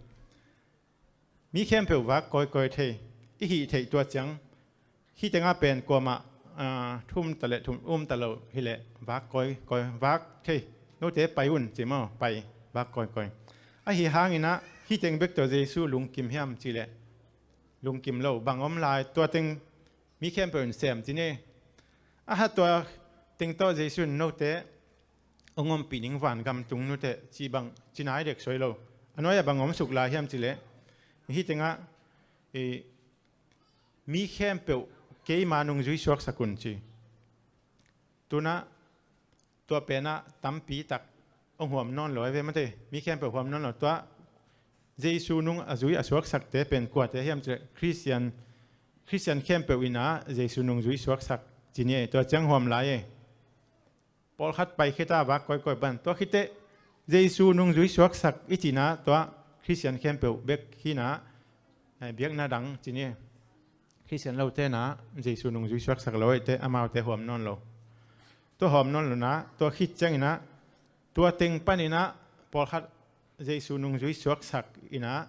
Mi khempeuh vak kawikawi thei. I hih theih tua ciang, hih tengah pen kuamah, aa, thu um ta le, thu um ta lo hi leh vak kawikawi, vak thei. Note pai un, ci maw, pai, vak kawikawi. Ahi hangin a, hih teng bek tawh Jesu lungkim hiam, ci leh lungkim lo. Bang om lai, tua teng mi khempeuh in sem, ci ne. A ha, tua teng tawh Jesu in note hong ompih ning vangam tung nute, ci bang, ci nai dek suai lo. A nuai-ah bang om suk lai hiam, ci leh, hih tengah, i, mi khempeuh keima nungzui suaksak un, ci. Tu-in a, tua pen a tampi tak hong huam nawn lo hi ve mate. Mi khempeuh huam nawn lo. Tua Jesu nung a zui a suaksakte pen kuate hiam, ci leh, Khristian, Khristian khempeuh in a Jesu nungzui suaksak, ci ni e. Tua ciang huam lai e. Pawlkhat pai khit a vak kawikawi pan. Tua khit teh Jesu nungzui suaksak i cih in a, tua Khristian khempeuh bek hi in a, eh, biakna dang, ci ni e. Khristian lote in a Jesu nungzui suaksak lo ahih teh amaute huam nawn lo. Tua huam nawn lo in a, tua khit ciangin a, tua teng panin a pawlkhat Jesu nungzui suaksak in a,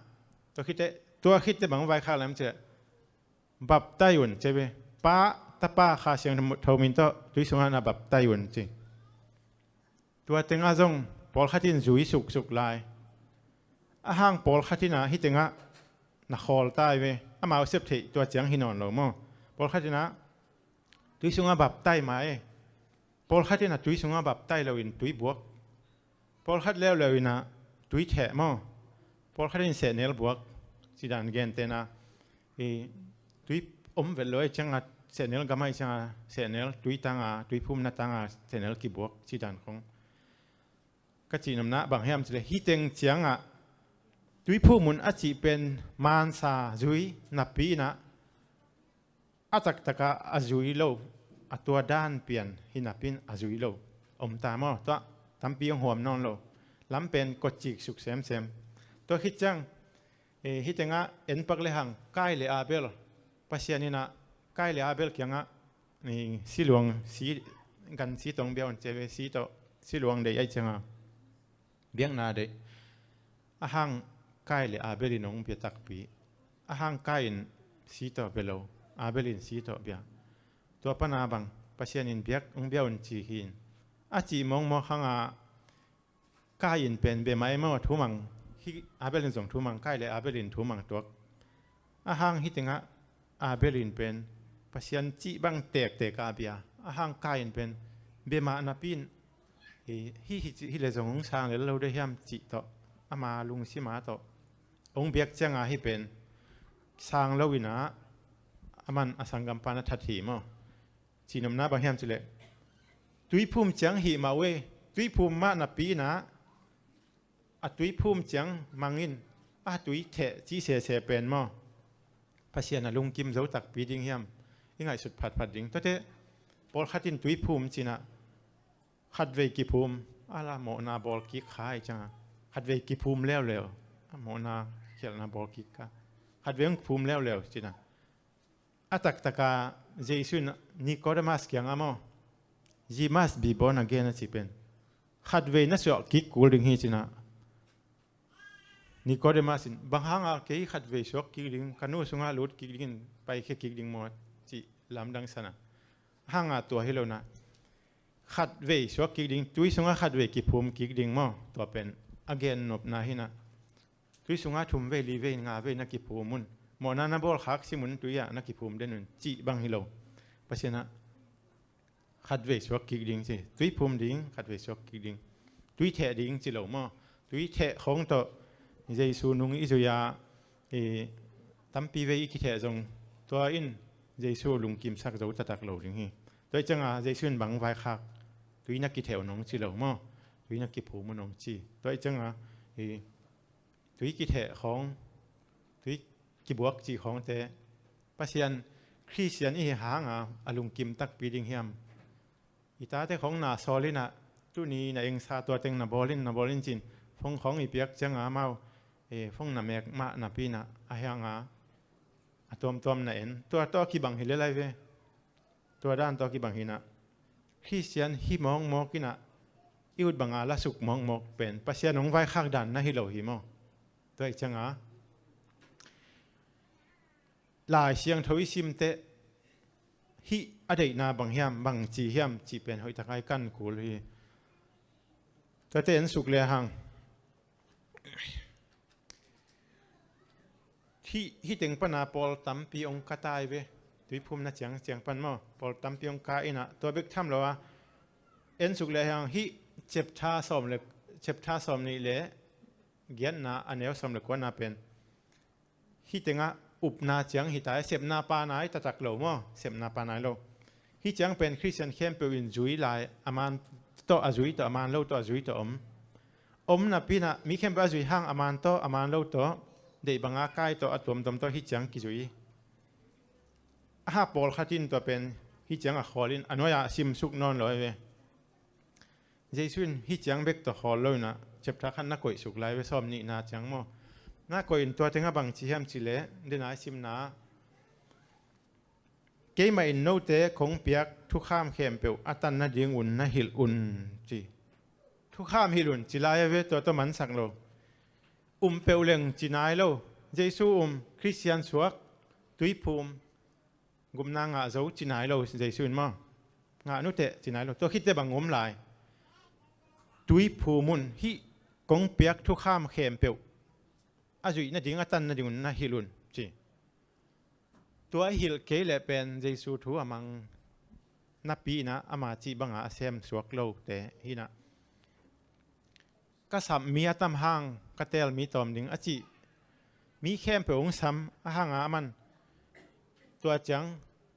tua khit teh, tua khit teh bang vaikhak lai hiam, ci leh, baptai un, ci ve. Pa, Tapa, Kha Siangtho min tawh tui sungah na baptai un, ci. Tua tengah zong pawlkhat in zui suksuk lai. A hang pawlkhat in a hih tengah na khawl ta hi ve. Amau sep theih tua ciang hi nawn lo maw. Pawlkhat in a tui sungah baptai mah e. Pawlkhat in a tui sungah baptai loin tui buak. Pawlkhat leuleu in a tui theh maw. Pawlkhat in sehnel buak. Ci dan gente in a, i, tui om vet lo ahih ciangah, sehnel gam ahih ciangah, sehnel tui tangah, tui phumna tangah sehnel kibuak, ci dan khong. Ka cih nopna bang hiam, ci leh, hih teng ciangah tui phum un a cih pen mansa zui napi in a, a taktak a a zui lo, a tua dan pian hi napi in a zui lo om ta maw. Tua tampi hong huam nawn lo. Lam pen kotcik suk semsem. Tua khit ciang, eh, hih tengah en pak le hang, Kain le Abel, Pasian in a Kain le Abel kiangah, eh, siluang, si, gan si tawh bia un, ci ve, si tawh, siluang deih ahih ciangah biakna deih. A hang Kain le Abel in hong bia takpi. A hang Kain in si tawh bia lo, Abel in si tawh bia. Tua pan a bang, Pasian in biak, hong bia un ci hi in. A cih mawkmawk hang a, Kain pen bia mah e maw, thumang, hih Abel in zong thumang, Kain le Abel in thumang tuak. A hang hih tengah Abel in pen Pasian cih bang tektek a bia. A hang Kain pen bia mah napi in, hi, hi, hi, hih leh zong hong sang lel lo de hiam cih tawh, ama lungsim a tawh hong biak ciangah hih pen sang lo in a, aman a sanggampa na that hi maw. Cih nopna bang hiam, ci leh, tui phum ciang hih mah uh e, tui phum mah napi in a, a tui phum ciang mang in, a tui theh ci sese pen maw, Pasian a lungkim zo takpi ding hiam, i ngaihsut phatphat ding. Tuate pawlkhat in tui phum ci in a, khatvei kiphum, a la mawhna bawl kik kha ahih ciangah, khatvei kiphum leuleu, a mawhna khialhna bawl kik kha, khatvei hong phum leuleu ci in a. A taktak a Jesu in Nicodemus kiangah maw, "You must be born again," a cih pen, "Khatvei na suak kik kul ding hi," ci in a. Nicodemus in, "Bang hang a kei khatvei suak kik ding, ka nu sungah lut kik ding, paikhia kik ding maw?" cih lamdang sa in a. Hang a tua hi lo in a, khatvei suak kik ding, tui sungah khatvei kiphum kik ding maw, tua pen a gennopna hi-in ah, tui sungah thum vei, li vei, nga vei na kiphum un, mawhna na bawlkhak sim un, tui ah na kiphum den un, cih bang hi lo. Pasian ah khat vei suak kik ding ci, tui phum ding, khat vei suak kik ding, tui theh ding ci lo maw? Tui theh khawng tawh Jesu nung i zui a, i tampi vei i kitheh zong, tua in Jesu lungkimsak zo taktak lo ding hi. Tua ih ciangah Jesu in bang vaikhak, tui na kitheh un hong ci lo maw? Tui na kiphum un hong ci. Tua ih ciangah i tui kitheh khawng, tui kibuak cih khawngte, Pasian, Khristian i hi hanga a lungkim takpi ding hiam? I tate khawng na sawl in ah, tuni na engsa tua teng na bawl in, na bawl in ci-in, phone khawng i piak ciangah amau, e, phone na mek mah napi-in ah, a hiangah a tuamtuam na en. Tua tawh kibang hi lel lai ve. Tua dan tawh kibang hi-in ah, Khristian hi mawkmawk in ah, i ut banga lasuk mawkmawk pen Pasian hong vaikhak dan na hi lo hi maw? Tua ih ciangah Lai Siangtho i sim teh, hih a deihna bang hiam, bang ci hiam cih pen hoihtak a i kan kul hi. Tuate en suk lehang, hih, hih teng pana pawl tampi hong ka tai ve. Tuiphumna ciang, ciang pan maw, pawl tampi hong ka in ah, tua bek tham lo a, en suk lehang, hih chapter sawm le, chapter sawm nih le giatna, a neu sawm le kuana pen, hih tengah upna ciang hi ta, sepna pa nai taktak lo maw? Sepna pa nai lo. Hih ciang pen Khristian khempeuh in zui lai, a man tawh a zui tawh, a man lo tawh a zui tawh om. Om napi-in ah mi khempeuh a zui hang, a man tawh, a man lo tawh, deih banga kai tawh, a tuamtuam tawh hih ciang kizui. A hah pawlkhat in tua pen hih ciang a khawl in, a nuai-ah simsuk nawn lo hi ve. Jesu in hih ciang bek tawh khawl lo in ah, chapter khat na koihsuk lai ve, sawm nihna ciang maw. Na koih in tua tengah bang ci hiam cih leh, den a i simna, keimah in note kong piak thukham khempeuh a tan nadingun na hilh un ci. Thukham hilh un ci lai a ve, tua tawh mansak lo. Um peuh leng ci nai lo. Jesu um, Khristian suak, tuiphum, gupna ngah zo ci nai lo, Jesu in maw. Ngah nuteh ci nai lo. Tua khitteh bang um lai? Tuiphum un, hih kong piak thukham khempeuh a zuih nading, a tan nadingun na hilh un ci. Tua a hilh kei leh pen Jesu thu a mang napi-in ah, ama cih banga a sem suak lote hi-in ah, ka sam mi a tam hang ka teel mi tawm ding a cih mi khempeuh hong sam a hanga aman tua ciang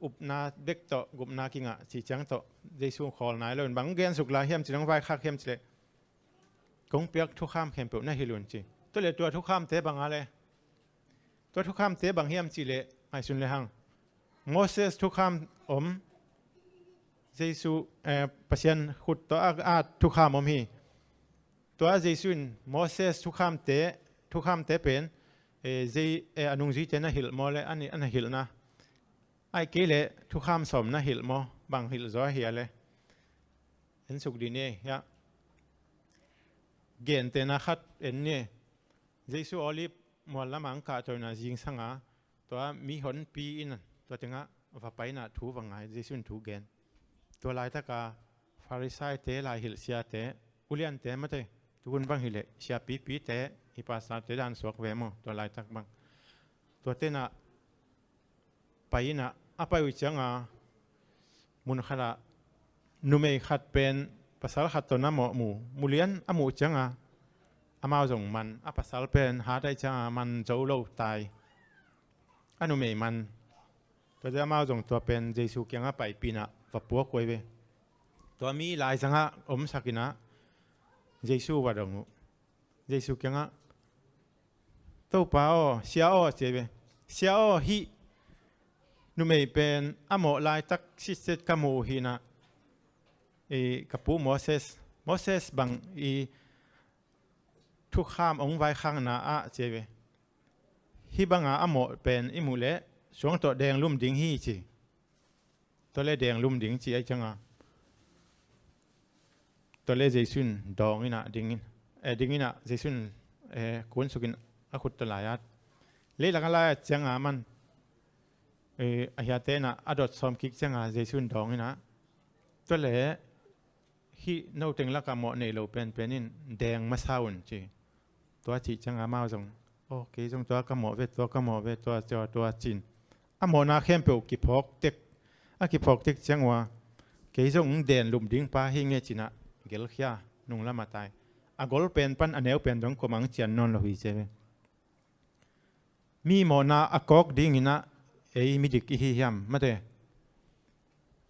upna bek tawh gupna kingah cih ciang tawh Jesu khawl nai lo in, bang hong gensuk lai hiam cih leh, hong vaikhak hiam cih leh, kong piak thukham khempeuh na hilh un ci. Tua leh tua thukhamte bang a leh? Tua thukhamte bang hiam cih leh, ngaihsun lehang, Moses thukham om, Jesu, eh, Pasian khut tawh a, a thukham om hi. Tua Jesu in Moses thukhamte, thukhamte pen, eh, zei, eh, a nungzuite na hilh maw leh, a ni, a na hilhna, ahih kei leh thukham sawm na hilh maw, bang hilh zaw hi a leh? En suk dih ni, hiah. Gentehna khat en ni. Jesu Olive mual lamah hong kahto in ah, zingsanga tua mihonpi in ah, tua tengah va pai in ah thu va ngai, Jesu in thu gen. Tua laitaka Farisaite, laihilh siate, uliante mate, tu hun bang hi leh siapipite, i pastorte dan suak ve maw, tua laitak bang. Tuate in ah pai in ah, a pai uh cianga, mun khatah numei khat pen pasal khat tawh na mawh mu, mulian a muh cianga, amau zong man, a pasal pen hat ahih cianga man zo lo tai. A numei man. Tuate amau zong tua pen Jesu kiangah paipih in ah va puak uh hi ve. Tua mi laizangah omsak in ah Jesu va dong uh. Jesu kiangah, "Topa aw, Sia aw," ci hi ve. "Sia aw, hih numei pen a mawh laitak sitset ka muh uh hi-in ah, i ka pu Moses, Moses bang i thukham hong vaikhakna ah," ci hi ve, "hih banga a mawh pen i muh leh suang tawh denglum ding hi," ci. Tua leh denglum ding ci ahih cianga, tua leh Jesu in dawng in ah ding in, eh, ding in ah Jesu in, eh, kunsuk in a khut tawh lai-at, leilak a lai-at cianga aman, eh, a hiate in ah a dot sawm kik cianga Jesu in dawng in ah, tua leh hih no teng lakah mawh nei lo penpen in deng masa un ci. Tua cih ciangah amau zong, aw, kei zong tua ka mawh ve, tua ka mawh ve, tua, tua, tua cin. A mawhna khempeuh kiphawk tek, a kiphawk tek ciang ua, kei zong den lum ding pa hi nge cinah gelkhia nunglam a tai. A gol pen pan a neu pen dong kuamah ang cian nawn lo hi ci ve. Mi mawhna a kawk dinginah ei midik i hi hiam, mate?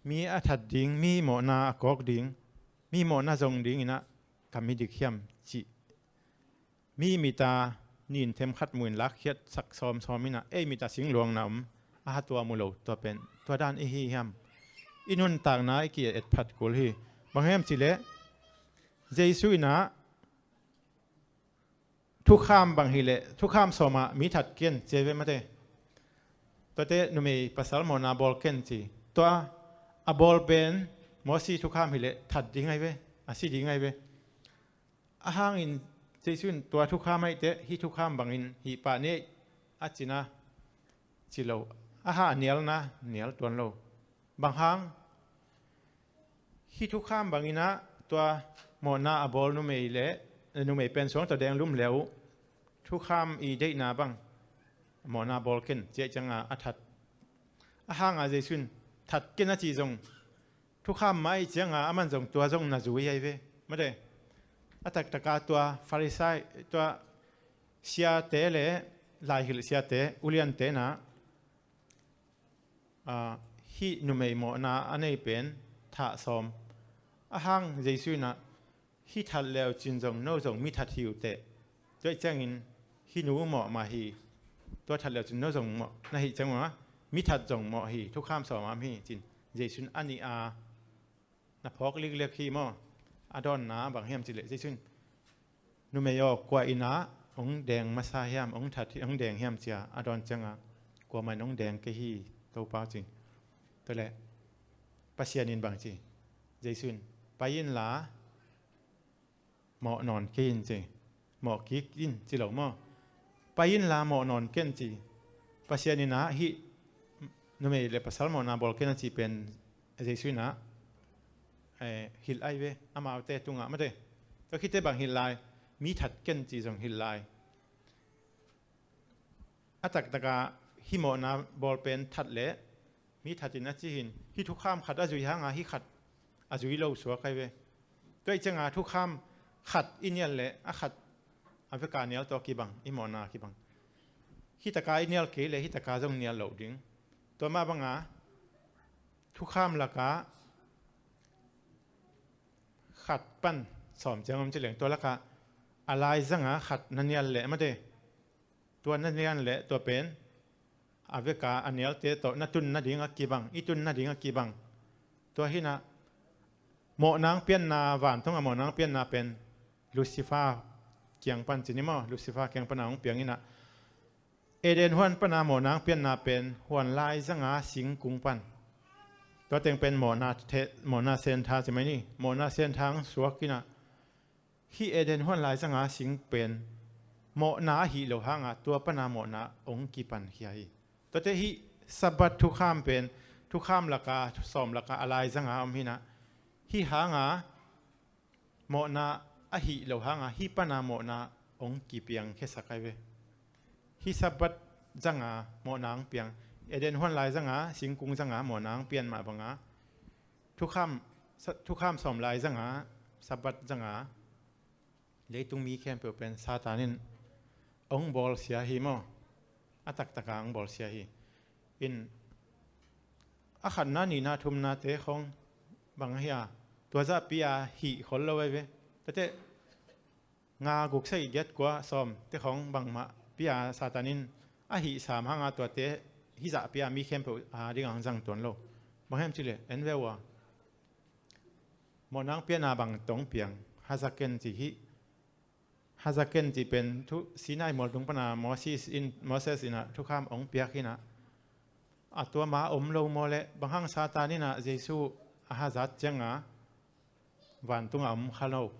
Mi a that ding, mi mawhna a kawk ding, mi mawhna zong dinginah ka midik hiam cih mi mita nin themkhat muin lakkhiat sak sawmsawm inah ei mita singluangna om a ha tua mu lo, tua pen tua dan i hi hiam? I nuntakna i ki-et phat kul hi. Bang hiam cileh Jesu inah thukham bang hileh thukham sawmah mi that ken ci ai ve, mate. Tuate numei pasal mawhna bawl ken ci. Tua a bawl pen Mosi thukham hileh that ding ai ve, a si ding ai ve. A hangin Jesu in tua thukham aih teh hih thukham bangin hih pah ni a cina ci lo. A ha a nialna nial tuan lo. Bang hang? Hih thukham banginah tua mawhna a bawl numei le numei pen suang tawh deng lum le uh thukham i deihna bang mawhna bawl ken ciah cianga a that. A hanga Jesu in that ken a cih zong thukham mah ih cianga aman zong tua zong na zui ai ve, mate. A taktaka tua Farisai, tua siate le laihilh siate, uliante na ah, hih numei mawhna a nei pen thah sawm. A hang Jesu inah hih that leu cin zong no zong mi that hi uh teh. Tuaih ciangin hih nu mawh mah hi. Tua that leu cin no zong mawh na hih ciang uh a mi that zong mawh hi. Thukham sawm am hi cin Jesu in a nih a na phawk likliak hi maw? A dawnna bang hiam cileh Jesu in numei aw, kua innah hong deng masa hiam, hong that, hong deng hiam cia a dawn cianga kuamah in hong deng kei hi, Topa ci. Tuale Pasian in bang ci? Jesu in pai inla mawh nawn kei in ci. Mawh kik in ci lo maw? Pai inla mawh nawn ken ci. Pasian inah hih numei le pasal mawhna bawl ken a cih pen Jesu inah eh, hilh ai ve, amaute tungah mate. Tua khite bang hilh lai? Mi that ken ci zong hilh lai. A taktaka hih mawhna bawl pen that le mi that in a cihin hih thukham khat a zui hanga hih khat a zui lo suak ai ve. Tuaih cianga thukham khat i nial le a khat a veka nial tawh kibang, i mawhna kibang. Hih taka i nial kei le hih taka zong nial loh ding. Tua mah banga thukham lakah khat pan sawm ciang om cileng tua lakah a laizanga khat na nial leh mate. Tua na nial leh tua pen a veka a nialte tawh na tun nading a kibang, i tun nading a kibang. Tua hinah mawhnang pianna, vantung a mawhnang pianna pen Lucifer kiang pan cini maw? Lucifer kiang pana hong piang inah Eden huan pana mawhnang pianna pen huan laizanga singkung pan. Tua teng pen mawhna, mawhna sentha ci mai ni. Mawhna sentha ang suak inah hih Eden huan laizanga sing pen mawhna ahih lo hanga tua pana mawhna ong kipankhia hi. Tuate hih Sabbath thukham pen thukham laka, sawm laka a laizanga om hinah hih hanga mawhna ahih lo hanga hih pana mawhna ong kipiangkhiasak ai ve. Hih Sabbath zanga mawhna ang piang, Eden huan lai zanga singkung zanga mawhna ang pian mah banga thukham, thukham sawm lai zanga Sabbath zanga leitung mi khempeuh pen Satan in ong bawlsia hi maw? A taktaka ong bawlsia hi. In a khatna, nihna, thumnate khong bang ahi a, tua zahpi a hih khol lo ai ve. Tate nga guk sagih giat kua sawm te khong bangmah pi a Satan in a hih sam hanga tuate hih zahpi a mi khempeuh a ding ang zang tuan lo. Bang hiam cileh en ve ua, mawhnang piana bang tong piang, hazaken ci hih. Hazaken cih pen thu Sinai mualtung pana Moses in, Moses inah thukham ong piak hinah a tua ma om lo maw le? Bang hang Satan inah Jesu a hazat cianga vantunga om kha lo?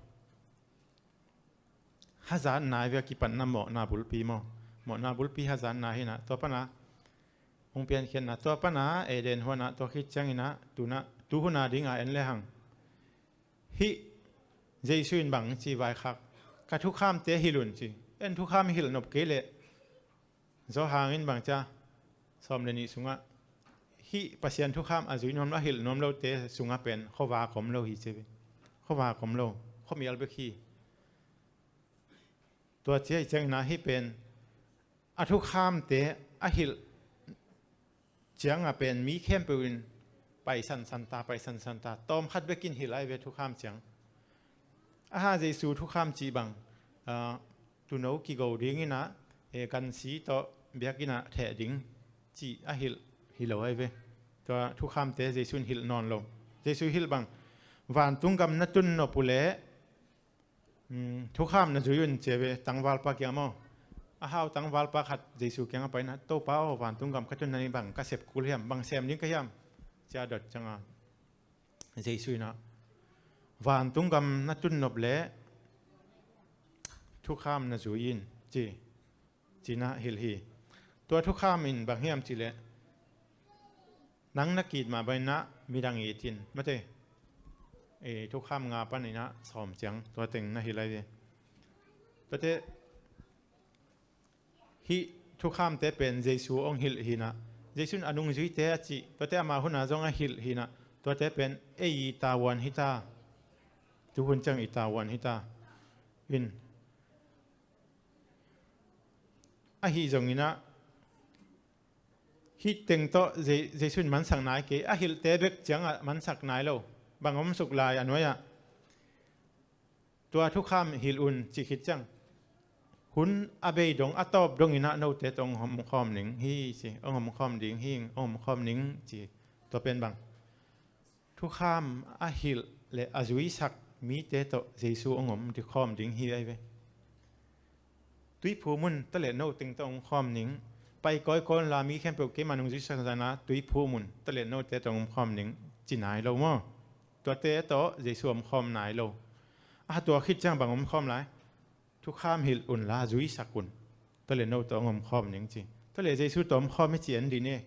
Hazatna ai ve, a kipatna mawhna bulpi maw? Mawhna bulpi hazatna hinah tua pana ong piankhiatna, tua pana Eden huanah tua khit cianginah tunah tuhuna dinga en le hang Hih Jesu in bang ci vaikhak, ka thukhamte hilh un ci. En thukham hilh nop kei leh, Johan in bang cia, sawm le nih sungah, hih Pasian thukham a zui nuam lo, a hilh nuam lote sungah pen khuavak om lo hi ci ve. Khuavak om lo, khuamial bek hi. Tua cia i ciangin ah hih pen a thukhamte a hilh ciangah pen mi khempeuh in paisan santa, paisan santa, tawmkhat bekin hilh ai ve thukham ciang. Aha Jesu thukham cih bang, ah, tuuno kigo dingin ah, eh, gansi tawh biakinn ah theh ding cih a hilh hi lo ai ve. Tua thukhamte Jesu in hilh nawn lo. Jesu hilh bang, vantung gam na tun nop uh leh, um, thukham na zui un ci ai ve, tangvalpa kiang maw. A hau tangvalpa khat Jesu kiangah pai in ah, Topa aw, vantung gam ka tun nading bang ka sep kul hiam, bang sem ding ka hiam, cia dot ciangah Jesu in ah, vantung gam na tun nop leh thukham na zui in ci, ci-in ah hilh hi. Tua thukham in bang hiam cih leh, nang na ki-it mah bangin ah midang it in, mate. Eh, thukham nga panin ah sawm ciang tua teng na hilh ai ve. Tuate, hih thukhamte pen Jesu hong hilh hi in ah, Jesu in a nungzuite a cih, tuate ama hun ah zong a hilh hi in ah, tuate pen ei i tavuan hi ta. Tuhun ciang i tavuan hi ta. In, ahi zongin ah, hih teng tawh Je-, Jesu in mansak nai kei, a hilhte bek ciangah mansak nai lo. Bang om suk lai a nuai-ah, tua thukham hilh un cih khit ciang, hun a bei dong, a tawp dongin ah note tawh hong om khawm ning hi ci, hong om khawm ding hi, hong om khawm ning ci. Tua pen bang, thukham a hilh le a zuisak mite tawh Jesu hong om ding, khawm ding hi ai ve. Tuiphum un, tua leh no teng tawh hong khawm ning. Pai kawikawi unla, mi khempeuh keima nungzui sakna tuiphum un, tua leh note tawh hong om khawm ning ci nai lo maw. Tuate tawh Jesu om khawm nai lo. A, tua khit ciang bang om khawm lai? Thukham hilh unla zuisak un, tua leh no tawh hong om khawm ning ci. Tua leh Jesu tawh om khawm hi ci en dih ni.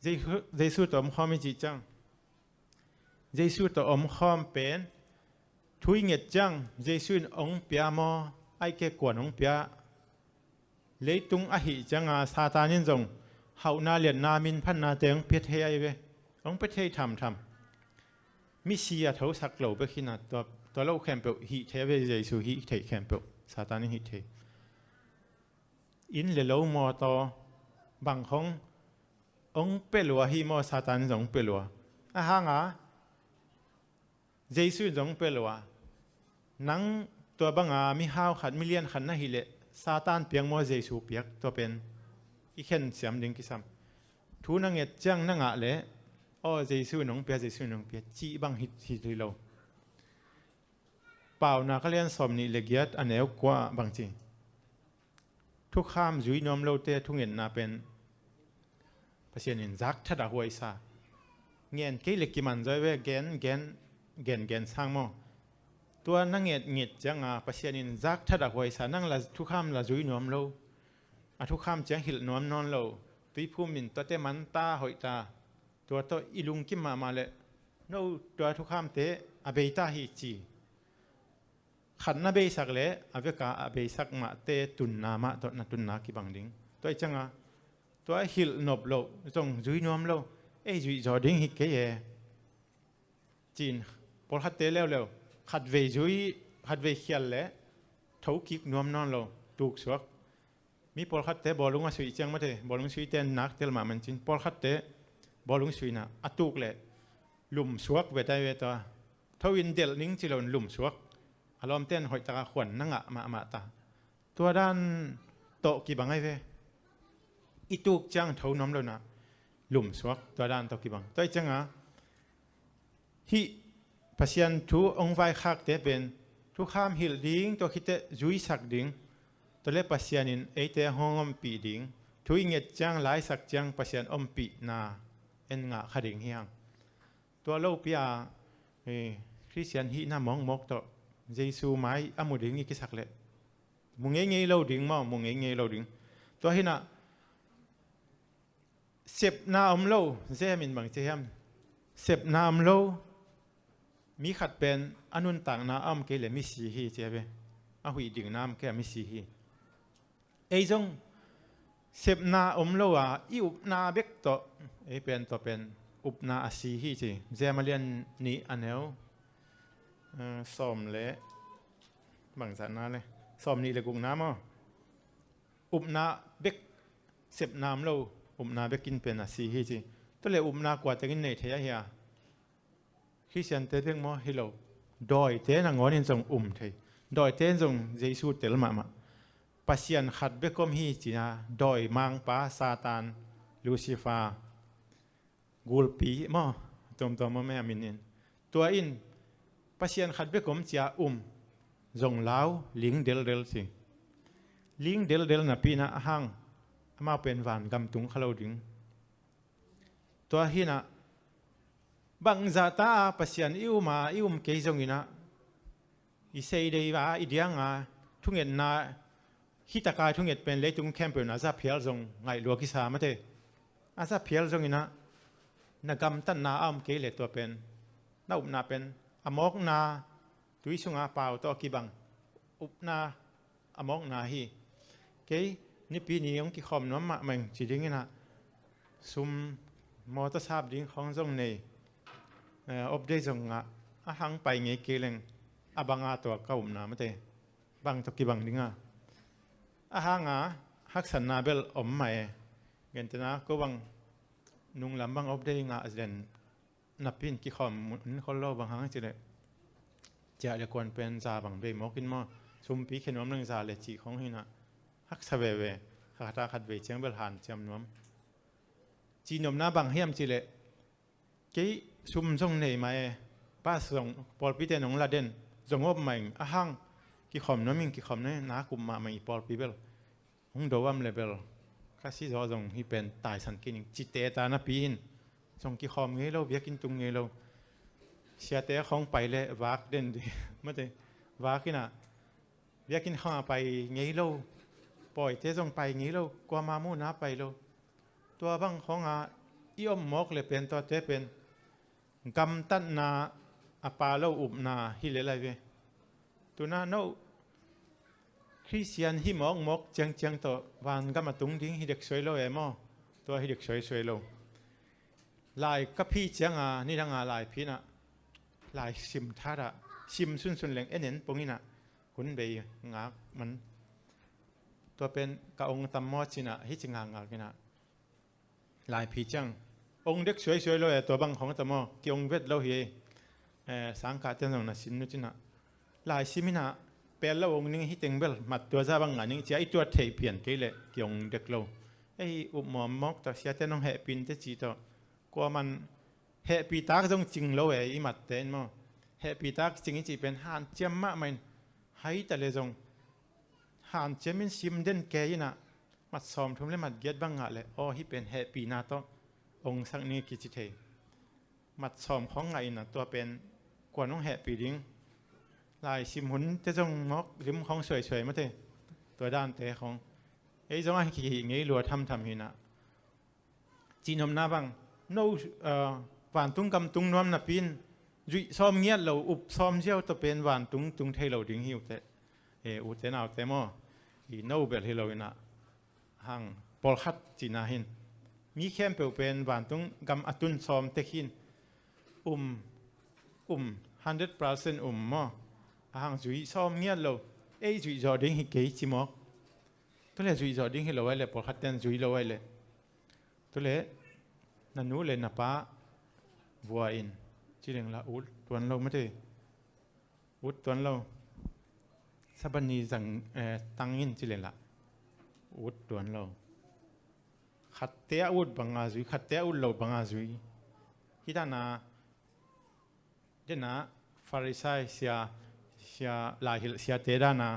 Jesu, Jesu tawh om khawm hi cih ciang, Jesu tawh om khawm pen thu i nget ciang Jesu in hong pia maw, ahih kei leh kuan hong pia? Leitung ahih cianga Satan in zong hauhna, liatna, minphannate hong pia thei ai ve. Hong pia thei thamtham. Misi a thosak lo bek hi in ah, tua, tua lo khempeuh hih thei ve, Jesu hih theih khempeuh Satan in hih thei. Inn le lo, mawtaw, bang khong hong pia lua hi maw, Satan in zong hong pia lua. A hanga Jesu in zong hong pia lua. Nang tua banga mihau khat, milian khat na hih leh Satan piak maw, Jesu piak? Tua pen i khen siam ding kisam. Thu na nget ciang na ngah leh, aw, Jesu in hong pia, Jesu in hong pia, cih bang hi, hi, hi lo. Paunak a lian sawm nih le giat, a neu kua ah bang ci? Thukham zui nuam lote thungetna pen Pasian in zak that a huaisa. Ngen kei le kiman zaw ve, gen, gen, gen, gen sang maw. Tua na nget nget cianga Pasian in zak that a huaisa, nang la thukham la zui nuam lo, a thukham ciang hilh nuam nawn lo, tuiphum in tuate man ta, hoih ta, tua tawh i lungkim mahmah leh, no, tua thukhamte a bei ta hi ci. Khat na beisak leh a veka a beisak mahte tunna mah tawh na tunna kibang ding. Tua i cianga, tua hilh nop loh zong zui nuam lo, ei zuih zaw ding hi kei e, ci-in pawlkhatte leuleu, khatvei zui, khatvei khial leh tho kik nuam nawn lo, tuk suak. Mi pawlkhatte bawlung a suih ciang mate, bawlung suite nak tel mahmah cin, pawlkhatte bawlung suihna a tuk leh lum suak ve tai ve tua. Tho in delh ning ci loin lum suak. A lawmte in hoih taka khuan na ngah mahmah ta. Tua dan tawh kibang ai ve. I tuk ciang tho nuam lo in ah lum suak, tua dan tawh kibang. Tua i cianga hih Pasian thu hong vaikhakte pen thukham hilh ding, tua khit teh zuisak ding, tua leh Pasian in eite hong ompih ding, thu i nget ciang, la i sak ciang Pasian ompihna en ngah kha ding hi hang. Tua lopi-a, eh, Khristian hihna mawkmawk tawh Jesu mai a mu ding i kisak leh mu ngeingei lo ding maw, mu ngeingei lo ding. Tua hi in ah sepna om lo, James in bang ci hiam? Sepna om lo, Mi khat pen a nuntakna a om kei le misi hi ci a ve. A huih dingna om kei a misi hi. Ei zong sepna om lo a, i upna bek tawh, ei pen tawh pen upna a si hi ci. Jeremiah a lian nih a neu, eh, sawm le bangzahna le sawm nih le gukna maw? Upna bek, sepna om lo, upna bek in pen a si hi ci. Tua le upna kua tengin nei thei a hia? Khristiante bek maw? Hi lo. Dawite nangawnin zong um thei. Dawite in zong Jesu tel mahmah. Pasian khat bek om hi cina, dawi mangpa, Satan, Lucifer, gulpi maw? Tuamtuam om e a min in. Tua in Pasian khat bek om cia um. Zong lau, ling deldel ci. Ling deldel napi inah a hang amau pen vangam tung kha lo ding. Tua hinah bangzah ta a Pasian i um a, i um kei zonginah i seidei a, i diang a, thungetna, hitaka thunget pen leitung khempeuh inah a za phial zong ngaih lua kisa mate. A za phial zonginah na gamtatna a om kei le tua pen, na upna pen a mawkna, tui sunga pau tawh kibang upna a mawkna hi. Kei nipi ni hong kikhawm nuam mahmah ing ci dinginah sum mawtaw sap ding khawng zong nei, eh, off day zongah a hang pai ngei kei leng a banga tua ka upna mate bang tawh kibang dinga a hanga haksatna bel om mah e. Gentena ko bang nunglam bang off day ngah zen napin kikhawm mun khol lo bang hang cileh ciah le kuan pen za bang bei mawkin maw? Sumpi khenuam leng za le cih khawng hinah haksa veve. Khakhata khat vei ciang bel hanciam nuam. Cihnopna bang hiam cileh kei sum zong nei mah e. Bas zong pawlpite nong la den zong op mah ing a hang kikhawm nuam ing, kikhawm nuam ing, na kup mahmah ing i pawlpi bel. Hong do am le bel ka si zaw zong hi pen taisan kining cite ta napi in zong kikhawm ngei lo, biakinn tung ngei lo. Siate khawng pai le vak den di mate. Vak inah biakinn khawngah pai ngei lo. Pawite zong pai ngei lo, kuama muhna pai lo. Tua bang khawngah i om mawk le pen tuate pen gamtatna a pa lo upna hi le lai ve. Tuna no Khristian hi mawkmawk ciangciang tawh vangam a tung ding hi dek suai lo e maw? Tua hi dek suai suai lo. Lai ka phi cianga nidanga lai phinah lai sim thatah sim sunsun leng en en ponginah hun bei ngak man. Tua pen ka ong tam maw cinah hi ci ngakngak inah lai phi ciang ong dek suaisuai lo e. Tua bang khong a tam aw, ki ong vet lo hi. Eh, sangkah ten zong na sin nu cinah lai sim inah pel lo ong ning hi teng bel mat tua za bang ngah ning cia i tuat theih pian kei leh ki ong dek lo. Ei upmawm mawk ta siate nong hehpin te ci tawh kuaman hehpihtak zong cing lo e i matte in maw? Hehpihtak cing i cih pen hanciam mahmah in hai ta le zong hanciam in sim den kei inah mat sawm thum le mat giat bang ngah le aw hi pen hehpihna tawh ong sak ning kici thei. Mat sawm khawng ngah inah tua pen kuan ong hehpih ding. Lai sim hun te zong mawk lim khawng suaisuai mate. Tua dante khawng ei zong a hi kihih ngei lua thamtham hinah cihnopna bang no, ah, vantung gam tung nuam napi in zuih sawm ngiat lo up sawm ziau tawh pen vantung tung thei lo ding hi ute. Eh, ute naute maw? I no bel hi lo inah hang pawlkhat cihna hin mi khempeuh pen vantung gam a tun sawm tek hin um, um hundred percent um maw? A hang zuih sawm ngiat lo ei zuih zawh ding hi kei ci mawk. Tule zuih zawh ding hi lo ai le pawlkhat ten zuih lo ai le tule na nu le na pa vua in ci leng la ut tuan lo mate. Ut tuan lo. Sabani zang, eh, tang in ci leng la ut tuan lo. Khatte a ut banga zui, khatte a ut lo banga zui. Hi dana dena Farisai sia, sia laihilh siate dana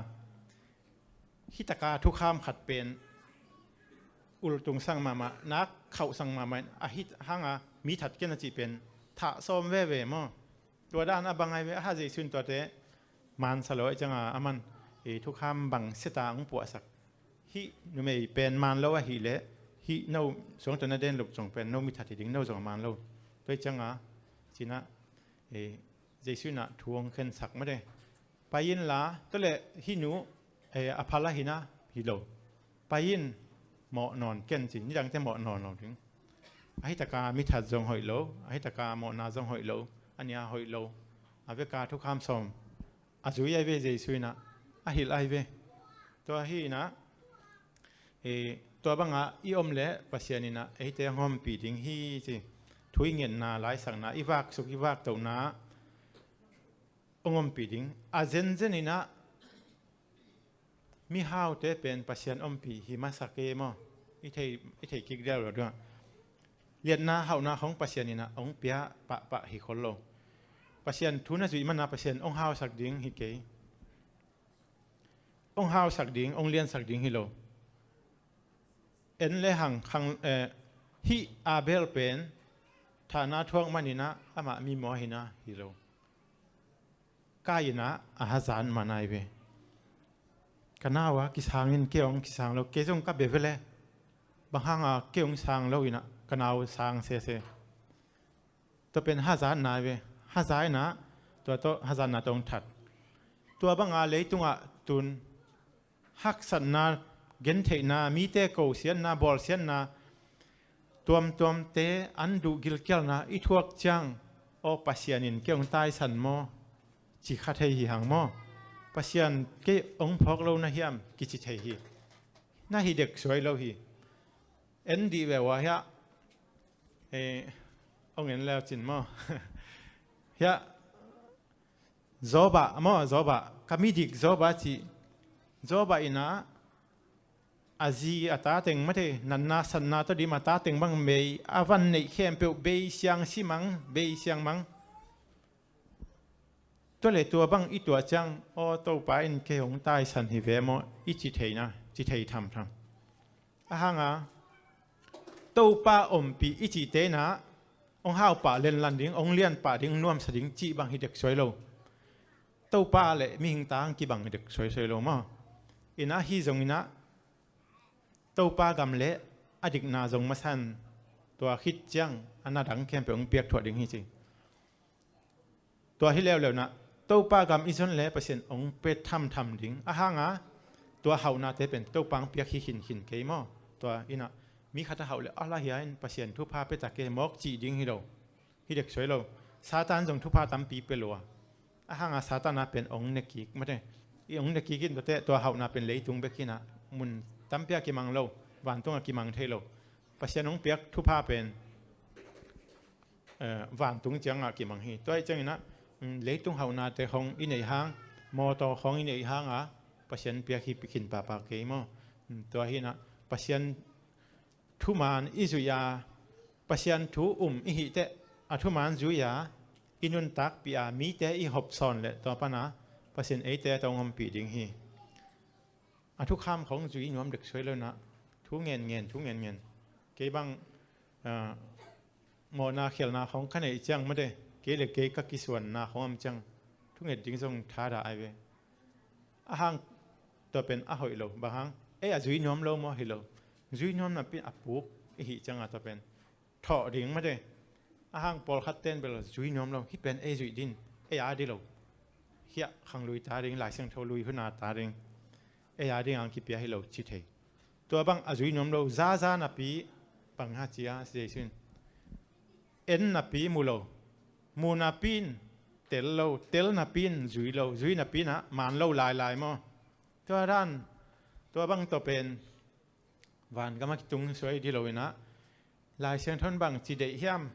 hitaka thukham khat pen ultung sang mahmah, nak khauh sang mahmah in a hit hanga mi that ken a cih pen thah sawm veve maw? Tua dan a bangai ve a ha Jesu in tuate mansa lo a i cianga a man i thukham bang seta hong puahsak. Hih numei pen man lo ahih leh hih no suangta na den lup zong pen no mi that hi ding, no zong a man lo. Tua i cianga cinah, eh, Jesu in ah thu hong khensak mate. Pai inla, tua leh hih nu, eh, a phal ahi na hi lo. Pai in, mawh nawn ken ci, nidangte mawh nawn lo ding. Ahi taka mithat zong hoih lo, ahi taka mawhna zong hoih lo, a nia hoih lo. A veka thukham sawm a zui ahi ve Jesu in ah, a hilh ahi ve. Tua hi in ah, eh, tua bangah i om leh Pasian in ah eite hong ompih ding hi ci. Thu i ngetna, laisakna, i vaksuk, i vaktohna hong ompih ding. A zenzen in ah mihaute pen Pasian ompih hi masa kei maw? I thei, i thei kik diau lo ding ah. Liatna, hauhna khong Pasian in ah hong pia pahpah hi khol lo. Pasian thu na zuih man ah Pasian hong hausak ding hi kei. Hong hausak ding, hong liansak ding hi lo. En le hang, khang, eh, hih Abel pen thahna thuak man in ah amah mimaw hi na hi lo. Kain in ah a hazat man ahi ve. Ka nau a kisang in kei hong kisang lo, kei zong ka bia ve le. Bang hanga kei hong sang lo in ah ka nau sang sese. Tua pen hazatna ahi ve. Haza in ah, tua tawh hazatna tawh hong that. Tua banga leitungah tun haksatna, gentheihna, mite kosiatna, bawlsiatna, tuamtuamte an duh gilkialna i thuak ciang, aw Pasian in kei hong taisan maw? Ci kha thei hi hang maw? Pasian kei hong phawk lo na hiam? Kici thei hi. Na hi dek suai lo hi. En dih ve ua hiah. Eh, hong en leu cin maw? Hiah. Job ah maw, Job ah, ka midik Job ah ci. Job ah in ah, a zi a ta teng mate, natna satna tawh dim a ta teng bang bei, a van neih khempeuh bei siang si mang, bei siang mang. Tua le tua bang i tuah ciang, aw Topa in kei hong taisan hi ve maw, i ci thei na, ci thei thamtham. A hanga Topa ompih i cihte in ah hong hau pah lenlan ding, hong lian pah ding, nuamsa ding cih bang hi dek suai lo. Topa le mihing ta hong kibang hi dek suaisuai lo maw? In ah hih zong in ah Topa gam le a dikna zong masa in, tua khit ciang a na dang khempeuh hong piak thuah ding hi ci. Tua hi leuleu in ah Topa gam i zon le Pasian hong pia thamtham ding. A hanga tua hauhnate pen Topa hong piak hi khinkhin kei maw? Tua in ah mi khat a hauh le a la hia in Pasian thupha pia ta kei mawk cih ding hi lo. Hi dek suai lo. Satan zong thupha tampi pia lua. A hanga Satan a pen hong ne kik mate. I hong ne kik in tuate tua hauhna pen leitung bek hi in ah mun tampi a kimang lo. Vantung a kimang thei lo. Pasian hong piak thupha pen eh, vantung ciangah kimang hi. Tua hi ciangin ah, mm, leitung hauhnate khong i neih hang, mawtaw khong i neih hang a, Pasian piak hi khin pahpah kei maw? Mm, tua hi in ah, Pasian thuman i zuih a, Pasian thu um i hih teh, a thuman zuih a, i nuntakpih a, mite i hopsawn le tua pan a, Pasian eite tawh hong ompih ding hi. A thukham khong zui nuam dek suai lo in ah, thu ngen ngen, thu ngen ngen. Kei bang, ah, mawhna khialhna khong ka neih ciang mate, kei le kei ka kisuanna khong om ciang, thu nget ding zong thadah ai ve. A hang tua pen a hoih lo, bang hang, ei a zui nuam lo maw hi lo. Zui nuam napi a puk i hih ciang a tua pen thawh ding mate. A hang pawlkhat ten bel zui nuam lo, hih pen ei zuih din, ei a di lo. Hiah khanglui ta ding, Lai Siangtho lui huna ta ding. Ei a ding ang kipia hi lo ci thei. Tua bang a zui nuam lo, zaza napi bang ha cia Jesu in. En napi mu lo. Mu napi in tel lo, tel napi in zui lo, zui napi in ah man lo lailai maw? Tua dan, tua bang tua pen vangam a kitung suai di lo in ah, Lai Siangtho in bang ci deih hiam?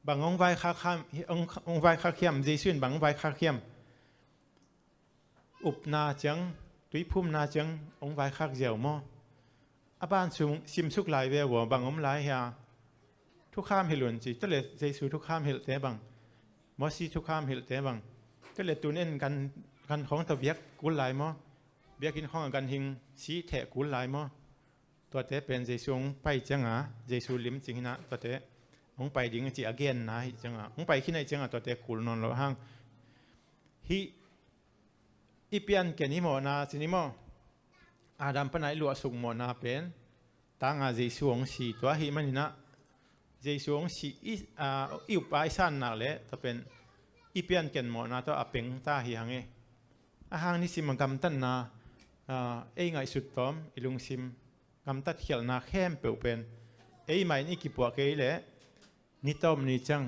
Bang hong vaikhak hiam, hong, hong vaikhak hiam, Jesu in bang hong vaikhak hiam? Upna ciang, tuiphumna ciang hong vaikhak ziau maw? A ban sung, simsuk lai ve ua, bang om lai hia? Thukham hilh un ci, tua le Jesu thukham hilhte bang, Mosi thukham hilhte bang, tua le tun en gan, gan khong tawh biak kul lai maw? Biakinn khong a ganhing si theh kul lai maw? Tuate pen Jesu hong pai cianga, Jesu lim cing hinah tuate hong pai ding a ci a genna hi cianga, hong pai khin ahi cianga tuate kul nawn lo hang. Hih i pianken i mawhna ci ni maw? Adam pana i luahsuk mawhna pen tanga Jesu hong si tua ahi maninah Jesu hong si i, a, i upa i sannak le tua pen i pianken mawhna tawh a peng ta hi hang e. A hang nisim a gamtatna, aa, ei ngaihsut tawm, i lungsim gamtat khialhna khempeuh pen ei mah in i kipuah kei leh ni tawm ni ciang,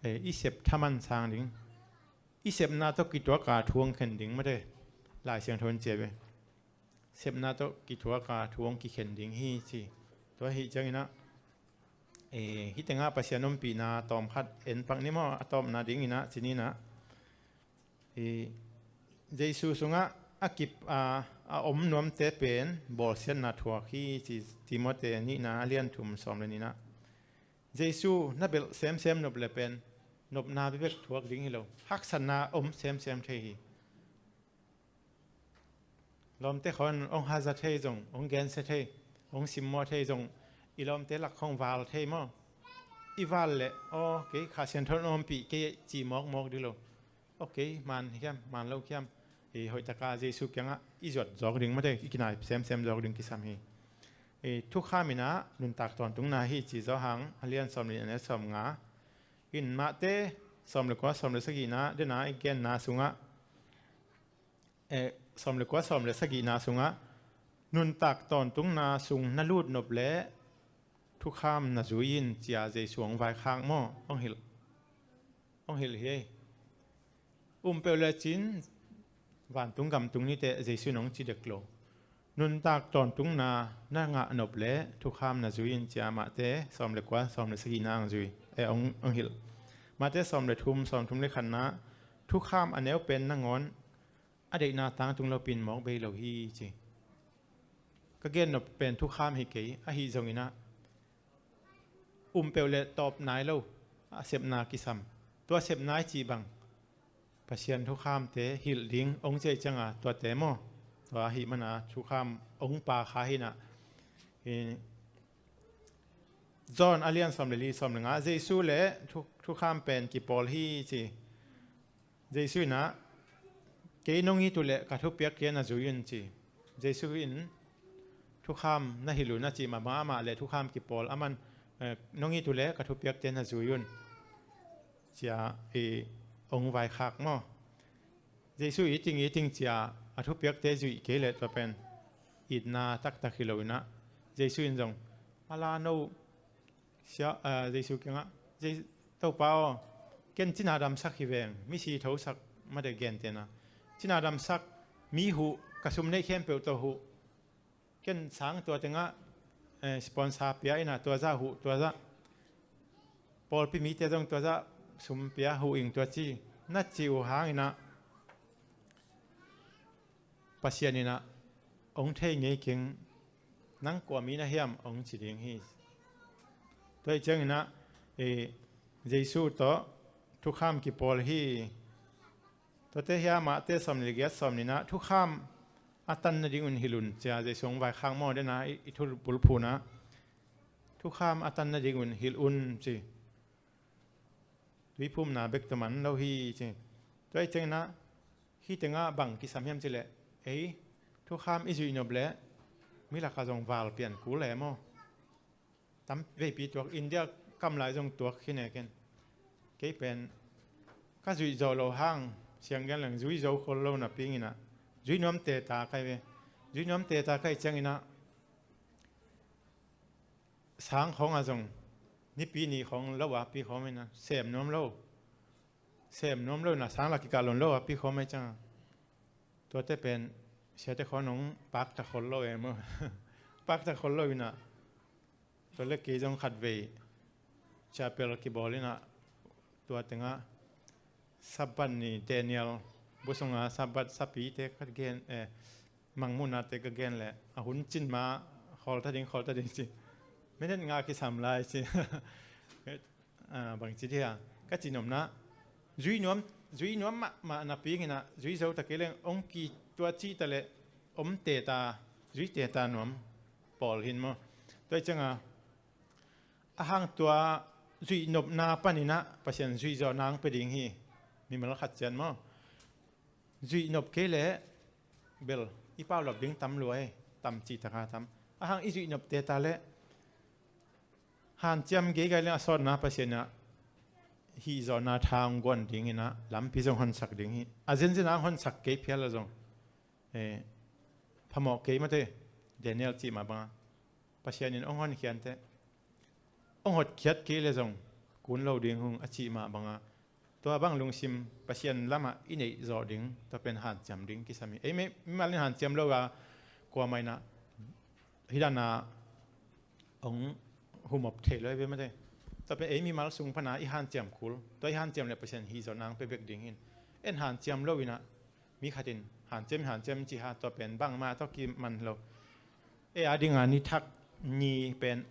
eh, i sep thaman sang ding, i sepna tawh kituaka thu hong khen ding mate. Lai Siangtho in ci a ve. Sepna tawh kituaka thu hong kikhen ding hi ci. Tua hi cianginah, eh, hih tengah Pasian ompihna tawmkhat en pak ni maw, a tawpna dinginah, cininah, eh, Jesu sungah a kip a, a om nuamte pen bawlsiatna thuak hi ci. Timoti nihna a lian thum sawm le ninah, Jesu na belh semsem nop le pen nopna bebek thuak ding hi lo, haksatna om semsem thei hi. Lawmte khawng hong haza thei zong, hong gensia thei, hong simmawh thei zong, i lawmte lak khawng val thei maw? I val leh, aw, kei Kha Siangtho in ompih kei ci mawkmawk ding lo. Aw, kei man hiam, man lo hiam, i hoihtaka Jesu kiangah i zuat zawk ding mate, i kinai semsem zawk ding kisam hi. I thukham inah nuntak tawntungna hi ci Johan a lian sawm le nih, a neu sawm nga. In Mate sawm le kua, sawm le sagihna dena i genna sungah, eh, sawm le kua, sawm le sagihna sungah, nuntak tawntungna sung na lut nop leh thukham na zui in cia Jesu hong vaikhak maw, hong hilh, hong hilh hi ei. Umpeuh lecin vantung gamtung niteh Jesu in hong ci dek lo. Nuntak tawntungna na ngah nop leh thukham na zui in cia Mate sawm le kua, sawm le sagihna hong zui, eh, hong, hong hilh. Mate sawm le thum, sawm thum le khatna, thukham a neu pen nangawn a deihna tangtung lo pin mawk bei lo hi ci. Ka gen nop pen thukham hi kei, ahi zonginah umpeuh le tawp nai lo, a sepna kisam. Tua sepna i cih bang Pasian thukhamte hilh ding hong ciah cianga tuate maw? Tua ahih mana thukham hong pakha hinah. I, John a lian sawm le li, sawm le nga, Jesu le thu, thukham pen kipawl hi ci. Jesu inah, kei nong it uh leh ka thupiakte na zui un ci. Jesu in thukham na hilh uh na cih mah bang amah le thukham kipawl, aman, eh, nong it uh leh ka thupiakte na zui un cia i hong vaikhak maw? Jesu iting iting cia a thupiakte zuih kei leh tua pen itna taktak hi lo inah, Jesu in zong, a la no Sia, ah, Jesu kiangah, Je-, Topa aw, ken cina damsak hi veng, misi thosak mate gentena. Cina damsak, mi huh, ka sum neih khempeuh tawh huh. Ken sang tua tengah, eh, sponsor pia inah tua zah huh, tua zah. Pawlpi mite zong tua zah sum pia huh ing tua ci. Na ci uh hanginah Pasian inah hong thei ngei keng, nang kua mi na hiam hong ci ding hi. Tua hi cianginah, eh, Jesu tawh thukham kipawl hi. Tuate hiamah te sawm le giat sawm ninah thukham a tan nadingun hilh un cia Jesu hong vaikhak maw dena i, i thu bulphunah thukham a tan nadingun hilh un ci. Tuiphumna bek tawh man lo hi ci. Tua hi cianginah hih tengah bang kisam hiam cileh, ei thukham i zuih nop leh mi lakah zong val pian kul le maw? Tam veipi tuak, India kam lai zong tuak hi ne ken. Kei pen ka zuih zawh loh hang siang gen leng zui zo khol lo napi inginah zui nuam teta kai ve. Zui nuam teta kai cianginah sang khawngah zong nipi ni khawng lo a pi khawm inah sem nuam lo. Sem nuam lo inah sang lak kikah lon lo a pi khawm ahi ciangah tuate pen siate khawng hong pakta khol lo e maw? Pakta khol lo inah tua le kei zong khatvei chapel kibawl inah tua tengah Sabbath ni Daniel busunga Sabbath sapite ka gen, eh, mangmuhnate ka gen leh a hun cin ma khawl ta ding, khawl ta ding ci. Minute nga kisam lai ci. Ah, bangci dia ka ci nopna zui nuam, zui nuam mahmah napi inginah zui zo ta kei leng hong ki tua cih ta leh om teta, zui teta nuam pawl hin maw? Tua hi cianga a hang tua zuih nopna paninah Pasian zuih zawhna hong pia ding hi. Mimal khat ciat maw? Zuih nop kei leh bel i paulap ding tam lua hi. Tam cih taka tam. A hang i zuih nop teta leh hanciam geigai leng a sawtna Pasian inah hih zawhna tha hong guan dingin ah lampi zong honsak ding hi. A zenzen a hong honsak kei phial a zong, eh, phamawh kei mate. Daniel cih mah banga Pasian in hong honkhian teh, hong hotkhiat kei le zong kun lo ding hung a cih mah banga, tua bang lungsim Pasian lamah i neih zawh ding, tua pen hanciam ding kisam hi. Ei mi, mimal in hanciam lo a, kuamah in ah hih dan a hong humop thei lo hi ve mate. Tua pen ei mimal sung pana i hanciam kul, tua i hanciam le Pasian hih zawhna hong pia bek ding hi. En hanciam lo in ah, mi khat in hanciam, hanciam ci ha, tua pen bangmah tawh kiman lo. Ei a dinga ni thak ni pen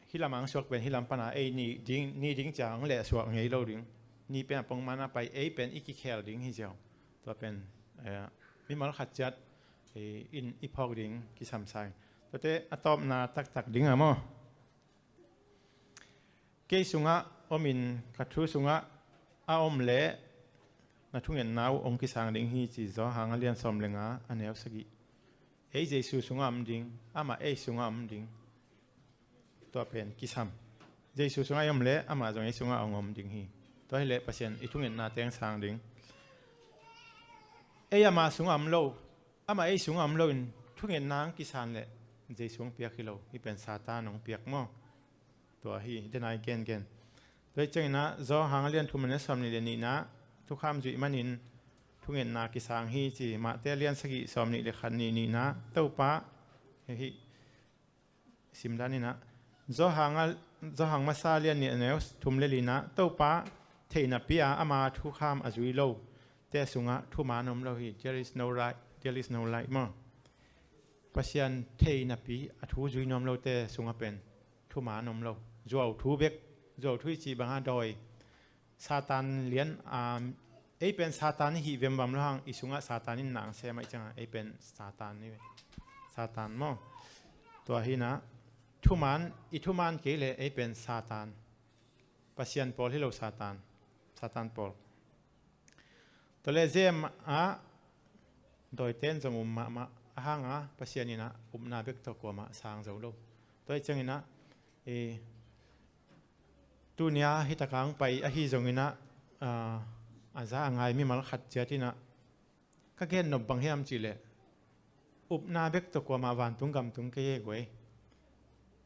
hih lam a hong suak pen hih lam pana ei ni ding, ni ding cia hong lehsuak ngei lo ding. Ni pen a pongman a pai, ei pen i kikhel ding hi ziau. Tua pen, eh, mimal khat ciat, eh, in i phawk ding kisam sa ing. Tuate a tawpna taktak ding a maw? Kei sungah om in ka thu sungah a om leh na thungetna uh hong kisang ding hi, ci Johan a lian sawm le nga a neu sagih. Ei Jesu sungah om ding, amah ei sungah om ding. Tua pen kisam. Jesu sungah i om leh amah zong ei sungah hong om ding hi. Tua hileh Pasian i thungetna teng sang ding. Ei amah sungah om lo, amah ei sungah om loin thungetna hong kisan leh Jesu hong piak hi lo, hih pen Satan hong piak maw? Tua hi, denai gengen. Tua hi ciangin ah Johan a lian thum a neu sawm nih le nihna, thukham zuih manin thungetna kisang hi, ci. Mate a lian sagih sawm nih le khat nih nihna, Topa, hih simdan in ah, Johan a, Johan masa a lian nih a neu thum le lina, Topa, theihnapi a ama thukham a zui lote sungah thuman om lo hi. There is no light, there is no light maw? Pasian theihnapi a thu zui nuam lote sungah pen thuman om lo. Zuau thu bek, zuau thu i cih banga dawi. Satan lian, um, ei pen Satan i hih vemvam lo hang, i sungah Satan in na hong sem ahih ciangah ei pen Satan i, Satan maw? Tua hi in ah, thuman, i thuman kei leh ei pen Satan. Pasian pawl hi lo, Satan. Satan pawl. Tua leh zem ah dawite in zong um mahmah a hang a, Pasian in ah upna bek tawh kuamah sang zo lo. Tua hi ciangin ah, eh, tunia hih takah hong pai ahi zongin ah, ah, a za a ngai mimal khat ciat in ah, ka gen nop bang hiam cih leh, upna bek tawh kuamah vantung gam tung kei e guai.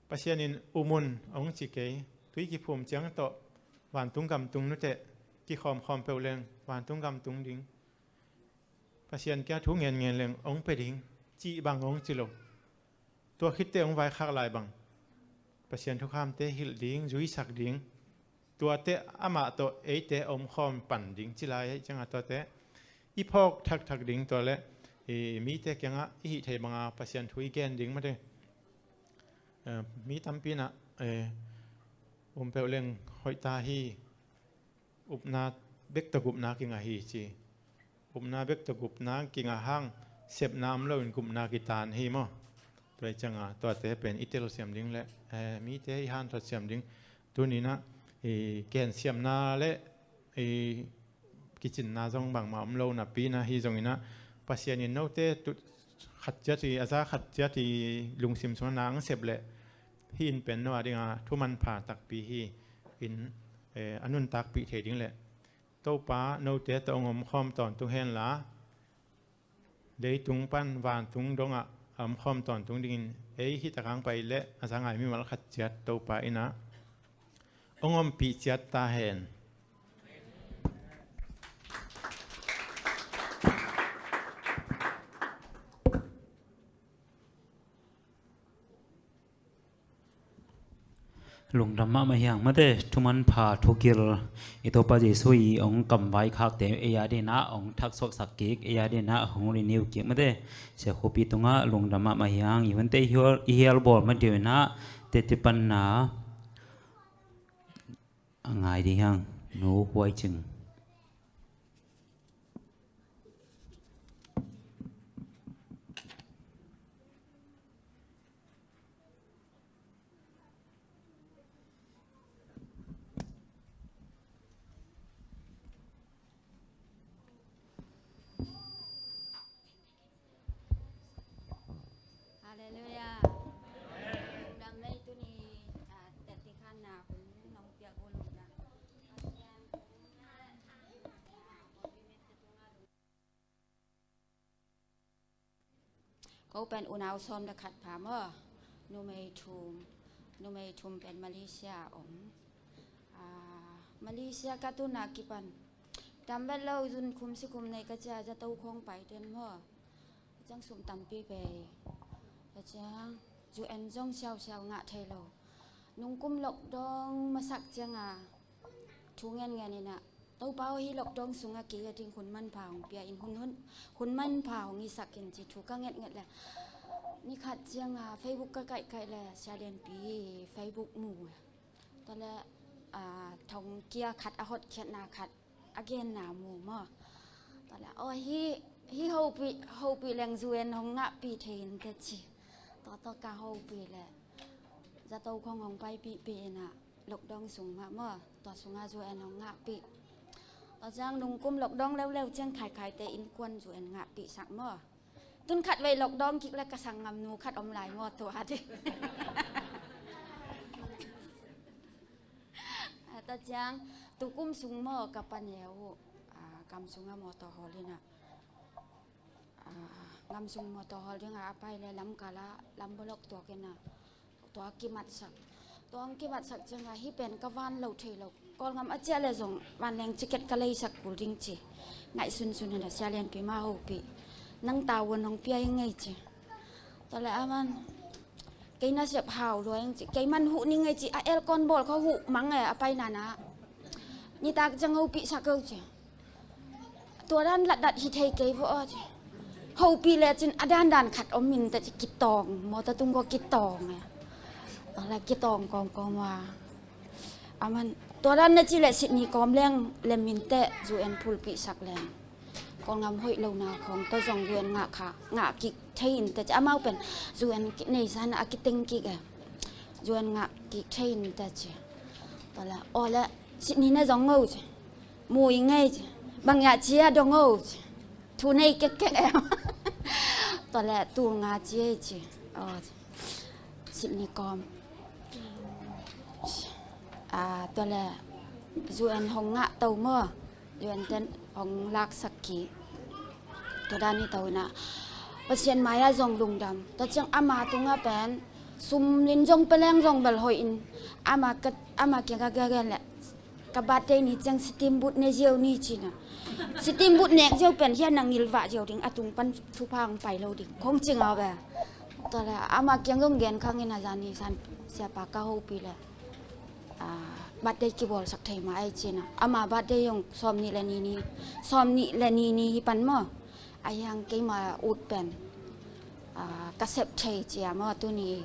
Pasian in um un hong ci kei, tui kiphum ciang tawh vantung gam tung nuteh, kikhawmkhawm peuh leng vantung gam tung ding. Pasian kiang thu ngenngen leng hong pia ding, cih bang hong ci lo. Tua khitteh hong vaikhak lai bang Pasian thukhamte hilh ding, zuisak ding. Tuate amah tawh eite a omkhawm pan ding ci lai ahih ciangah tuate i phawk thakthak ding, tua leh i mite kiangah i hih theih banga Pasian thu i gen ding mate. Eh, mi tampi in ah, eh, um peuh leng hoih ta hi. Upna bek tawh gupna kingah hi ci. Upna bek tawh gupna kingah hang, sepna om loin gupna kitan hi maw? Tua hi ciangah tuate pen i telsiam ding leh, eh, mite i hanthot siam ding. Tuni in ah, i gensiamna leh i kicinna zong bangmah om lo napi in ah, hi zongin ah Pasian in note tu khat ciat i, a za khat ciat i lungsim sungah na hong sep leh, hih in pen no a dinga thumanpha takpi hi. In, eh, a nuntakpih thei ding leh, Topa, note tawh hong omkhawm tawntung henla, leitung pan vantung dongah a omkhawm tawntung dingin ei hih takah hong pai leh a za ngai mimal khat ciat Topa in ah hong ompih ciat ta hen. Lungdam mahmah hi hang mate, thumanpha thugil i Topa Jesu i hong kamvaikhakte ei a dinah hong thaksawhsak kik, ei a dinah hong renew kik mate. Sia Khuapi tungah lungdam mahmah hi hang. I hunte i hial, i hial bawl madiu inah teti panna a ngai ding hi hang. Nu Huai Cing. Halleluiah. Lungdam lei tuni, ah, teti khanna hun nong piak uh lungdam. Pasian Ko pen unau sawm le khat pha maw. Numei thum, numei thum pen Malaysia a om. Ah, Malaysia ka tun a kipan tam vet lo, zun khum si khum nei ka cia zato khawng pai den maw. Ciang sum tampi bei. Ka ciang zu en zong siausiau ngah thei lo. Nungkum lockdown masak ciang a thu ngen ngen in ah, Topa aw, hih lockdown sung a kei a ding hun manpha hong pia in, hun, hun, hun manpha hong hisak in ci thu ka nget nget le. Ni khat ciang a Facebook ka kaihkaih le Sia Lianpi Facebook mu. Tua le, ah, thong kia khat a hotkhiatna khat a genna mu maw. Tua le, aw, hih, hih hopih, hopih leng zu en hong ngahpih thei in teh ci. Tua tawh ka hopih le zato khawng hong paipihpih in ah, lockdown sung mah maw, tua sungah zu en hong ngahpih. Tua ciang nungkum lockdown leuleu ciang khaikhaite innkuan zu en ngahpihsak maw. Tun khatvei lockdown kik le ka sanggamnu khat om lai maw, tua ding. Ah, tua ciang tukum sung maw ka paneu uh, ah, gam sungah mawtaw hawl in ah, ah, gam sung mawtaw hawl dingah a pai le lamkal ah lam bolok tuak in ah, tua kimatsak. Tua hong kimatsak ciang a, hih pen ka van lo thei lo. Kawlgam a ciah le zong vanleng ticket ka leisak kul ding ci. Ngaihsunsun in ah Sia Lianpi mah hopih. Nang tavuan hong pia ing ei ci. Tua le aman, kei nasep hau lua ing ci. Kei man huh ning ei ci. A aircon bawl kha huh mang e, a pai nana. Nitak ciang hopihsak o ci. Tua dan latdat hi thei kei vo aw ci. Hopih lecin a dandan khat om in teh ci, kitawng, mawtaw tung kua kitawng e. Tua le kitawng kawmkawm a. Aman, tua dan na ci le Sydney kawm leng lem in teh zu en phulpihsak leng. Kawlgam hoih lona khawng tawh zong zu en ngah kha, ngah kik thei in teh ci. Amau pen zu en ki-, nei san a kiteng kik e. Zu en ngah kik thei in teh ci. Tua le, aw le, Sydney na zong o ci. Mu ing ei ci. Bang hiam ci a dong o ci. Thu nei kekkek e. Tua le tul nga ci ei ci. Aw, Sydney kawm. Ah, tua le zu en hong ngah to maw. Zu en ten hong laksak kik. Tua dan hi to in ah, Pasian mai-ah zong lungdam. Tua ciang ama tungah pen sum in zong pia leng zong bel hoih in, ama ka, ama kiang ka gen le, ka birthday ni ciang steamboat ne ziau ni ci na. Steamboat nek ziau pen hih a na ngilvah ziau ding, a tung pan thupha hong pai lo ding khong ci ngau ve. Tua le ama kiang zong gen khang in ah, zani san siapa ka hopih le, ah, birthday kibawlsak thei mah ei ci na. Ama birthday zong sawmnih le ni ni, sawmnih le ni ni hi pan maw. Ahi hang keima ut pen, ah, ka sep thei ci a maw, tuni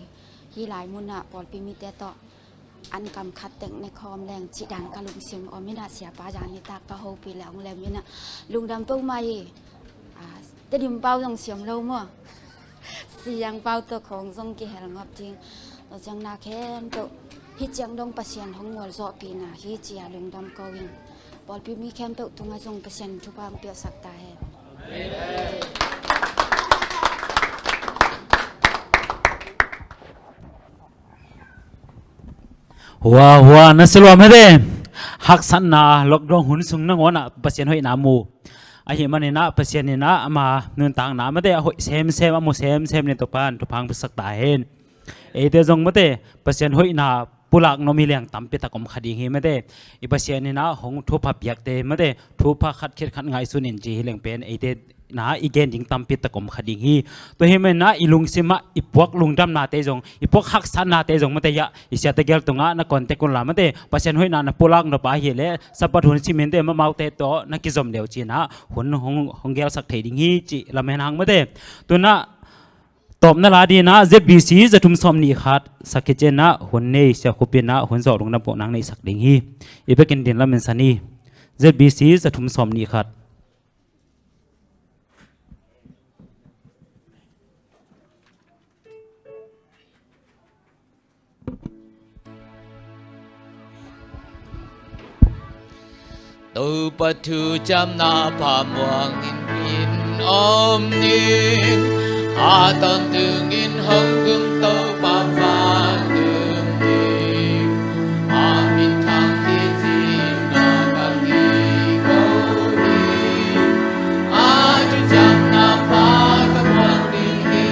hih lai mun ah pawlpi mite tawh an kam khat tek ne khawm leng cih dan ka lungsim om in ah, siapa zan nitak ka hopih le hong lem in ah, lungdam peuhmah hi. Ah, Tedim pau zong siam lo maw. Siang pau tawh khawng zong kihel ngap ding. Tua ciang na khempeuh hih ciang dong Pasian hong mualzawhpihna hi ci a lungdam ko ing. Pawlpi mi khempeuh tungah zong Pasian thupha hong piaksak ta hen. Hua, hua, na si lua mate. Haksatna lockdown hun sung nangawn ah Pasian hoihna mu. Ahih manin ah Pasian in ah ama nuntakna mate a hoih semsem, a mu semsem ni, Topa'n thupha hong piaksak ta hen. Eite zong mate Pasian hoihna pulak nuam hi leng tampi tak om kha ding hi mate. I Pasian in ah hong thupha piakte mate, thupha khat khit khat ngaihsun in ci hi leng pen eite na i gen ding tampi tak om kha ding hi. Tua hi manin ah i lungsim ah i puak lungdamnate zong, i puak haksatnate zong mate, ya, i siate gel tungah na contact un la mate. Pasian hoihna na pulak nop a hi leh Sabbath hun simin te mamaute tawh na kizom deuh ci-in ah hun hong, hong gelsak thei ding hi cih lamen hang mate. Tu-in ah tawpna la dingin ah Z B C za thum sawmnih khat sak hi ci-in ah hun nei, Sia Khup in ah hun zawh lungdam kohna hong neisak ding hi. I bekin din lamen sa ni. Z B C za thum sawmnih khat. Topa thu ciamna pha muang in, in om ning. A tawntung in hong tung Topa va tung ning. A minthang hi ci-in na ka ngei ko hi. A thu ciamna pha ka muang ding hi.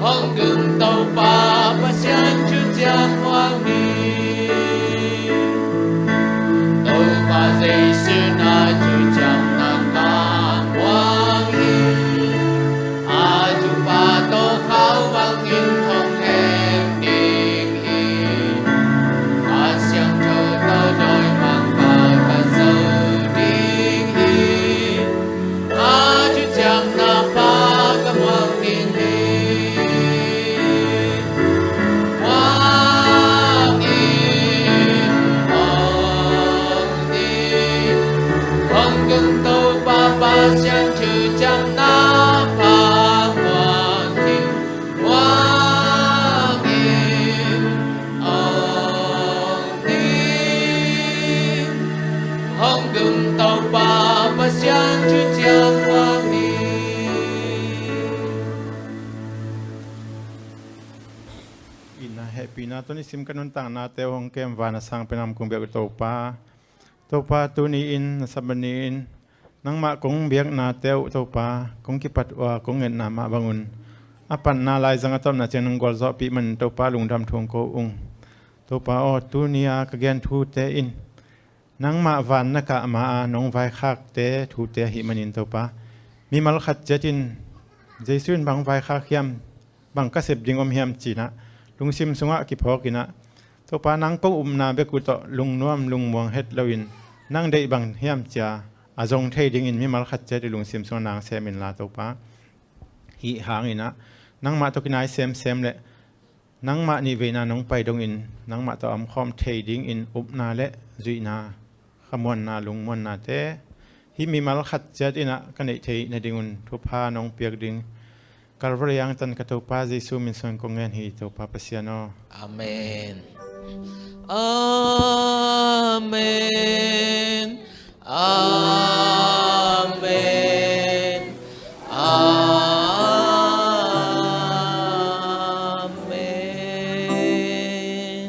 Hong dum Topa Pasian thuciam muang ni. Topa Jesu na thuciam na ka muang ni. A thupha tawh khau bangin hong hem ding hi. Kha Siangtho tawh dawimangpa ka zo ding hi. A thuciamna pha ka muang ding hi. Muang in, muang in, hong dum Topa Pasian thuciamna pha muang in, muang in, muang in. Hong dum Topa Pasian thuciam muang ni. Itna hehpihna tawh nisim ka nuntaknate uh hong kem, van a sang pen a om kong biak uh Topa. Topa, tuni-in na Sabbath ni-in nangmah kong biaknate uh Topa, kong kipat uh a kong ngetna mah bangun a patna laizang a tawpna ciang nong gualzawhpih manin Topa, lungdam thu hong ko ung. Topa aw, tuni-a ka gen thute in nangmah van na kah ma-a nong vaikhakte thute ahih manin Topa, mimal khat ciat in Jesu in bang vaikhak hiam, bang ka sep ding om hiam ci-in ah lungsim sungah kiphawk in ah, Topa, nang kong upna bek uh tawh lungnuam lungmuang het loin nang deih bang hiam ci-a a zong thei dingin mimal khat ciat i lungsim sungah nang sem inla Topa, hih hangin ah nangmah tawh kinai semsem le nangmah nih veina nong pai dongin nangmah tawh a omkhawm thei dingin upna le zuihna, khamuanna, lungmuannate hih mimal khat ciat in ah ka neih theih nadingun thupha nong piak ding Calvary angtan ka Topa Jesu min suang kong ngen hi, Topa Pasian aw. Amen. Amen. Amen.